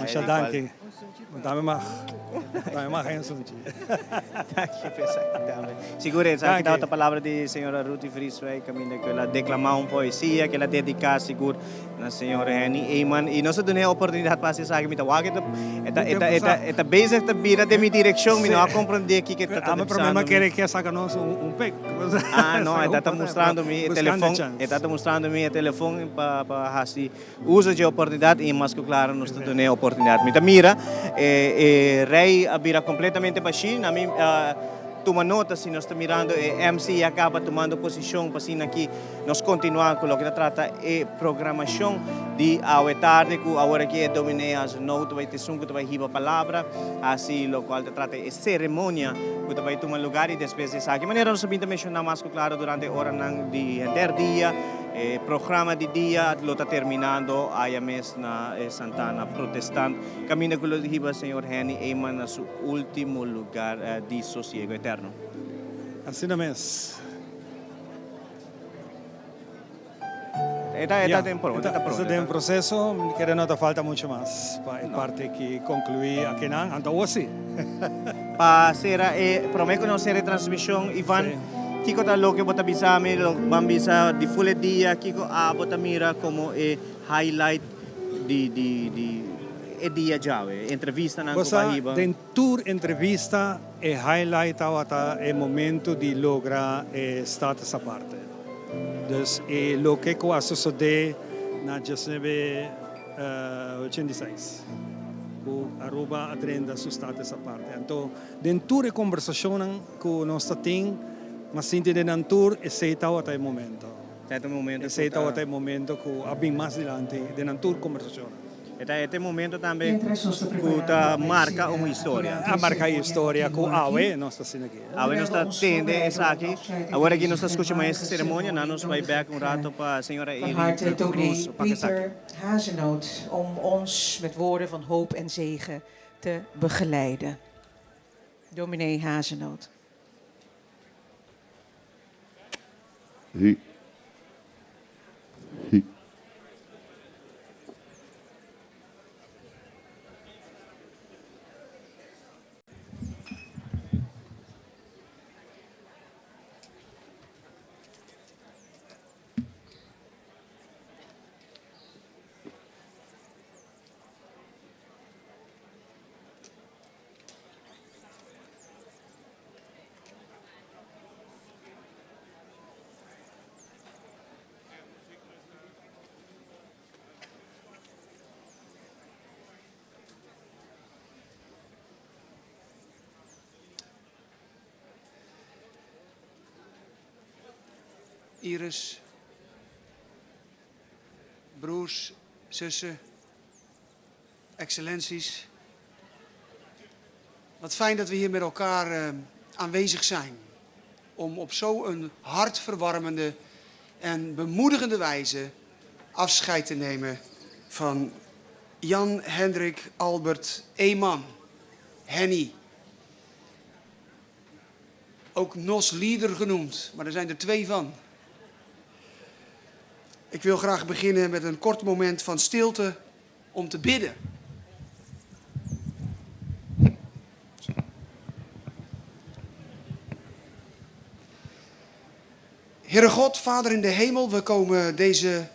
Masha danki. Dame mag, dame mag een sunchi. Danki pa esaki tambe. Sigur esaki tabata palabra di señora Ruthie Vrieswijk caminda cu el a declama un poesia cu el a dedica sigur na señor Henny Eman. Y nos a duna e oportunidad pa haci esaki. Mi ta wak e ta, e ta, e ta, e ta, e ta bezig ta bira den mi direccion. Mi no a comprende kico e ta Ame bisando prome mi. kere ke saca nos un pek. Ah, no, e ta ta mustrando mi e telefon, e ta ta mustrando mi e telefon pa pa haci uso dje oportunidad y mas cu claro nos ta duna e oportunidad. Mi ta mira e e rey a bira completamente bashi. Na mi tuma nota si nos ta mirando e MC ya caba tumando posicion pa asina aki Nos kontinuá ku loke ta trata e programashon di awe tardi ku awor aki e dominee Hazenoot ta bai ta esun ku ta bai hiba palabra, hasi lokual ta trata e seremonia ku ta bai tuma lugar i despues di esaki. Manera nos a bin ta menshoná mas ku klaro durante e oranan di henter dia, e programa di dia lo ta terminando aya mes na e Santana Protestant kaminda ku lo hiba señor Henny Eman na su último lugar di sosiego eterno. Asina mes. E ta, e ta den pro, e ta pro. Ta den proceso, mi kere no ta falta mucho mas pa e parti ki conclui akinan, anto awo si. Pa sera e, prome ku nos sera e transmision, Ivan, kiko ta loke bo ta bisa mi, lo ban bisa di ful e dia, kiko abo ta mira komo e highlight di, di, di e dia djawe, e entrevistanan ku bo a hiba? Bo sa, den Tur entrevista e highlight tabata e momento di logra e status aparte. Dus e loke cu a sosode na diesnuebe ochenta i seis cu Aruba a drenta su status aparte. Anto den tur e conversacionnan cu nos ta tin, m'a sinti den nan tur esey tabata e momento. Esey tabata e momento cu a bin mas dilanti den nan tur conversacionnan. E ta e momento tambe Mientras nos ta ku preparando ta pa marka recibi un historia. A marka historia ku awe nos ta asina aki. Awe nos ta tende esaki. Awor aki nos ta skucha maestra ceremonia. Nan nos bai bek un rato pa señora Van Eileen harte Cruz dominee pa esaki. Pieter Hazenoot om ons met woorden van hoop en zegen te begeleiden. Dominee Hazenoot. Hi. Hi. Iris, broers, zussen, excellenties. Wat fijn dat we hier met elkaar eh, aanwezig zijn. Om op zo'n hartverwarmende en bemoedigende wijze afscheid te nemen van Jan Hendrik Albert Eman, Henny. Ook Nos Leader genoemd, maar er zijn er twee van. Ik wil graag beginnen met een kort moment van stilte om te bidden. Heere God, Vader in de hemel, we komen deze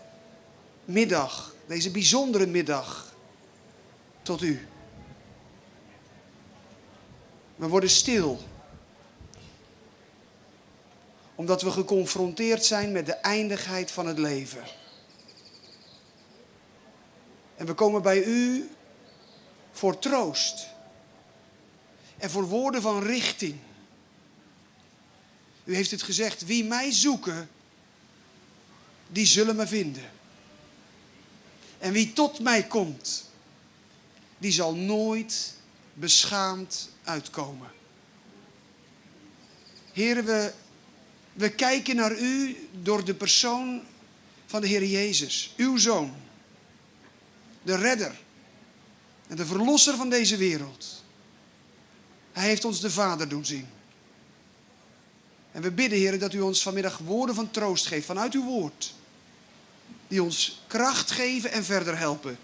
middag, deze bijzondere middag, tot u. We worden stil. Omdat we geconfronteerd zijn met de eindigheid van het leven. En we komen bij u voor troost. En voor woorden van richting. U heeft het gezegd, wie mij zoeken, die zullen me vinden. En wie tot mij komt, die zal nooit beschaamd uitkomen. Heren, we, we kijken naar u door de persoon van de Heer Jezus, uw Zoon, de redder en de verlosser van deze wereld. Hij heeft ons de Vader doen zien. En we bidden, Heer, dat u ons vanmiddag woorden van troost geeft vanuit uw woord. Die ons kracht geven en verder helpen.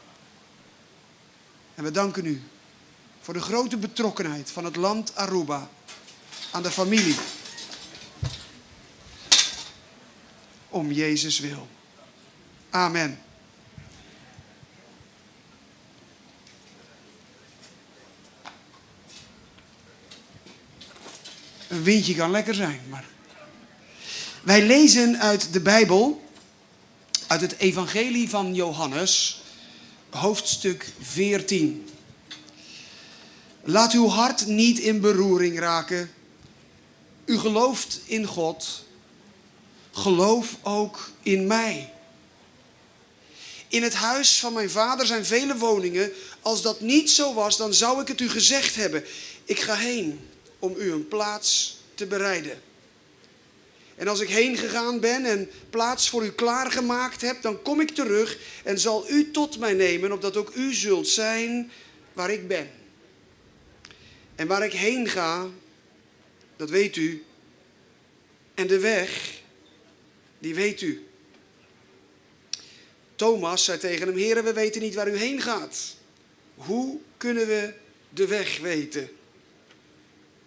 En we danken u voor de grote betrokkenheid van het land Aruba aan de familie. Om Jezus wil. Amen. Een windje kan lekker zijn, maar. Wij lezen uit de Bijbel, uit het Evangelie van Johannes, hoofdstuk 14. Laat uw hart niet in beroering raken. U gelooft in God. Geloof ook in mij. In het huis van mijn vader zijn vele woningen. Als dat niet zo was, dan zou ik het u gezegd hebben. Ik ga heen om u een plaats te bereiden. En als ik heen gegaan ben en plaats voor u klaargemaakt heb, dan kom ik terug en zal u tot mij nemen, opdat ook u zult zijn waar ik ben. En waar ik heen ga, dat weet u. En de weg, die weet u. Thomas zei tegen hem, Heere, we weten niet waar u heen gaat. Hoe kunnen we de weg weten?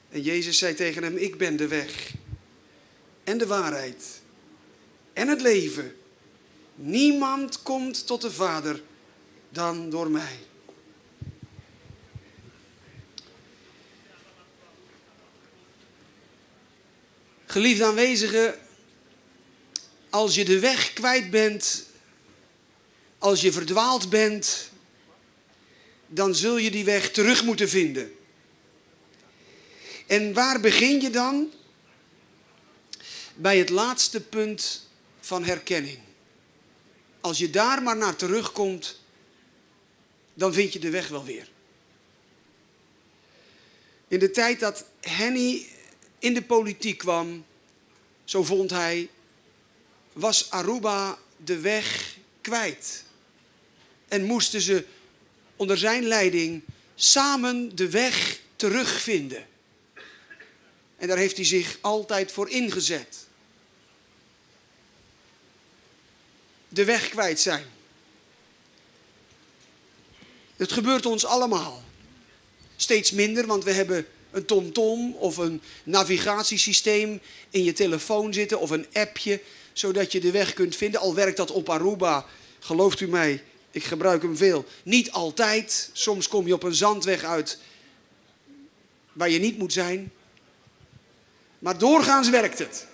En Jezus zei tegen hem, ik ben de weg en de waarheid en het leven. Niemand komt tot de Vader dan door mij. Geliefde aanwezigen, als je de weg kwijt bent, als je verdwaald bent, dan zul je die weg terug moeten vinden. En waar begin je dan? Bij het laatste punt van herkenning. Als je daar maar naar terugkomt, dan vind je de weg wel weer. In de tijd dat Henny in de politiek kwam, zo vond hij, was Aruba de weg kwijt. En moesten ze onder zijn leiding samen de weg terugvinden. En daar heeft hij zich altijd voor ingezet. De weg kwijt zijn. Het gebeurt ons allemaal. Steeds minder, want we hebben een TomTom of een navigatiesysteem in je telefoon zitten of een appje, zodat je de weg kunt vinden. Al werkt dat op Aruba, gelooft u mij, ik gebruik hem veel. Niet altijd, soms kom je op een zandweg uit waar je niet moet zijn. Maar doorgaans werkt het.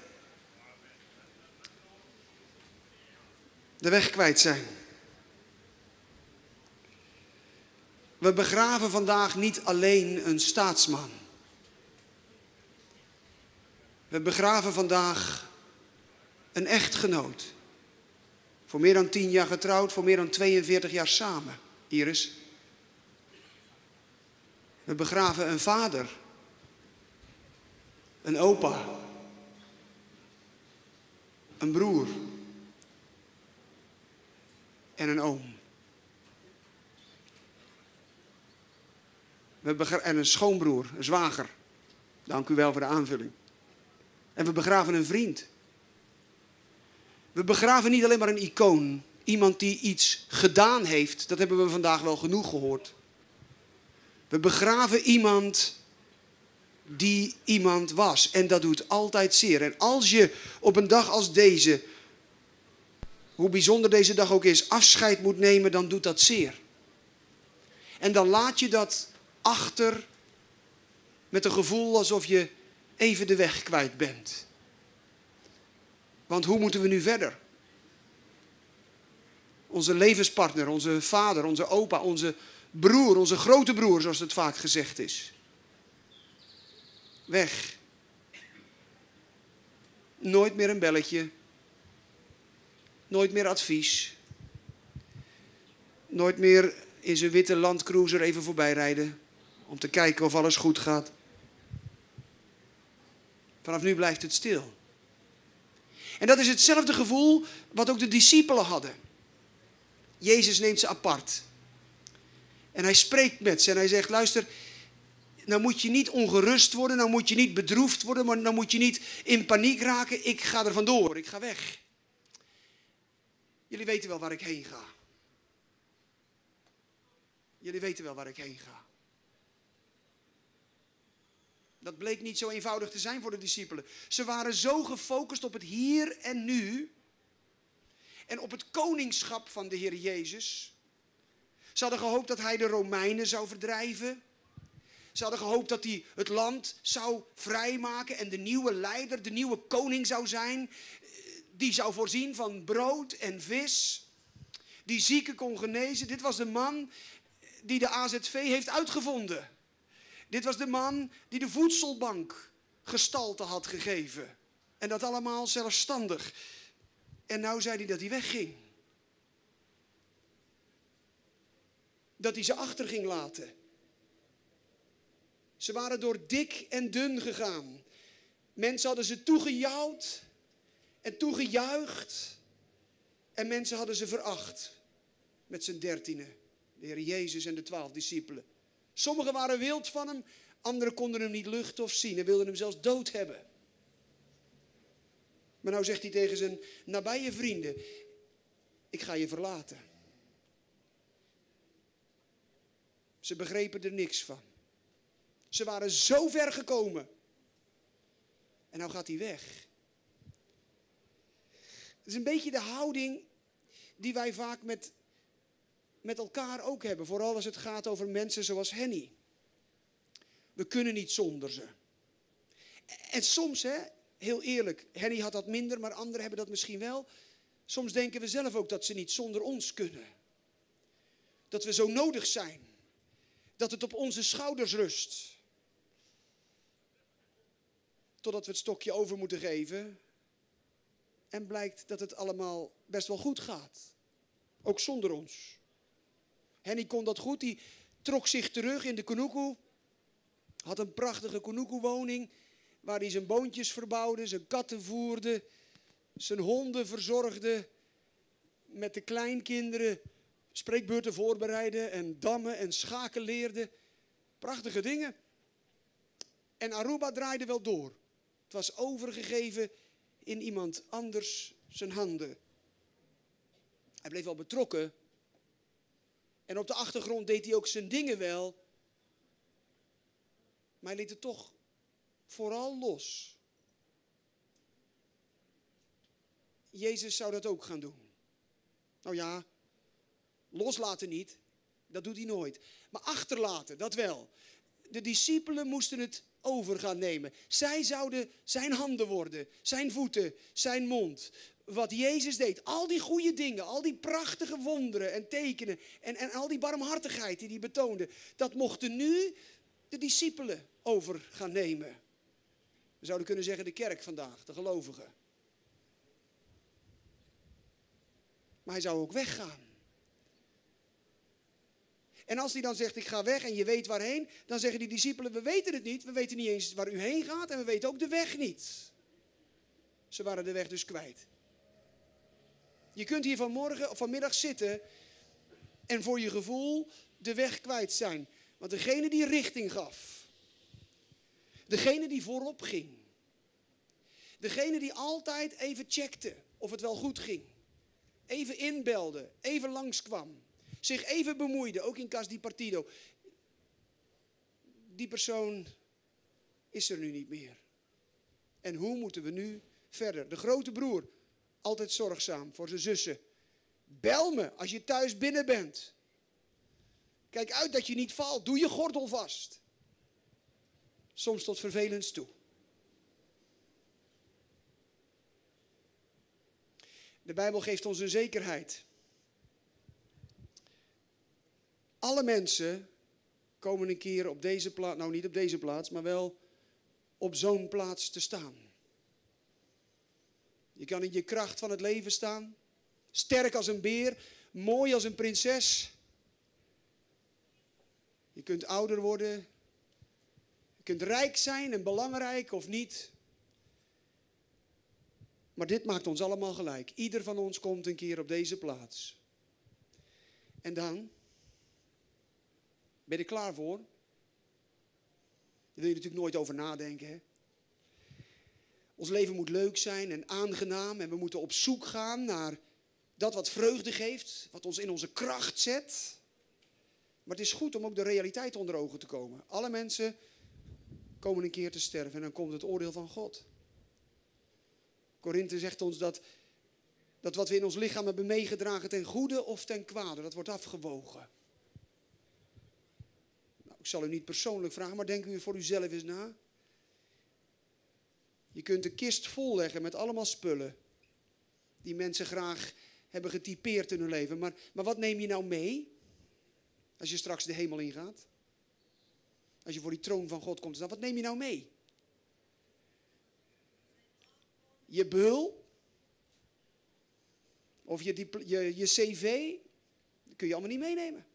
De weg kwijt zijn. We begraven vandaag niet alleen een staatsman. We begraven vandaag Een echtgenoot. Voor meer dan 10 jaar getrouwd, voor meer dan 42 jaar samen. Iris. We begraven een vader. Een opa. Een broer. En een oom. We en een schoonbroer, een zwager. Dank u wel voor de aanvulling. En we begraven een vriend. We begraven niet alleen maar een icoon. Iemand die iets gedaan heeft. Dat hebben we vandaag wel genoeg gehoord. We begraven iemand die iemand was. En dat doet altijd zeer. En als je op een dag als deze, hoe bijzonder deze dag ook is, afscheid moet nemen, dan doet dat zeer. En dan laat je dat achter met een gevoel alsof je even de weg kwijt bent. Want hoe moeten we nu verder? Onze levenspartner, onze vader, onze opa, onze broer, onze grote broer, zoals het vaak gezegd is. Weg. Nooit meer een belletje. Nooit meer advies. Nooit meer in zijn witte landcruiser even voorbij rijden. Om te kijken of alles goed gaat. Vanaf nu blijft het stil. En dat is hetzelfde gevoel wat ook de discipelen hadden. Jezus neemt ze apart. En hij spreekt met ze en hij zegt, luister, nou moet je niet ongerust worden, nou moet je niet bedroefd worden, maar nou moet je niet in paniek raken. Ik ga er vandoor, ik ga weg. Jullie weten wel waar ik heen ga. Jullie weten wel waar ik heen ga. Dat bleek niet zo eenvoudig te zijn voor de discipelen. Ze waren zo gefocust op het hier en nu en op het koningschap van de Heer Jezus. Ze hadden gehoopt dat hij de Romeinen zou verdrijven. Ze hadden gehoopt dat hij het land zou vrijmaken en de nieuwe leider, de nieuwe koning zou zijn. Die zou voorzien van brood en vis. Die zieken kon genezen. Dit was de man die de AZV heeft uitgevonden. Dit was de man die de voedselbank gestalte had gegeven. En dat allemaal zelfstandig. En nou zei hij dat hij wegging. Dat hij ze achter ging laten. Ze waren door dik en dun gegaan. Mensen hadden ze toegejouwd en toegejuicht. En mensen hadden ze veracht. Met z'n 13e. De Heer Jezus en de 12 discipelen. Sommigen waren wild van hem, anderen konden hem niet luchten of zien en wilden hem zelfs dood hebben. Maar nou zegt hij tegen zijn nabije vrienden, ik ga je verlaten. Ze begrepen er niks van. Ze waren zo ver gekomen. En nou gaat hij weg. Het is een beetje de houding die wij vaak met elkaar ook hebben. Vooral als het gaat over mensen zoals Henny. We kunnen niet zonder ze. En soms, hè, heel eerlijk, Henny had dat minder, maar anderen hebben dat misschien wel. Soms denken we zelf ook dat ze niet zonder ons kunnen. Dat we zo nodig zijn. Dat het op onze schouders rust. Totdat we het stokje over moeten geven. En blijkt dat het allemaal best wel goed gaat. Ook zonder ons. Henny kon dat goed, die trok zich terug in de Kunuku. Had een prachtige Kunuku-woning waar hij zijn boontjes verbouwde, zijn katten voerde, zijn honden verzorgde. Met de kleinkinderen spreekbeurten voorbereidde en dammen en schaken leerde. Prachtige dingen. En Aruba draaide wel door. Het was overgegeven in iemand anders zijn handen. Hij bleef wel betrokken. En op de achtergrond deed hij ook zijn dingen wel. Maar hij liet het toch vooral los. Jezus zou dat ook gaan doen. Nou ja, loslaten niet. Dat doet hij nooit. Maar achterlaten, dat wel. De discipelen moesten het over gaan nemen. Zij zouden zijn handen worden, zijn voeten, zijn mond. Wat Jezus deed, al die goede dingen, al die prachtige wonderen en tekenen en al die barmhartigheid die hij betoonde, dat mochten nu de discipelen over gaan nemen. We zouden kunnen zeggen de kerk vandaag, de gelovigen. Maar hij zou ook weggaan. En als hij dan zegt, ik ga weg en je weet waarheen, dan zeggen die discipelen, we weten het niet, we weten niet eens waar u heen gaat en we weten ook de weg niet. Ze waren de weg dus kwijt. Je kunt hier vanmorgen of vanmiddag zitten en voor je gevoel de weg kwijt zijn. Want degene die richting gaf, degene die voorop ging, degene die altijd even checkte of het wel goed ging, even inbelde, even langskwam, zich even bemoeide, ook in Cas di Partido. Die persoon is er nu niet meer. En hoe moeten we nu verder? De grote broer, altijd zorgzaam voor zijn zussen. Bel me als je thuis binnen bent. Kijk uit dat je niet valt. Doe je gordel vast. Soms tot vervelens toe. De Bijbel geeft ons een zekerheid. Alle mensen komen een keer op deze plaats, nou niet op deze plaats, maar wel op zo'n plaats te staan. Je kan in je kracht van het leven staan. Sterk als een beer, mooi als een prinses. Je kunt ouder worden. Je kunt rijk zijn en belangrijk of niet. Maar dit maakt ons allemaal gelijk. Ieder van ons komt een keer op deze plaats. En dan? Ben je er klaar voor? Daar wil je natuurlijk nooit over nadenken. Hè? Ons leven moet leuk zijn en aangenaam. En we moeten op zoek gaan naar dat wat vreugde geeft. Wat ons in onze kracht zet. Maar het is goed om ook de realiteit onder ogen te komen. Alle mensen komen een keer te sterven en dan komt het oordeel van God. Korinthe zegt ons dat, dat wat we in ons lichaam hebben meegedragen ten goede of ten kwade, dat wordt afgewogen. Nou, ik zal u niet persoonlijk vragen, maar denk u voor uzelf eens na. Je kunt de kist volleggen met allemaal spullen die mensen graag hebben getypeerd in hun leven. Maar, maar wat neem je nou mee als je straks de hemel ingaat? Als je voor die troon van God komt te staan, wat neem je nou mee? Je bul? Of je, je, je cv? Dat kun je allemaal niet meenemen.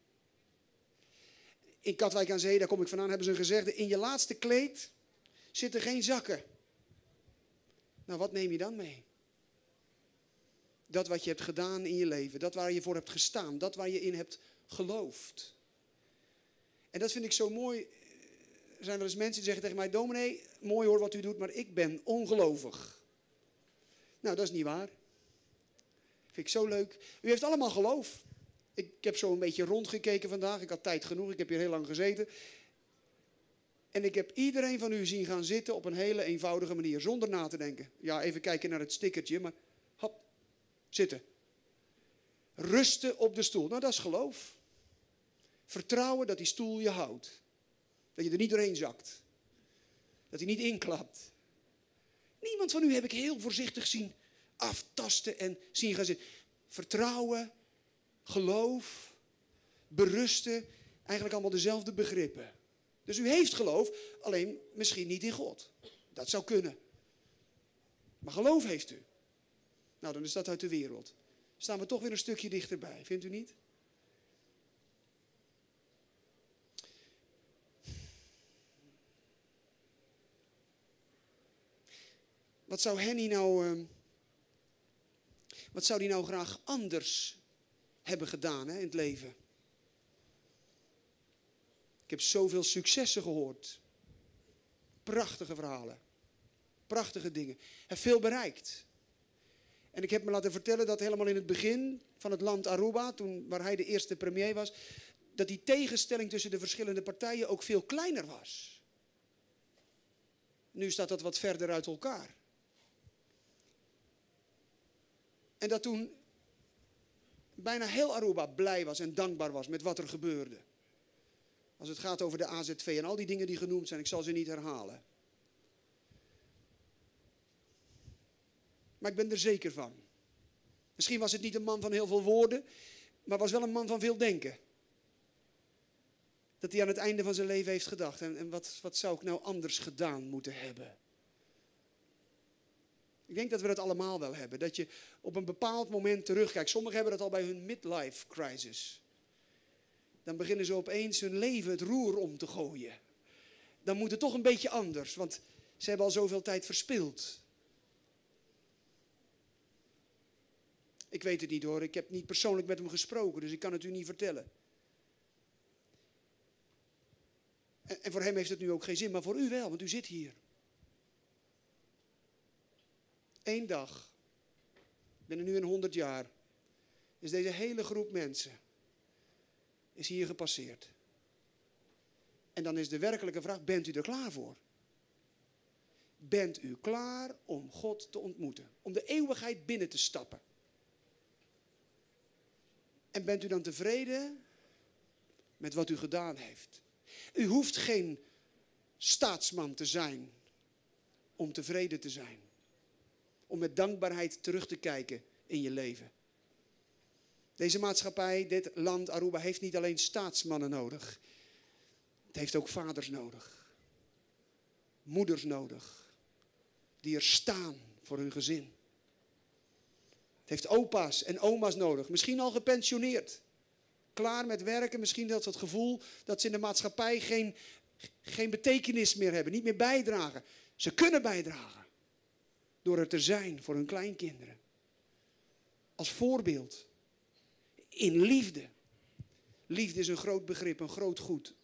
In Katwijk aan Zee, daar kom ik vandaan, hebben ze een gezegde. In je laatste kleed zitten geen zakken. Nou, wat neem je dan mee? Dat wat je hebt gedaan in je leven, dat waar je voor hebt gestaan, dat waar je in hebt geloofd. En dat vind ik zo mooi. Er zijn wel eens mensen die zeggen tegen mij: Dominee, mooi hoor wat u doet, maar ik ben ongelovig. Nou, dat is niet waar. Vind ik zo leuk. U heeft allemaal geloof. Ik heb zo een beetje rondgekeken vandaag. Ik had tijd genoeg. Ik heb hier heel lang gezeten. En ik heb iedereen van u zien gaan zitten op een hele eenvoudige manier, zonder na te denken. Ja, even kijken naar het stickertje, maar hop, zitten. Rusten op de stoel. Nou, dat is geloof. Vertrouwen dat die stoel je houdt. Dat je er niet doorheen zakt. Dat hij niet inklapt. Niemand van u heb ik heel voorzichtig zien aftasten en zien gaan zitten. Vertrouwen, geloof, berusten, eigenlijk allemaal dezelfde begrippen. Dus u heeft geloof, alleen misschien niet in God. Dat zou kunnen. Maar geloof heeft u. Nou, dan is dat uit de wereld. Staan we toch weer een stukje dichterbij, vindt u niet? Wat zou Henny nou, ehm, wat zou die nou graag anders hebben gedaan hè, in het leven? Ik heb zoveel successen gehoord. Prachtige verhalen. Prachtige dingen. Hij heeft veel bereikt. En ik heb me laten vertellen dat helemaal in het begin van het land Aruba, toen, waar hij de eerste premier was, dat die tegenstelling tussen de verschillende partijen ook veel kleiner was. Nu staat dat wat verder uit elkaar. En dat toen bijna heel Aruba blij was en dankbaar was met wat er gebeurde. Als het gaat over de AZV en al die dingen die genoemd zijn, ik zal ze niet herhalen. Maar ik ben er zeker van. Misschien was het niet een man van heel veel woorden, maar was wel een man van veel denken. Dat hij aan het einde van zijn leven heeft gedacht. En, en wat, wat zou ik nou anders gedaan moeten hebben? Ik denk dat we dat allemaal wel hebben. Dat je op een bepaald moment terugkijkt. Sommigen hebben dat al bij hun midlife crisis. Dan beginnen ze opeens hun leven het roer om te gooien. Dan moet het toch een beetje anders, want ze hebben al zoveel tijd verspild. Ik weet het niet hoor, ik heb niet persoonlijk met hem gesproken, dus ik kan het u niet vertellen. En voor hem heeft het nu ook geen zin, maar voor u wel, want u zit hier. Eén dag, binnen nu een 100 jaar, is deze hele groep mensen is hier gepasseerd. En dan is de werkelijke vraag, bent u er klaar voor? Bent u klaar om God te ontmoeten? Om de eeuwigheid binnen te stappen? En bent u dan tevreden met wat u gedaan heeft? U hoeft geen staatsman te zijn om tevreden te zijn. Om met dankbaarheid terug te kijken in je leven. Deze maatschappij, dit land Aruba, heeft niet alleen staatsmannen nodig. Het heeft ook vaders nodig. Moeders nodig. Die er staan voor hun gezin. Het heeft opa's en oma's nodig. Misschien al gepensioneerd. Klaar met werken. Misschien dat het gevoel dat ze in de maatschappij geen betekenis meer hebben. Niet meer bijdragen. Ze kunnen bijdragen. Door er te zijn voor hun kleinkinderen. Als voorbeeld. In liefde. Liefde is een groot begrip, een groot goed.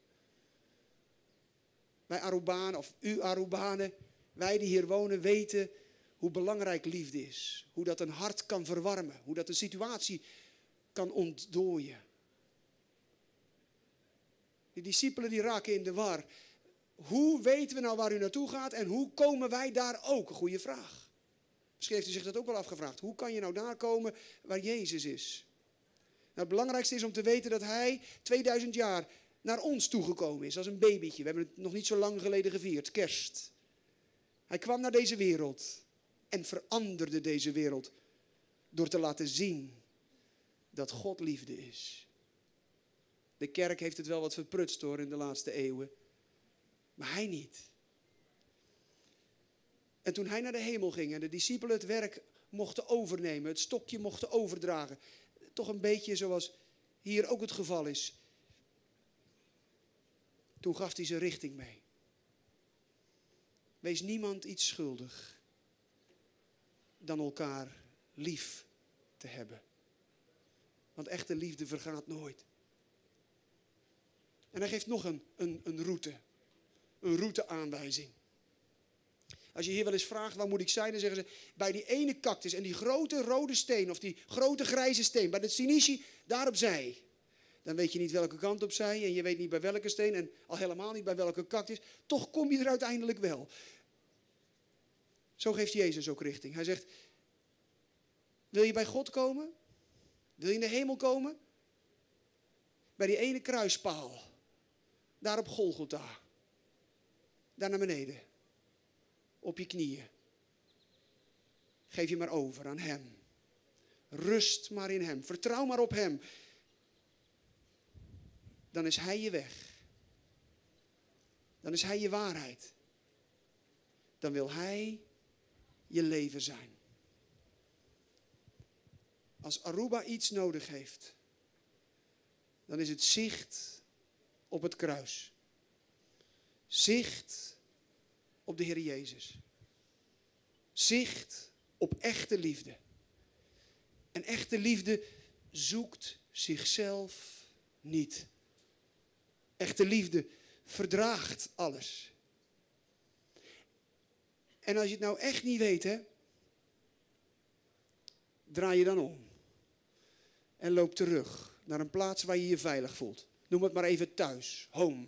Wij Arubanen, of u Arubanen, wij die hier wonen, weten hoe belangrijk liefde is. Hoe dat een hart kan verwarmen. Hoe dat een situatie kan ontdooien. Die discipelen die raken in de war. Hoe weten we nou waar u naartoe gaat en hoe komen wij daar ook? Een goede vraag. Misschien heeft u zich dat ook wel afgevraagd. Hoe kan je nou daar komen waar Jezus is? Het belangrijkste is om te weten dat hij 2000 jaar naar ons toegekomen is als een babytje. We hebben het nog niet zo lang geleden gevierd, kerst. Hij kwam naar deze wereld en veranderde deze wereld door te laten zien dat God liefde is. De kerk heeft het wel wat verprutst hoor in de laatste eeuwen, maar hij niet. En toen hij naar de hemel ging en de discipelen het werk mochten overnemen, het stokje mochten overdragen, toch een beetje zoals hier ook het geval is. Toen gaf hij zijn richting mee. Wees niemand iets schuldig dan elkaar lief te hebben. Want echte liefde vergaat nooit. En hij geeft nog een route. Een routeaanwijzing. Als je hier wel eens vraagt, waar moet ik zijn? Dan zeggen ze, bij die ene cactus en die grote rode steen of die grote grijze steen, bij de Sinishi, daar opzij. Dan weet je niet welke kant op zij en je weet niet bij welke steen en al helemaal niet bij welke cactus. Toch kom je er uiteindelijk wel. Zo geeft Jezus ook richting. Hij zegt, wil je bij God komen? Wil je in de hemel komen? Bij die ene kruispaal. Daar op Golgotha. Daar naar beneden. Op je knieën. Geef je maar over aan hem. Rust maar in hem. Vertrouw maar op hem. Dan is hij je weg. Dan is hij je waarheid. Dan wil hij je leven zijn. Als Aruba iets nodig heeft, dan is het zicht op het kruis. Zicht op de Heer Jezus. Zicht op echte liefde. En echte liefde zoekt zichzelf niet. Echte liefde verdraagt alles. En als je het nou echt niet weet, hè, draai je dan om. En loop terug naar een plaats waar je je veilig voelt. Noem het maar even thuis, home.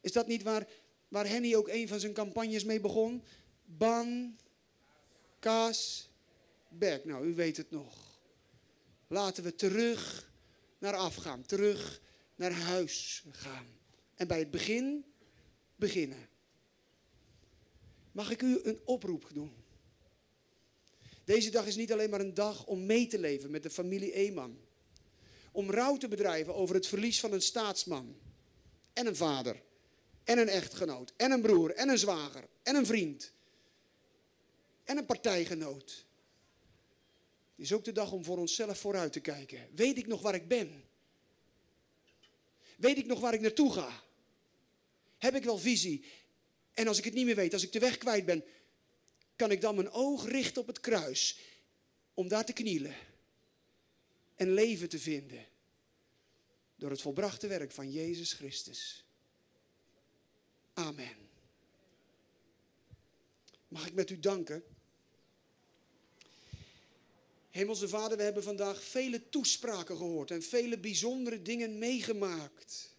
Is dat niet waar Henny ook een van zijn campagnes mee begon? Ban, kaas, bek. Nou, u weet het nog. Laten we terug naar af gaan. Terug naar huis gaan. En bij het begin beginnen. Mag ik u een oproep doen? Deze dag is niet alleen maar een dag om mee te leven met de familie Eman. Om rouw te bedrijven over het verlies van een staatsman. En een vader. En een echtgenoot. En een broer. En een zwager. En een vriend. En een partijgenoot. Het is ook de dag om voor onszelf vooruit te kijken. Weet ik nog waar ik ben? Weet ik nog waar ik naartoe ga? Heb ik wel visie? En als ik het niet meer weet, als ik de weg kwijt ben, kan ik dan mijn oog richten op het kruis om daar te knielen en leven te vinden door het volbrachte werk van Jezus Christus. Amen. Mag ik met u danken? Hemelse Vader, we hebben vandaag vele toespraken gehoord en vele bijzondere dingen meegemaakt.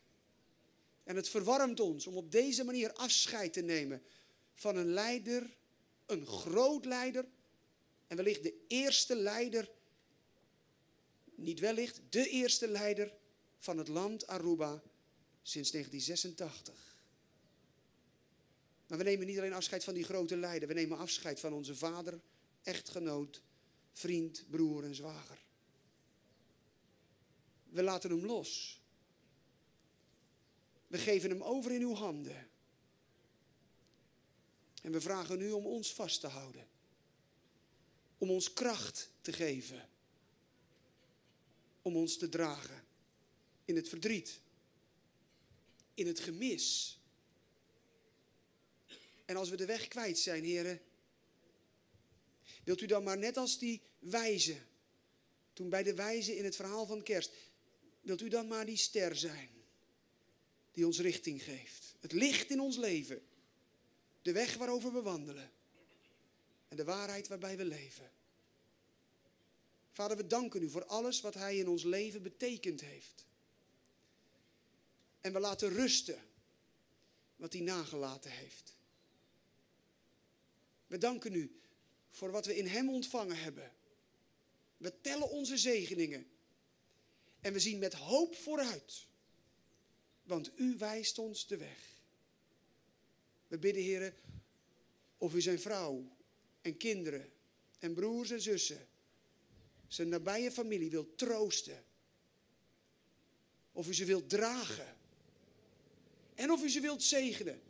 En het verwarmt ons om op deze manier afscheid te nemen van een leider, een groot leider en wellicht de eerste leider, niet wellicht, de eerste leider van het land Aruba sinds 1986. Maar we nemen niet alleen afscheid van die grote leider, we nemen afscheid van onze vader, echtgenoot, vriend, broer en zwager. We laten hem los. We geven hem over in uw handen. En we vragen u om ons vast te houden. Om ons kracht te geven. Om ons te dragen. In het verdriet. In het gemis. En als we de weg kwijt zijn, heren. Wilt u dan maar net als die wijze. Toen bij de wijze in het verhaal van kerst. Wilt u dan maar die ster zijn. Die ons richting geeft. Het licht in ons leven. De weg waarover we wandelen. En de waarheid waarbij we leven. Vader, we danken u voor alles wat hij in ons leven betekend heeft. En we laten rusten wat hij nagelaten heeft. We danken u voor wat we in hem ontvangen hebben. We tellen onze zegeningen. En we zien met hoop vooruit. Want u wijst ons de weg. We bidden, heren, of u zijn vrouw en kinderen en broers en zussen, zijn nabije familie wilt troosten. Of u ze wilt dragen. En of u ze wilt zegenen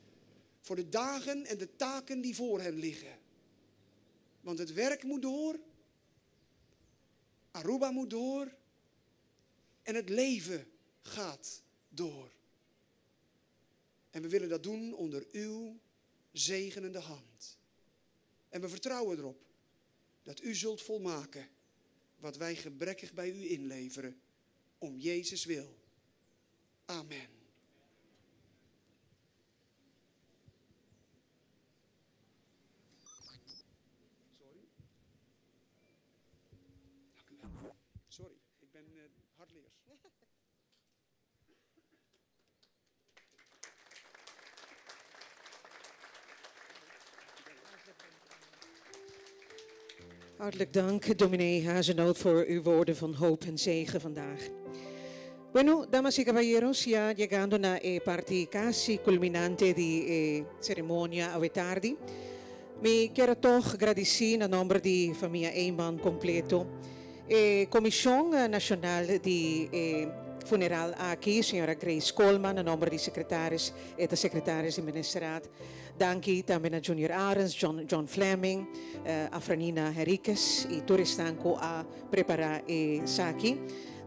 voor de dagen en de taken die voor hen liggen. Want het werk moet door. Aruba moet door. En het leven gaat door. En we willen dat doen onder uw zegenende hand. En we vertrouwen erop dat u zult volmaken wat wij gebrekkig bij u inleveren. Om Jezus wil. Amen. Sorry. Dank u wel. Sorry, ik ben hardleers. Hartelijk dank, dominee Hazenoot, voor uw woorden van hoop en zegen vandaag. Bueno, damas y caballeros, ya llegando na e parti casi culminante di e ceremonia awe tardi, mi kier toch gradici na nomber di famia Eman completo e Comision Nacional di e funeral aki, señora Grace Coleman, na nomber di secretaris, e ta secretaris di Ministerraad. Danki tambe na Junior Arends, John, John Fleming, Afranina Henriquez y tur esnan cu a prepara esaki.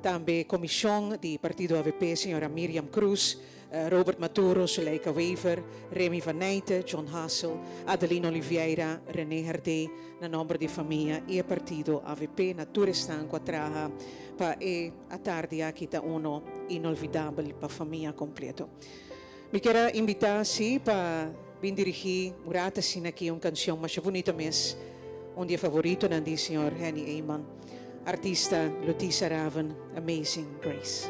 Tambe comision di partido avp, señora Miriam Cruz, Robert Maturo, Zuleika Wever, Remy van Nijten, John Hassel, Adeline Oliveira, René Herdé, na nomber di famia y e partido avp, na tur esnan cu a traha pa e atardi aki ta uno inolvidabel pa famia completo. Mi kier a invita si pa bin dirigi un rato asina aki un cancion masha bunito mes, un di e favoritonan di señor Henny Eman, artista Lutisa Raven, Amazing Grace.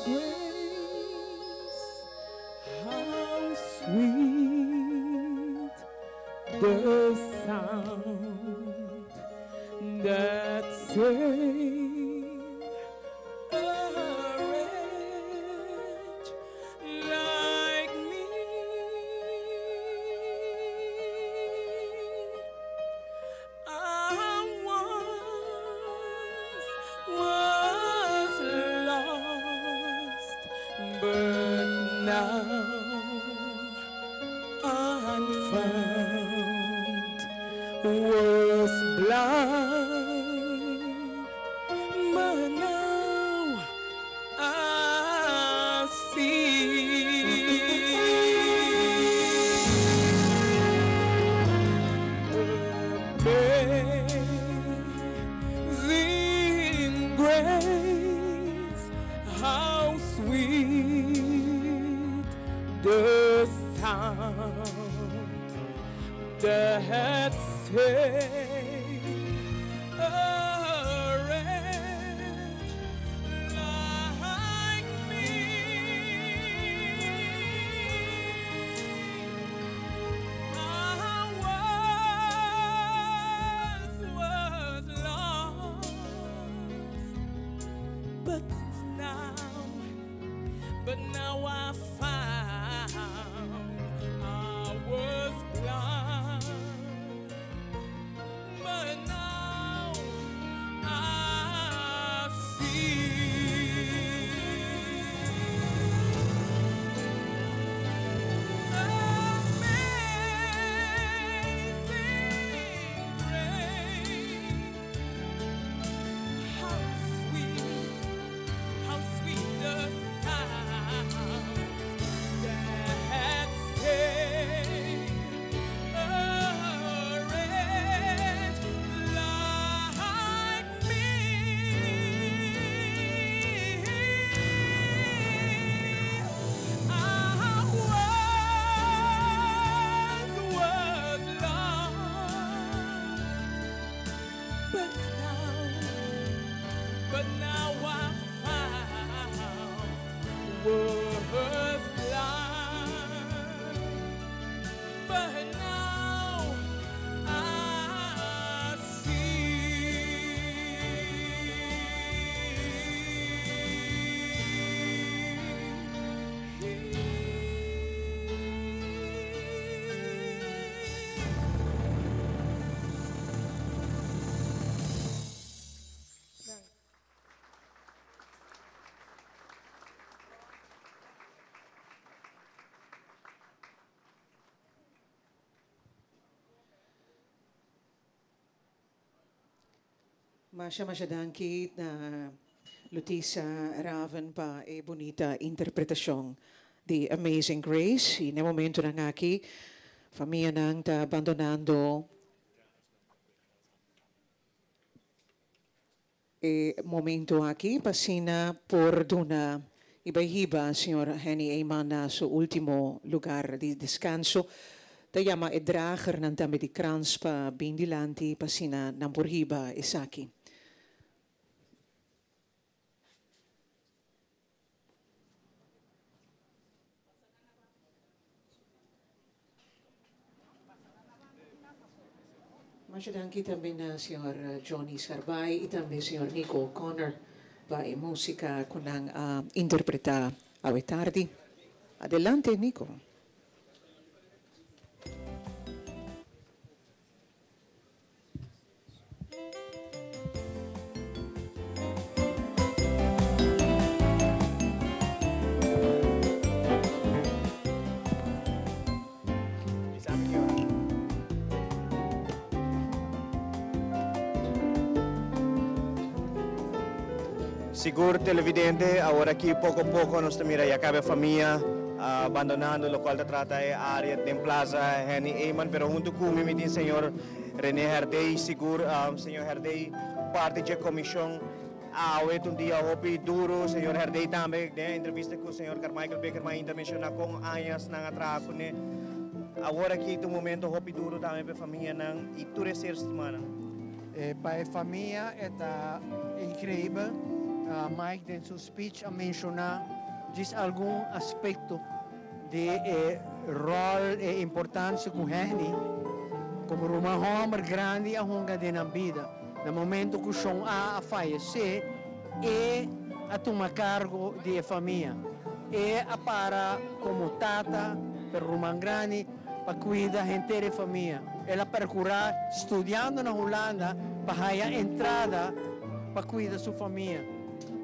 Grace, how sweet the sound that saved a wretch like now I'm found. Was blind, but now I see. Amazing grace, how sweet the sound that saved a wretch like me. I once was lost, but now, but now I found. I was blind, but now I see. Amazing grace, how sweet, how sweet the sound that saved a wretch like me. I once was lost, but now, but now I found. Was blind, but now I see. Masha masha danki na Lutisa Raven pa e bunita interpretacion di Amazing Grace. Y na e momentonan aki, famianan ta abandonando e momento aki pa asina por duna y bay hiba señor Henny Eman na su ultimo lugar di descanso. Ta yama e dragernan tambe di krans pa bin dilanti pa asina nan por hiba esaki. Masha danki tambe na señor Johnny Scarbay y tambe señor Nico O'Connor pa e musica cu nan a interpreta awe tardi. Adelante Nico. Sigur televidente, awor aki poco poco nos ta mira ya caba e famia abandonando locual ta trata e area den Plaza Henny Eman, pero hunto cu mi mi tin señor Rene Herdey, sigur señor Herdey parti dje comision awe ta un dia hopi duro, señor Herdey tambe den entrevista cu señor Carmichael Beckerman ainda menciona con añas nan a traha cune, awor aki ta un momento hopi duro tambe pa e famianan y tur e ser stimanan. Pa e famia e ta increibel, Mike den su speech a menciona djis algun aspecto di e rol e importancia cu Henny como ruman homber grandi a hunga den nan bida. Na momento cu Shon A a fayece e a tuma cargo di e famia. E a para como tata pero ruman grandi pa cuida henter e famia. El a percura studiando na Hulanda pa haya entrada pa cuida su famia.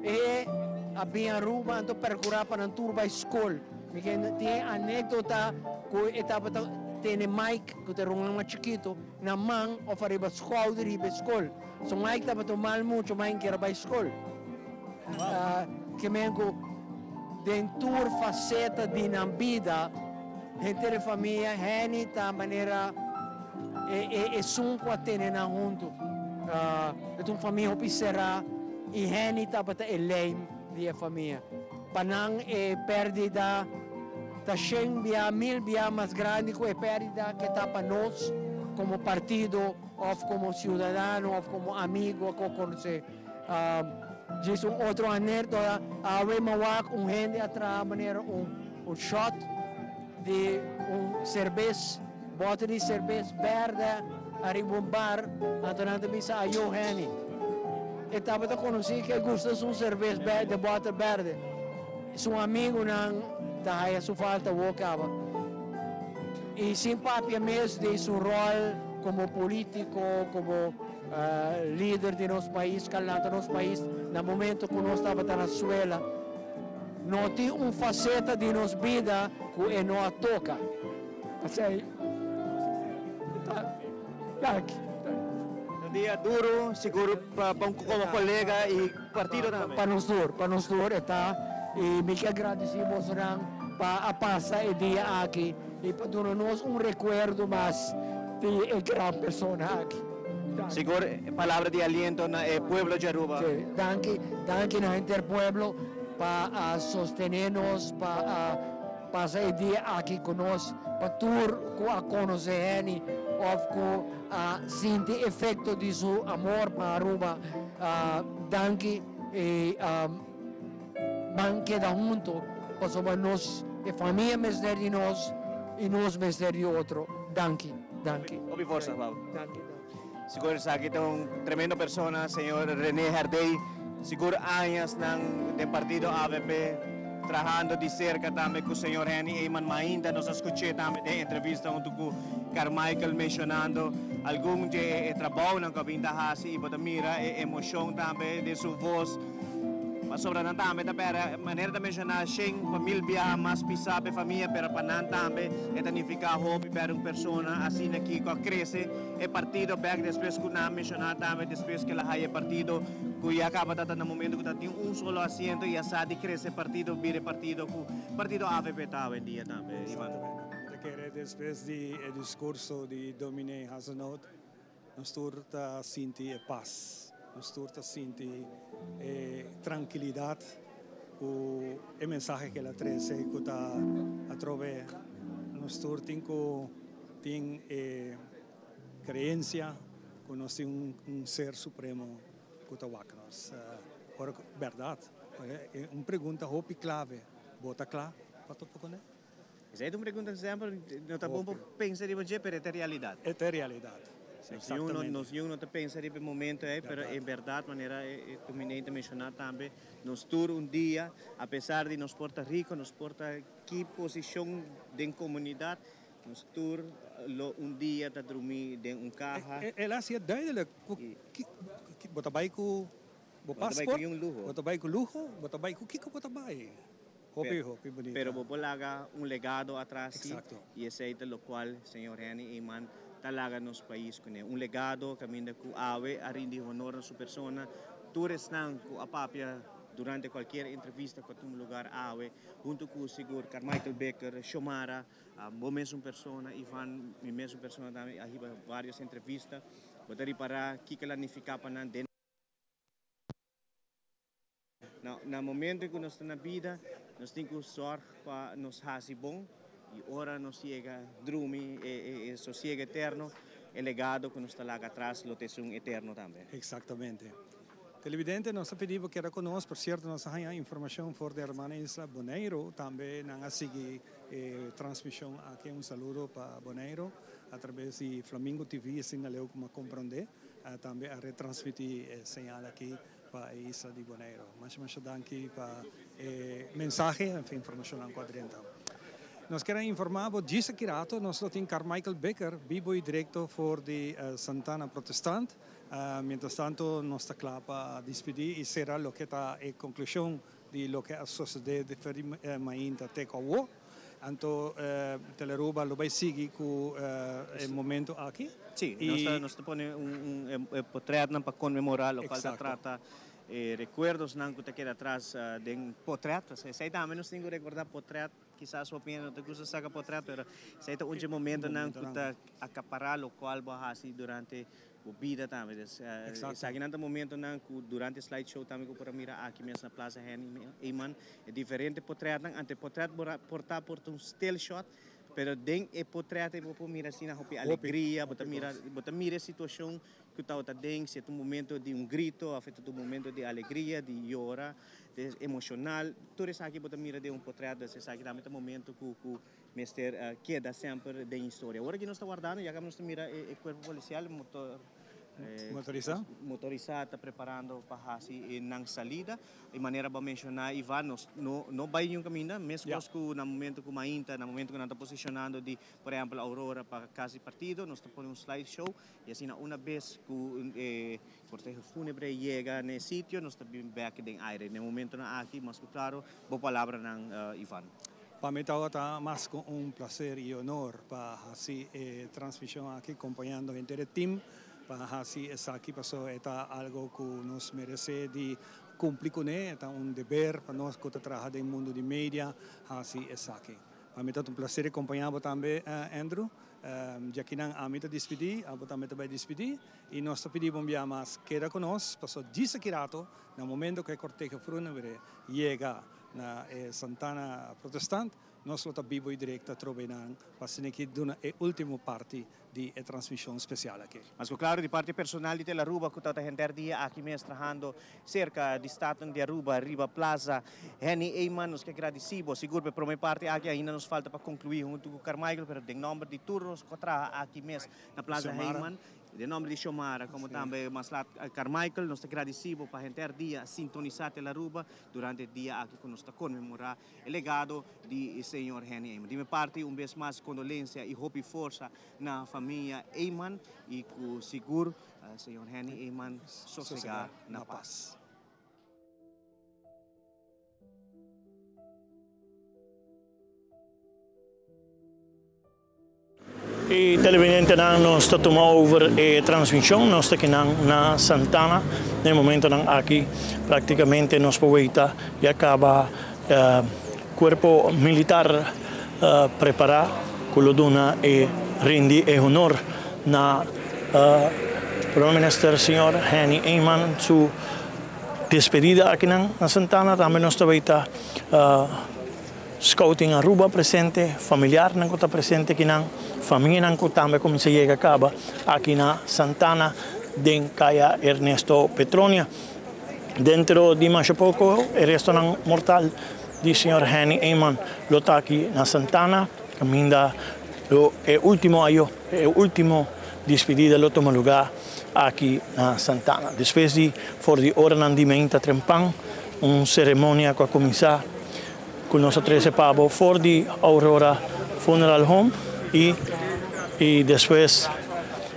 E a bin Aruba anto percura pa nan tur bay scol. Mi ke tin anekdota ku e tabata tene Mike, ku ta e ruman mas chikitu, na man òf ariba skouder riba e skol. So Mike tabata un mal mucha, Mike kier a bai skol. Ke men ku den tur faseta di nan bida, henter e famia Henny ta manera e esun ku a tene nan huntu. E ta un famia hopi será i Henny tabata e lijm di e famia. Pa nan e pèrdida ta shen bia, mil bia mas grandi ku e pèrdida ke ta pa nos komo partido òf komo siudadano òf komo amigo ku a konosé. Djis un otro anékdota, awe mi a wak un hende a traha manera un un shot di un serbes, bòter di serbes bèrdè ariba un bar, anto nan ta bisa ayo Henny. E tabata konosí ku e gusta su serbes di bòter bèrdè. Su amigunan ta haya su falta awor kaba. I sin papia mes di su ròl komo polítiko, komo lider di nos pais, ku a lanta nos pais na momento ku nos tabata na suela. No tin un faseta di nos bida ku e no a toka. Asei ta. Danki. Un dia duro sigur pa un komo kolega i partido tambe. Pa nos tur, pa nos tur e ta i mi ke gradisí bosonan pa a pasa e dia aki i pa duna nos un rekuerdo mas di e gran persona aki. Danki. Sigur palabra di aliento na e pueblo di Aruba. Sí, danki, danki na henter pueblo pa a sostené nos, pa a Pasa e dia aki ku nos pa tur ku a konosé Henny òf ku a sinti efekto di su amor pa Aruba. Danki i ban keda hunto pasobra nos e famia mester di nos i nos mester di otro. Danki, danki. Hopi forsa, Pau. Danki, danki. Sigur esaki ta un tremendo persona, señor Rene Herdey. Sigur añasnan den partido avp, trahando di cerca tambe cu señor Henny Eman Mainda. Nos a scuché tambe den entrevista hunto cu Carmichael mencionando algun dje e trabounan cu a bin ta haci y bo ta mira e emocion tambe den su voz. Pasobra nan tambe ta bera, manera ta menciona, shen pa mil biaha mas pisa pa e famia, pero pa nan tambe e ta nifica hopi bera un persona asina aki cu a crece e partido bek despues cu nan a menciona tambe despues cu el a haya e partido cu ya caba ta ta na momento cu ta tin un solo asiento y a sa di crece e partido bira e partido cu partido avp ta awendia tambe, Ivan. Exactamente. Ta kere despues di e discurso di Dominee Hazenoot Nos tur ta sinti e pas, nos tur ta sinti e trankilidat ku e mensahe ku el a trese ku ta atrobe nos tur tin ku tin e kreensia ku nos tin un ser supremo ku ta wak nos. Ora ku bèrdat, un pregunta hopi klave, bo ta kla pa topa kuné? Esei ta un pregunta semper, no ta bon pa pensa riba dje, pero e ta realidat. E ta realidat, exactamente. Nos niun no ta pensa riba e momento ei, pero en berdad, manera e dominee ta menciona tambe, nos tur un dia, a pesar di nos por ta rico, nos por ta ki posicion den comunidad, nos tur lo un dia ta drumi den un caha. El a hacié duidelijk cu bo ta bay cu bo paspoort, bo ta bay cu luho, bo ta bay cu kico bo ta bay. Hopi, hopi bunita. Pero bo por laga un legado atras si, y esey ta locual señor Henny Eman ta laga nos pais cune. Un legado caminda cu awe a rindi honor na su persona. Tur esnan cu a papia durante cualkier entrevista cu a tuma lugar awe, hunto cu sigur Carmichael Bikker, Xiomara, bo mesun persona, Ivan, mi mesun persona tambe a hiba varios entrevista. Bo ta ripara kico el a nifica pa nan den. Na momento ku nos ta na bida, nos tin ku sòrg pa nos hasi bon i ora nos yega drumi e sosiego eterno, e legado ku nos ta laga atras lo ta esun eterno tambe. Eksaktamente. Televidente, nos ta pidi bo keda ku nos. Por sierto, nos a haña informashon for di hermana isla Boneiru. Tambe nan a sigui e transmishon aki. Un saludo pa Boneiru a traves di Flamingo TV, asina leu ku mi a komprondé. Tambe a retransmití e señal aki pa e isla di Boneiru. Masha masha danki pa e mensahe en informashonnan ku a drenta. Nos kier a informá bo djis aki rato nos lo tin Carmichael Bikker bibo i direkto for di Santana Protestant. Mientras tanto nos ta kla pa dispidí i sera loke ta e konklushon di loke a sosodé di fer di mainta te ku awo. Anto Telearuba lo bai sigui cu e momento aki. Sí, nos ta nos ta pone un un e potretnan pa conmemora locual ta trata e recuerdosnan cu ta keda atras den potret. Esey tambe nos tin cu recorda potret. Kisas hopi hende no ta gusta saca potret, pero esey ta un dje momentonan cu ta acapara locual bo a haci durante bo bida tambe. Dus esakinan ta momentonan cu durante slide show tambe cu por a mira aki mes na Plaza Henny Eman e diferente potretnan. Ante potret por ta por ta un still shot, pero den e potret ey bo por mira asina hopi alegria, bo ta mira bo ta mira e situacion cu tabata den, si e ta un momento di un grito of e ta un momento di alegria, di yora, emocional. Tur esaki bo ta mira den un potret, dus esaki tambe ta momento cu cu Mester keda semper den historia. Ora ki nos ta wardando, ya kaba nos ta mira e cuerpo policial motor Motorisá. Motorisá ta preparando pa haci nan salida. E manera bo a menciona, Ivan, nos no no bay niun caminda. Mescos cu na momento cu mainta, na momento cu nan ta posicionando di, por ehempel, Aurora pa Cas di Partido, nos ta pone un slide show y asina una bes cu e corteho funebre yega na e sitio, nos ta bin bek den aire. Na e momentonan aki, mas cu claro, bo palabranan, Ivan. Pa mi tabata mas ku un plaser i honor pa hasi e transmishon aki kompañando henter e tim pa hasi esaki pasobra e ta algo ku nos meresé di kumpli kuné, e ta un deber pa nos ku ta traha den mundu di media hasi esaki. Pa mi tabata un plaser di kompañá bo tambe Andrew. Djakinan ami ta dispidí, abo tambe ta bai dispidí i nos ta pidi bo un bia mas keda ku nos pasobra djis aki rato na momento ku e korteho fúnebre yega Na e Santana Protestant nos lo ta bibo y directo atrobe nan pa asina ki duna e ultimo parti di e transmision special aki. Mas cu claro di parti personal di Telaruba cu tabata henter dia aki mes trahando cerca di Staten di Aruba riba Plaza Henny Eman nos ke gradici bo sigur pa e prome parti aki ainda nos falta pa conclui hunto cu Carmichael pero den nomber di tur nos cu a traha aki mes na Plaza Heyman Den nomber di Xiomara, como tambe mas lat Carmichael, nos ta gradici bo pa henter dia sintonisa Telaruba durante e dia aki cu nos ta conmemora e legado di señor Henny Eman. Di mi parti un bes mas condolencia y hopi forsa na famia Eman y cu sigur señor Henny Eman sosega na paz. E televidentenan nos ta tuma over e transmision, nos ta kinan na Santana na e momentonan aki practicamente nos por weita ya caba cuerpo militar prepara cu lo duna e rindi e honor na Prome Minister señor Henny Eman su despedida akinan na Santana. Tambe nos ta weita Scouting Aruba presente, familiarnan ku ta presente akinan, famianan ku tambe kuminsá yega kaba aki na Santana den Kaya Ernesto Petronia. Dentro di masha poko e restonan mortal di señor Henny Eman lo ta aki na Santana kaminda lo e ultimo ayo, e ultimo dispedida lo tuma lugá aki na Santana. Despues di for di oranan di meinta trempan un seremonia ku a kuminsá ku nos a trese pa bo for di Aurora Funeral Home i i despues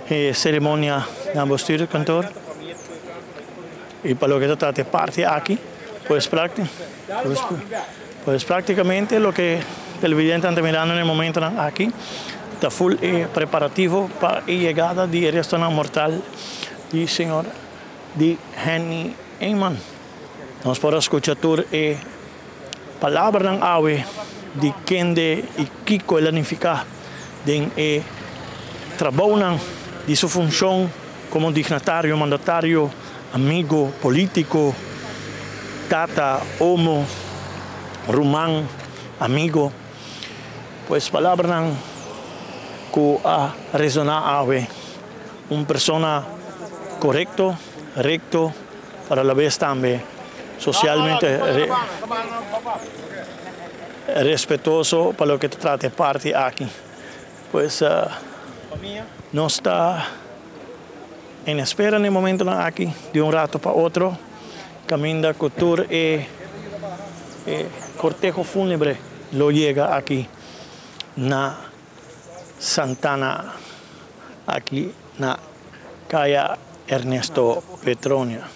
e seremonia na Bestuurskantoor i pa loke ta trata e parti aki pues pues praktikamente loke televidentenan ta mirando na e momentonan aki ta ful e preparativo pa e yegada di e restonan mortal di señor di Henny Eman. Nos por a skucha tur e palabranan awe di kende i kiko el a nifiká den e trabounan di su funshon komo dignatario, mandatario, amigo, polítiko, tata, omo, ruman, amigo. Pues palabranan ku a resoná awe. Un persona korekto, rekto. Pero a la bes tambe socialmente respetuoso pa loke ta trata e parti aki. Pues nos ta en espera na e momentonan aki di un rato pa otro caminda cu tur e corteho funebre lo yega aki na Santana aki na Kaya Ernesto Petronia.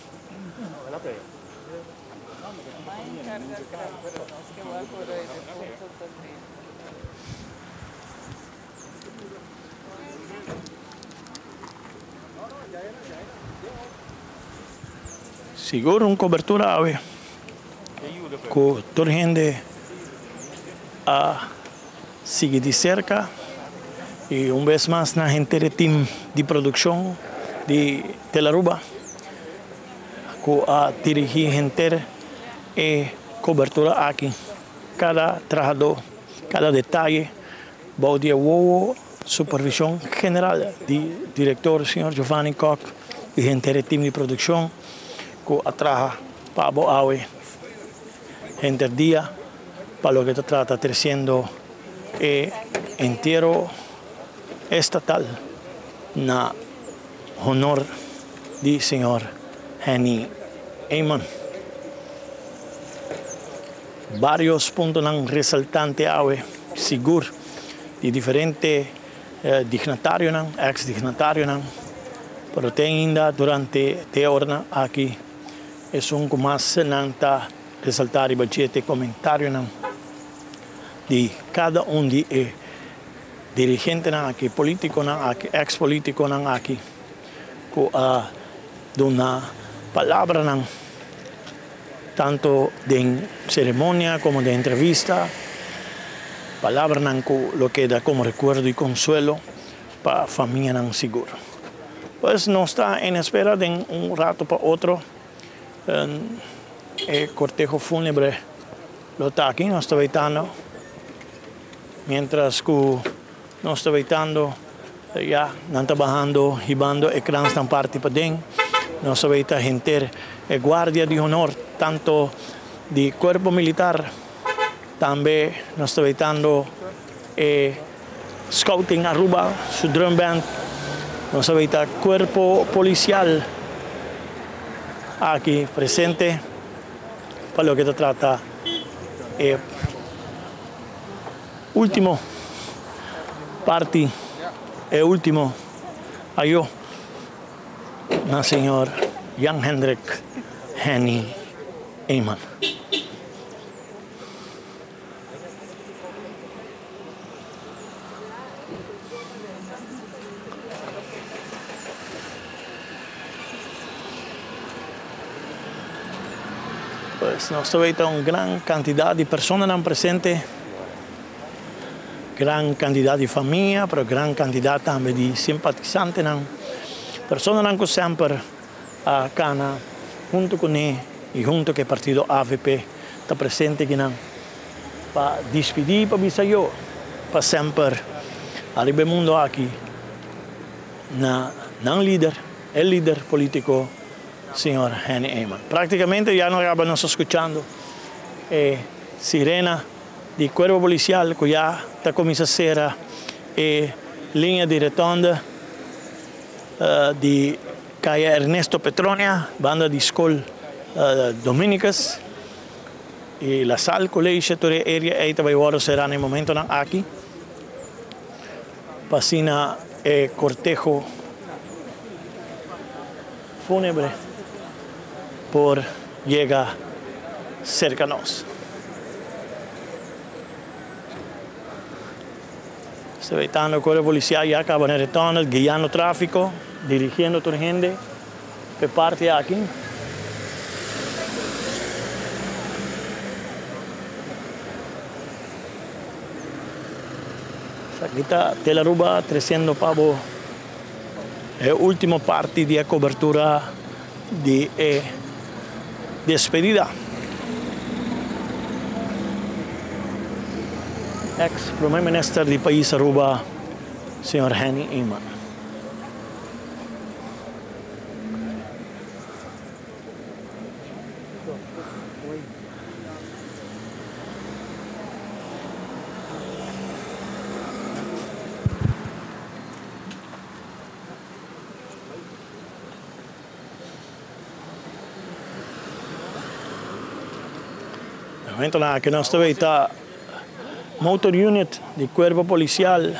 Sigur un cobertura awe cu tur hende a sigui di cerca y un bes mas na henter e team di produccion di Telaruba cu a dirigi henter e cobertura aki. Cada trahador, cada detaye bou di e wowo supervision general di director señor Giovanni Kock y henter e team di produccion cu a traha pa abo awe henter dia pa loke ta trata treciendo e entiero estatal na honor di señor Henny Eman. Varios puntonan resaltante awe sigur di diferente dignatarionan, ex dignatarionan, pero te ainda durante te oranan aki esun ku mas nan ta resalta riba dje te comentarionan di kada un di e dirigentenan aki, politiconan aki, ex politiconan aki ku a duna palabranan tanto den ceremonia como den entrevista, palabranan cu lo keda como recuerdo y consuelo pa famianan sigur. Pues nos ta en espera den un rato pa otro e corteho funebre lo ta aki, nos ta weitando mientras cu nos ta weitando ya nan ta bahando hibando e kransnan parti paden. Nos ta weita henter e guardia di honor tanto di cuerpo militar tambe nos ta weitando e Scouting Aruba su drum band. Nos ta weita cuerpo policial aki presente pa loke ta trata e Ultimo parti e ultimo ayo na señor Jan Hendrik Henny Eman. Pues nos ta weta un gran cantidad di personanan presente, gran cantidad di famia, pero gran cantidad tambe di simpatisantenan, personanan cu semper a cana hunto cune y hunto cu e partido avp ta presente akinan pa dispidi pa bisa yo pa semper ariba e mundo aki na nan lider, e lider politico Señor Henny Eman. Prácticamente ya no caba nos scuchando e sirena di cuerpo policial cu ya ta cuminsa cera e linea di rotonde di Caya Ernesto Petronia banda di School Dominicus y La Salle College tur e area ey ta bay wordo cera na e momentonan aki pa asina e corteho fúnebre por yega cerca nos. Se wetando cu e policía ya caba na rotonde guiando trafico, dirigiendo tur hende p'e parti aki. Esaki ta Telaruba treciendo pa bo e ultimo parti di e cobertura di e despedida. Ex Prome Minister di pais Aruba, señor Henny Eman. Momentonan aki nos ta weta motor unit di cuerpo policial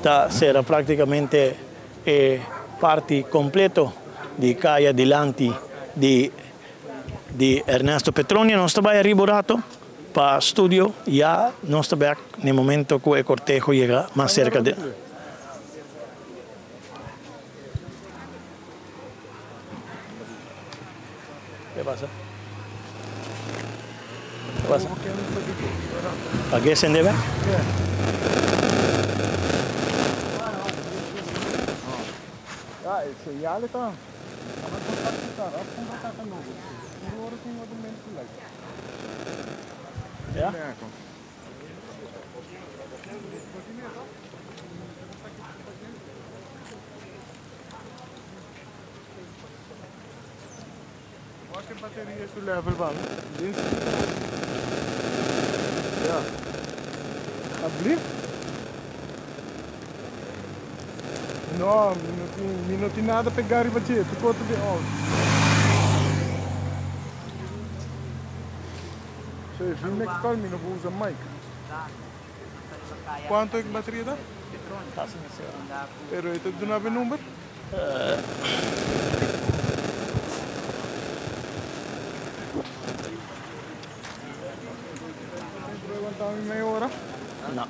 ta cera practicamente e parti completo di caya dilanti di. Di Ernesto Petronia nos ta bai ariba un rato pa studio ya nos ta bek na e momento cu e corteho yega mas cerca di. Ke pasa? Ke pasa? Pag'é sende bek? Ja? No, mi no tin nada pegá riba dje, tur kos ta den òrdu. So if mi next call mi no por usa mic. Kuantu e bateria ta? Pero e ta duna bo e number? Levanta mi meia ora? No.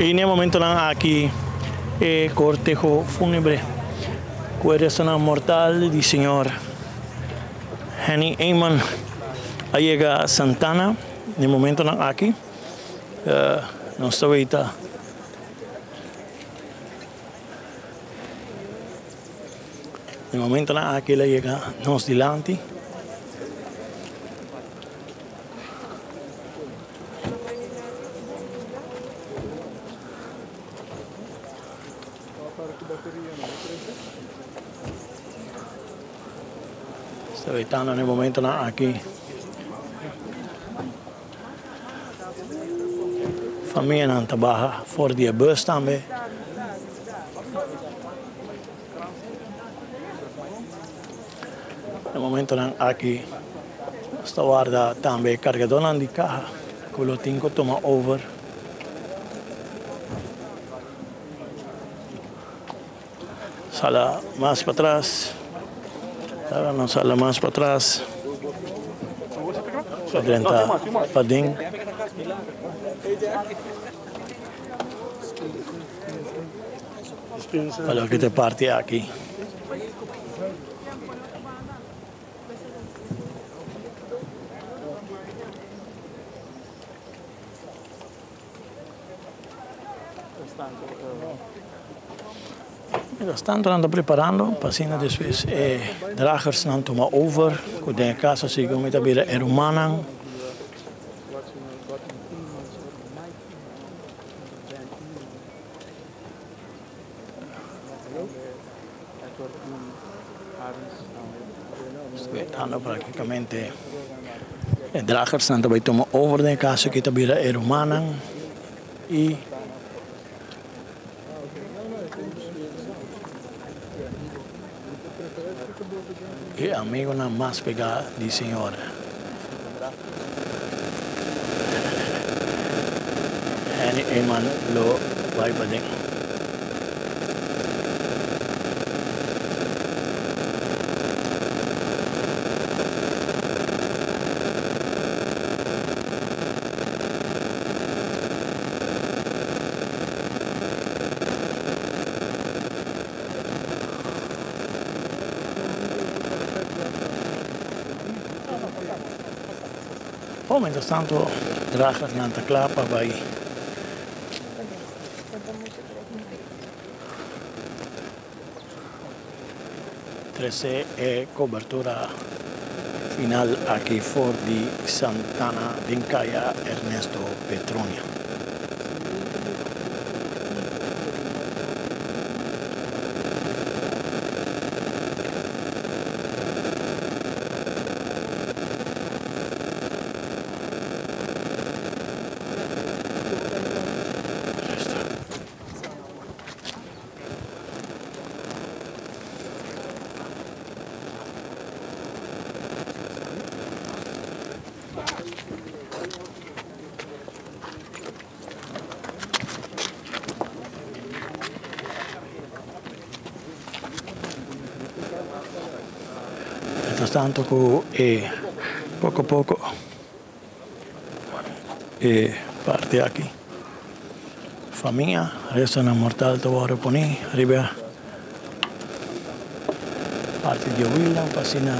Y n'e momentonan aki e corteho funebre cu e restonan mortal di señor Henny Eman a yega Santana. N'e momentonan aki nos ta weita. E momentonan aki el a yega nos dilanti. Sta wetando na e momentonan aki. Famianan ta baha for di e bus tambe. Na momentonan aki nos ta warda tambe kargadónan di kaha ku lo tin ku tuma over. Sala mas patras, Tara nos sala mas patras pa drenta paden. Pa loke ta e parti aki. Mientras tanto nan ta preparando pa asina despues e dragersnan tuma over ku den e kaso segun mi ta bira e rumannan. Respetando prácticamente e dragersnan ta bai tuma over den e kaso ki ta bira e rumannan y e amigonan mas pegá di señor Henny Eman lo bai paden. Oh, mientras tanto, dragernan ta kla pa bai. Trese e cobertura final aki for di Santana den Caya Ernesto Petronia. Mientras tanto ku e poko poko e parti aki famia restonan mortal ta wòrdu poni riba parti di e wilnan pa asina.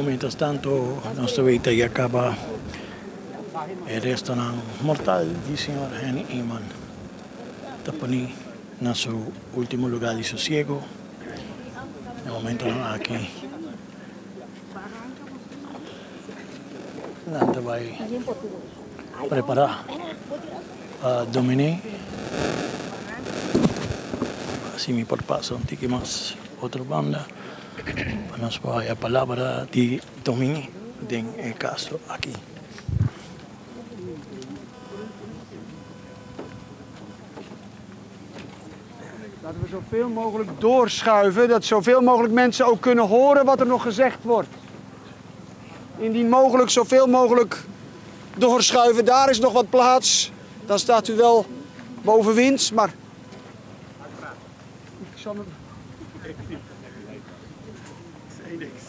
Mientras tanto, nos ta weta ya caba E restonan mortal di señor Henny Eman ta poni na su ultimo lugar di sosiego. Na momentonan aki nan ta bai prepara pa dominé. Asi mi por pasa un tiki mas otro banda pa nos por haya palabra di dominé den e caso aki. Laten we zoveel mogelijk doorschuiven, dat zoveel mogelijk mensen ook kunnen horen wat er nog gezegd wordt. Indien mogelijk, zoveel mogelijk doorschuiven. Daar is nog wat plaats. Dan staat u wel boven winst, maar... Ik zal hem... Ik zei niks.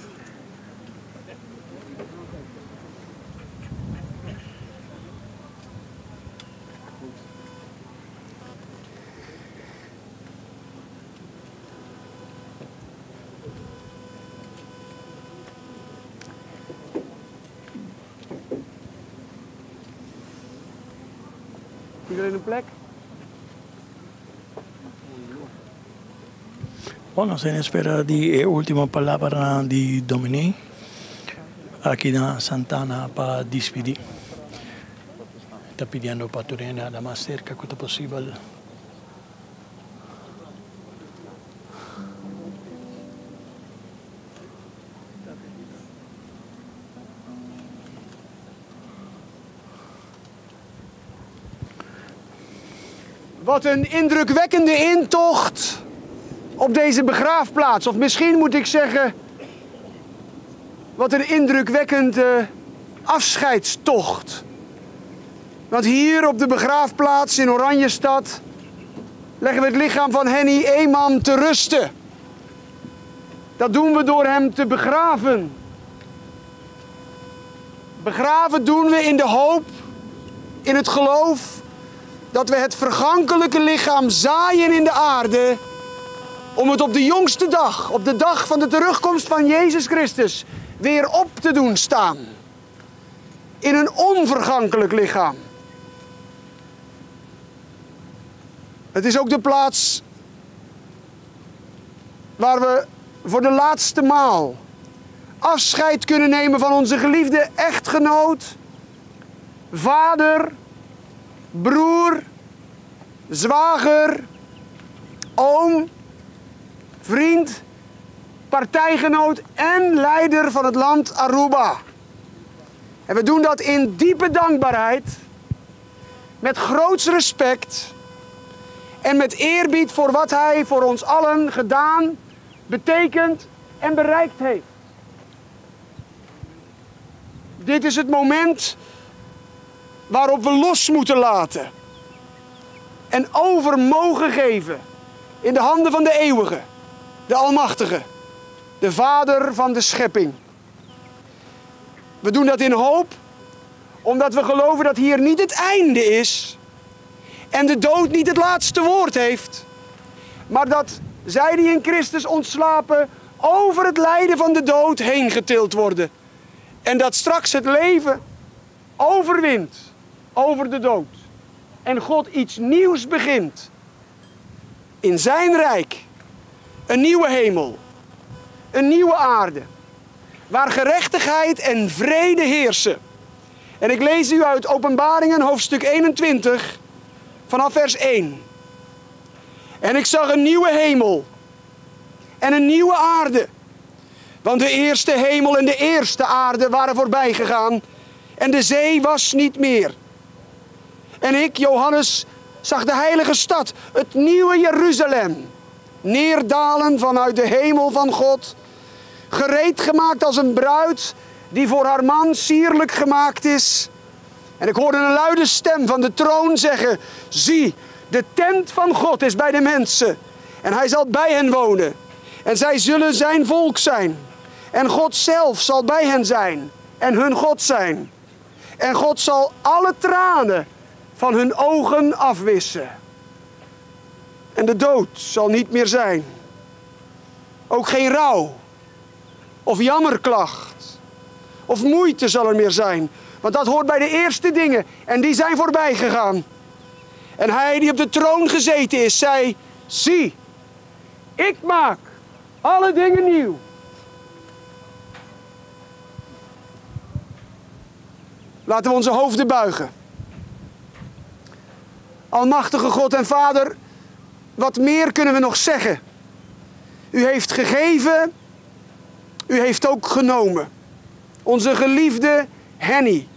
Iedereen een plek? Bon, nos ta en espera di e ultimo palabranan di Dominé aki na Santana pa dispidi. Ta pidiendo pa tur hende anda mas cerca cu ta posibel. Wat een indrukwekkende intocht op deze begraafplaats. Of misschien moet ik zeggen, wat een indrukwekkende afscheidstocht. Want hier op de begraafplaats in Oranjestad leggen we het lichaam van Henny Eman te rusten. Dat doen we door hem te begraven. Begraven doen we in de hoop, in het geloof, dat we het vergankelijke lichaam zaaien in de aarde, om het op de jongste dag, op de dag van de terugkomst van Jezus Christus, weer op te doen staan. In een onvergankelijk lichaam. Het is ook de plaats waar we voor de laatste maal afscheid kunnen nemen van onze geliefde echtgenoot, vader, broer, zwager, oom, vriend, partijgenoot en leider van het land Aruba. En we doen dat in diepe dankbaarheid, met groots respect en met eerbied voor wat hij voor ons allen gedaan, betekend en bereikt heeft. Dit is het moment waarop we los moeten laten en over mogen geven in de handen van de Eeuwige, de Almachtige, de Vader van de schepping. We doen dat in hoop, omdat we geloven dat hier niet het einde is en de dood niet het laatste woord heeft, maar dat zij die in Christus ontslapen over het lijden van de dood heen getild worden. En dat straks het leven overwint over de dood. En God iets nieuws begint. In zijn rijk. Een nieuwe hemel. Een nieuwe aarde. Waar gerechtigheid en vrede heersen. En ik lees u uit Openbaringen hoofdstuk 21 vanaf vers 1. En ik zag een nieuwe hemel en een nieuwe aarde. Want de eerste hemel en de eerste aarde waren voorbij gegaan en de zee was niet meer. En ik, Johannes, zag de heilige stad, het nieuwe Jeruzalem, neerdalen vanuit de hemel van God, gereed gemaakt als een bruid die voor haar man sierlijk gemaakt is. En ik hoorde een luide stem van de troon zeggen, zie, de tent van God is bij de mensen en hij zal bij hen wonen. En zij zullen zijn volk zijn. En God zelf zal bij hen zijn en hun God zijn. En God zal alle tranen van hun ogen afwissen. En de dood zal niet meer zijn. Ook geen rouw of jammerklacht of moeite zal er meer zijn. Want dat hoort bij de eerste dingen en die zijn voorbij gegaan. En hij die op de troon gezeten is, zei: Zie, ik maak alle dingen nieuw. Laten we onze hoofden buigen. Almachtige God en Vader, wat meer kunnen we nog zeggen? U heeft gegeven, u heeft ook genomen. Onze geliefde Henny,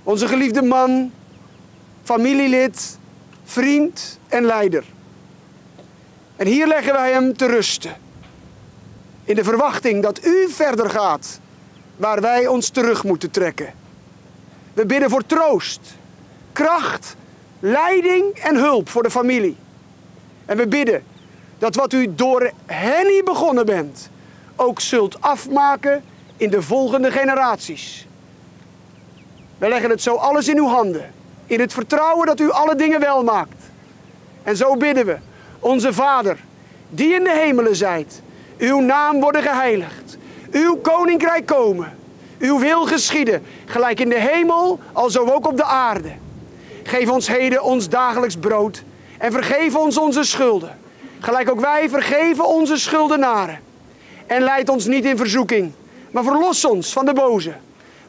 onze geliefde man, familielid, vriend en leider. En hier leggen wij hem te rusten. In de verwachting dat u verder gaat waar wij ons terug moeten trekken. We bidden voor troost, kracht, leiding en hulp voor de familie. En we bidden dat wat u door Henny begonnen bent, ook zult afmaken in de volgende generaties. We leggen het zo alles in uw handen, in het vertrouwen dat u alle dingen wel maakt. En zo bidden we, onze Vader, die in de hemelen zijt, uw naam worden geheiligd, uw koninkrijk komen, uw wil geschieden, gelijk in de hemel, alzo ook op de aarde. Geef ons heden ons dagelijks brood en vergeef ons onze schulden, gelijk ook wij vergeven onze schuldenaren. En leid ons niet in verzoeking, maar verlos ons van de boze.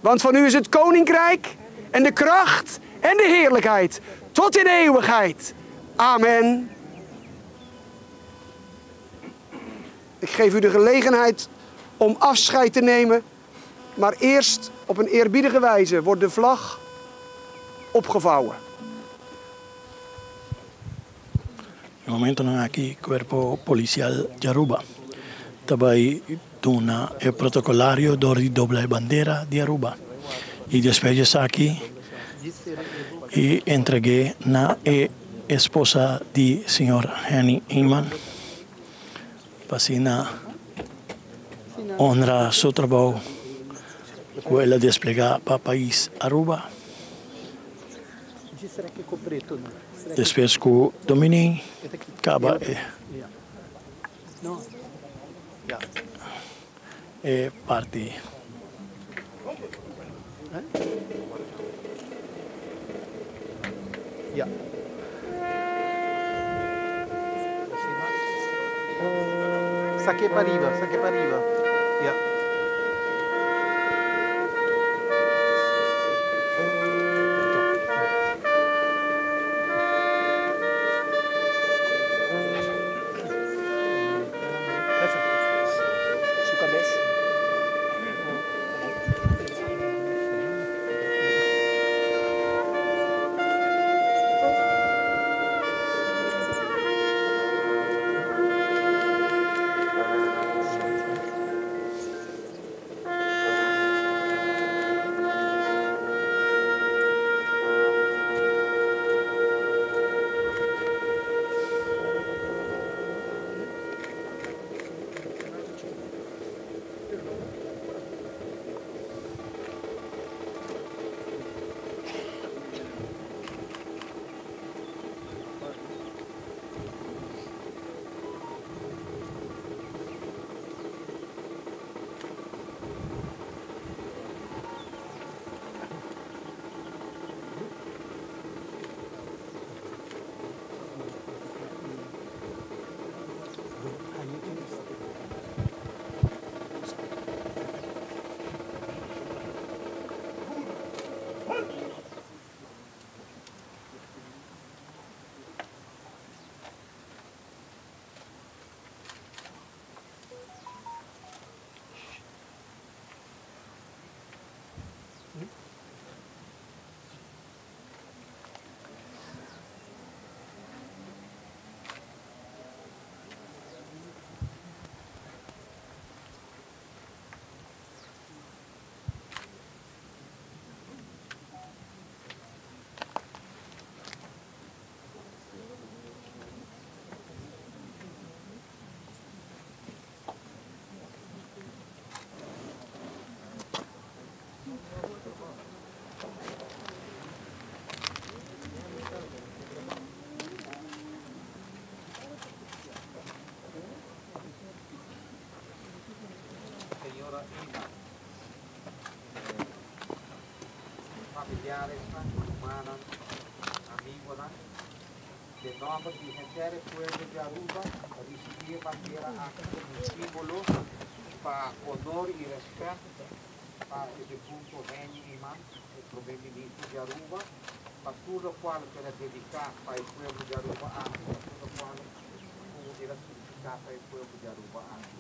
Want van u is het koninkrijk en de kracht en de heerlijkheid tot in eeuwigheid. Amen. Ik geef u de gelegenheid om afscheid te nemen, maar eerst op een eerbiedige wijze wordt de vlag opgevouwen. E momentonan aki Cuerpo Policial di Aruba ta bay duna e protocolario door di dobla e bandera di Aruba y despues di esaki y entregue na e esposa di señor Henny Eman pa asina honra su trabou cu el a desplega pa pais Aruba. Despues cu Domini caba e parti. Familiaresnan, rumannan, amigonan, den nomber di henter e pueblo di Aruba ricibi e bandera aki como un simbolo pa honor y respet pa e defunto Henny Eman, e prome minister di Aruba, pa tur locual cu el a dedica pa e pueblo di Aruba aki, pa tur locual cu el a significa pa e pueblo di Aruba aki.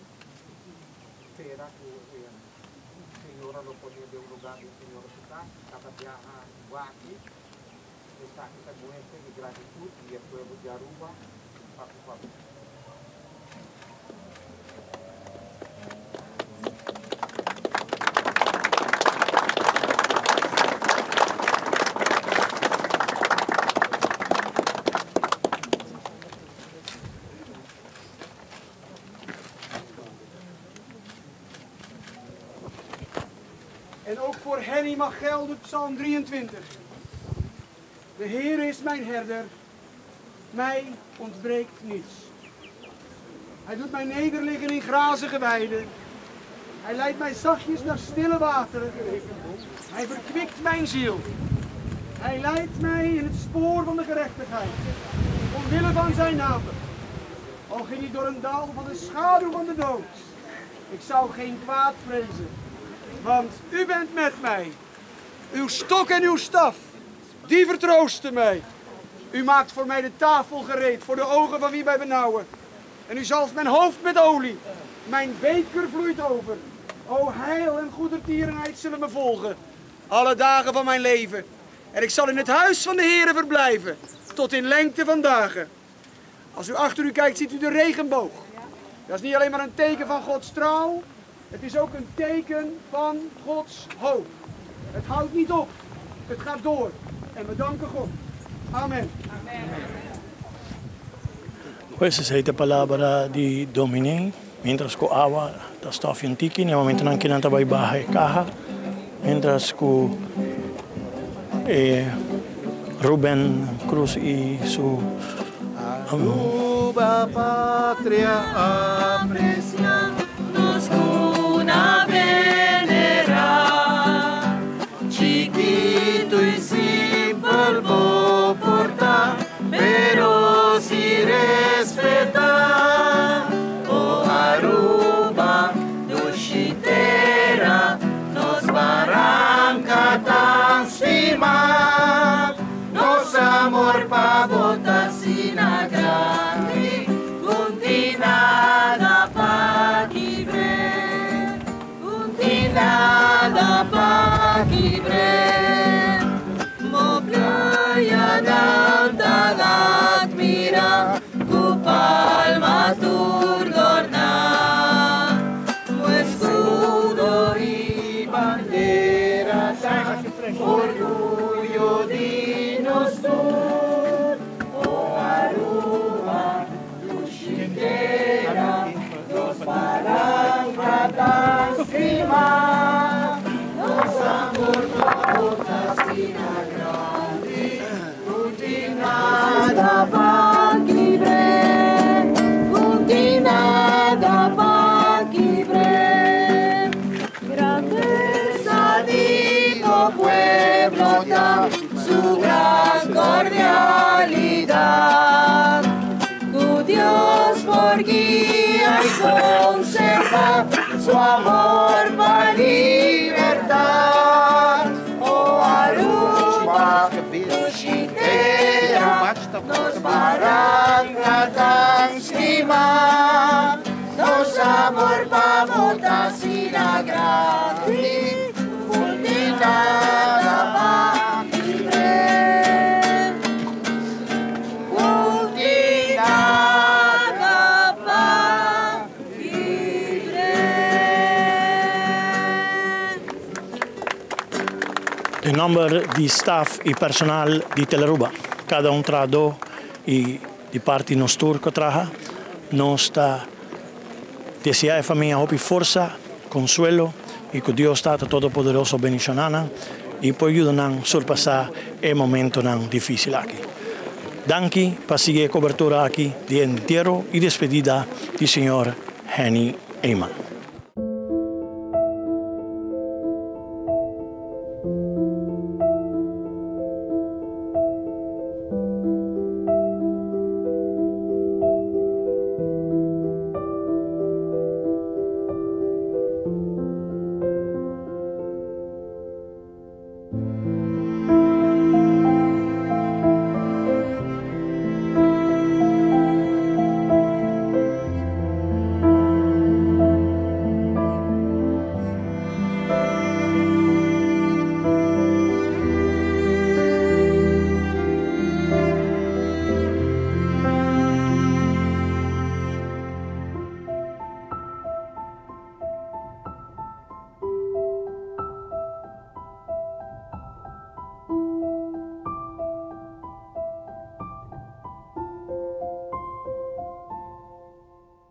Spera cu e señora lo pone den un lugar den señora su cas, cada biaha wak esaki ta muestra di gratitud di e pueblo di Aruba pa cu familia. En ook voor Henny mag gelden Psalm 23. De Heer is mijn herder, mij ontbreekt niets. Hij doet mij nederliggen in grazige weiden. Hij leidt mij zachtjes naar stille wateren. Hij verkwikt mijn ziel. Hij leidt mij in het spoor van de gerechtigheid, omwille van zijn naam. Al ging ik door een dal van de schaduw van de dood, ik zou geen kwaad vrezen, want u bent met mij. Uw stok en uw staf, die vertroosten mij. U maakt voor mij de tafel gereed, voor de ogen van wie mij benauwen. En u zalft mijn hoofd met olie. Mijn beker vloeit over. O heil en goedertierenheid zullen me volgen. Alle dagen van mijn leven. En ik zal in het huis van de Heere verblijven. Tot in lengte van dagen. Als u achter u kijkt, ziet u de regenboog. Dat is niet alleen maar een teken van Gods trouw. Het is ook een teken van Gods hoop. Het houdt niet op. Het gaat door. En we danken God. Amen. Pues esei ta palabra di Dominee, mientras cu awa ta stofia un tiki, na e momentonan cu nan ta bay baha e caha, mientras cu e Ruben Cruz y su Aruba patria aprecia nos cuna venera Chiquito y simpel bo por ta pero si respeta O Aruba dushi tera nos baranca tan stima Nos amor pa bo ta asina grandi Cu tin nada pa kibr'é Cu tin nada pa kibr'é Mo playanan ta admirá Cu palma tur dorná Mo escudo y bandera ta Orguyo di nos tur O Aruba dushi tera Nos baranca tan stima Nos amor pa bo ta asina grandi Cu tin nada pa kibr'é Cu tin nada pa kibr'é Grandeza di bo pueblo ta su gran cordialidad Cu Dios por guia y conserva su amor pa libertad O Aruba, dushi tera, nos baranca tan stima Nos amor pa bo ta asina grandi Cu tin nada pa kibr'é Cu tin nada pa kibr'é. Den nomber di staf y personal di Telearuba, cada un trahador y di parti nos tur cu a traha, nos ta desea e famia hopi forsa, consuelo y cu Dios Tata Todopoderoso bendiciona nan y por yuda nan surpasa e momentonan dificil aki. Danki pa sigui e cobertura aki di e entiero y despedida di señor Henny Eman.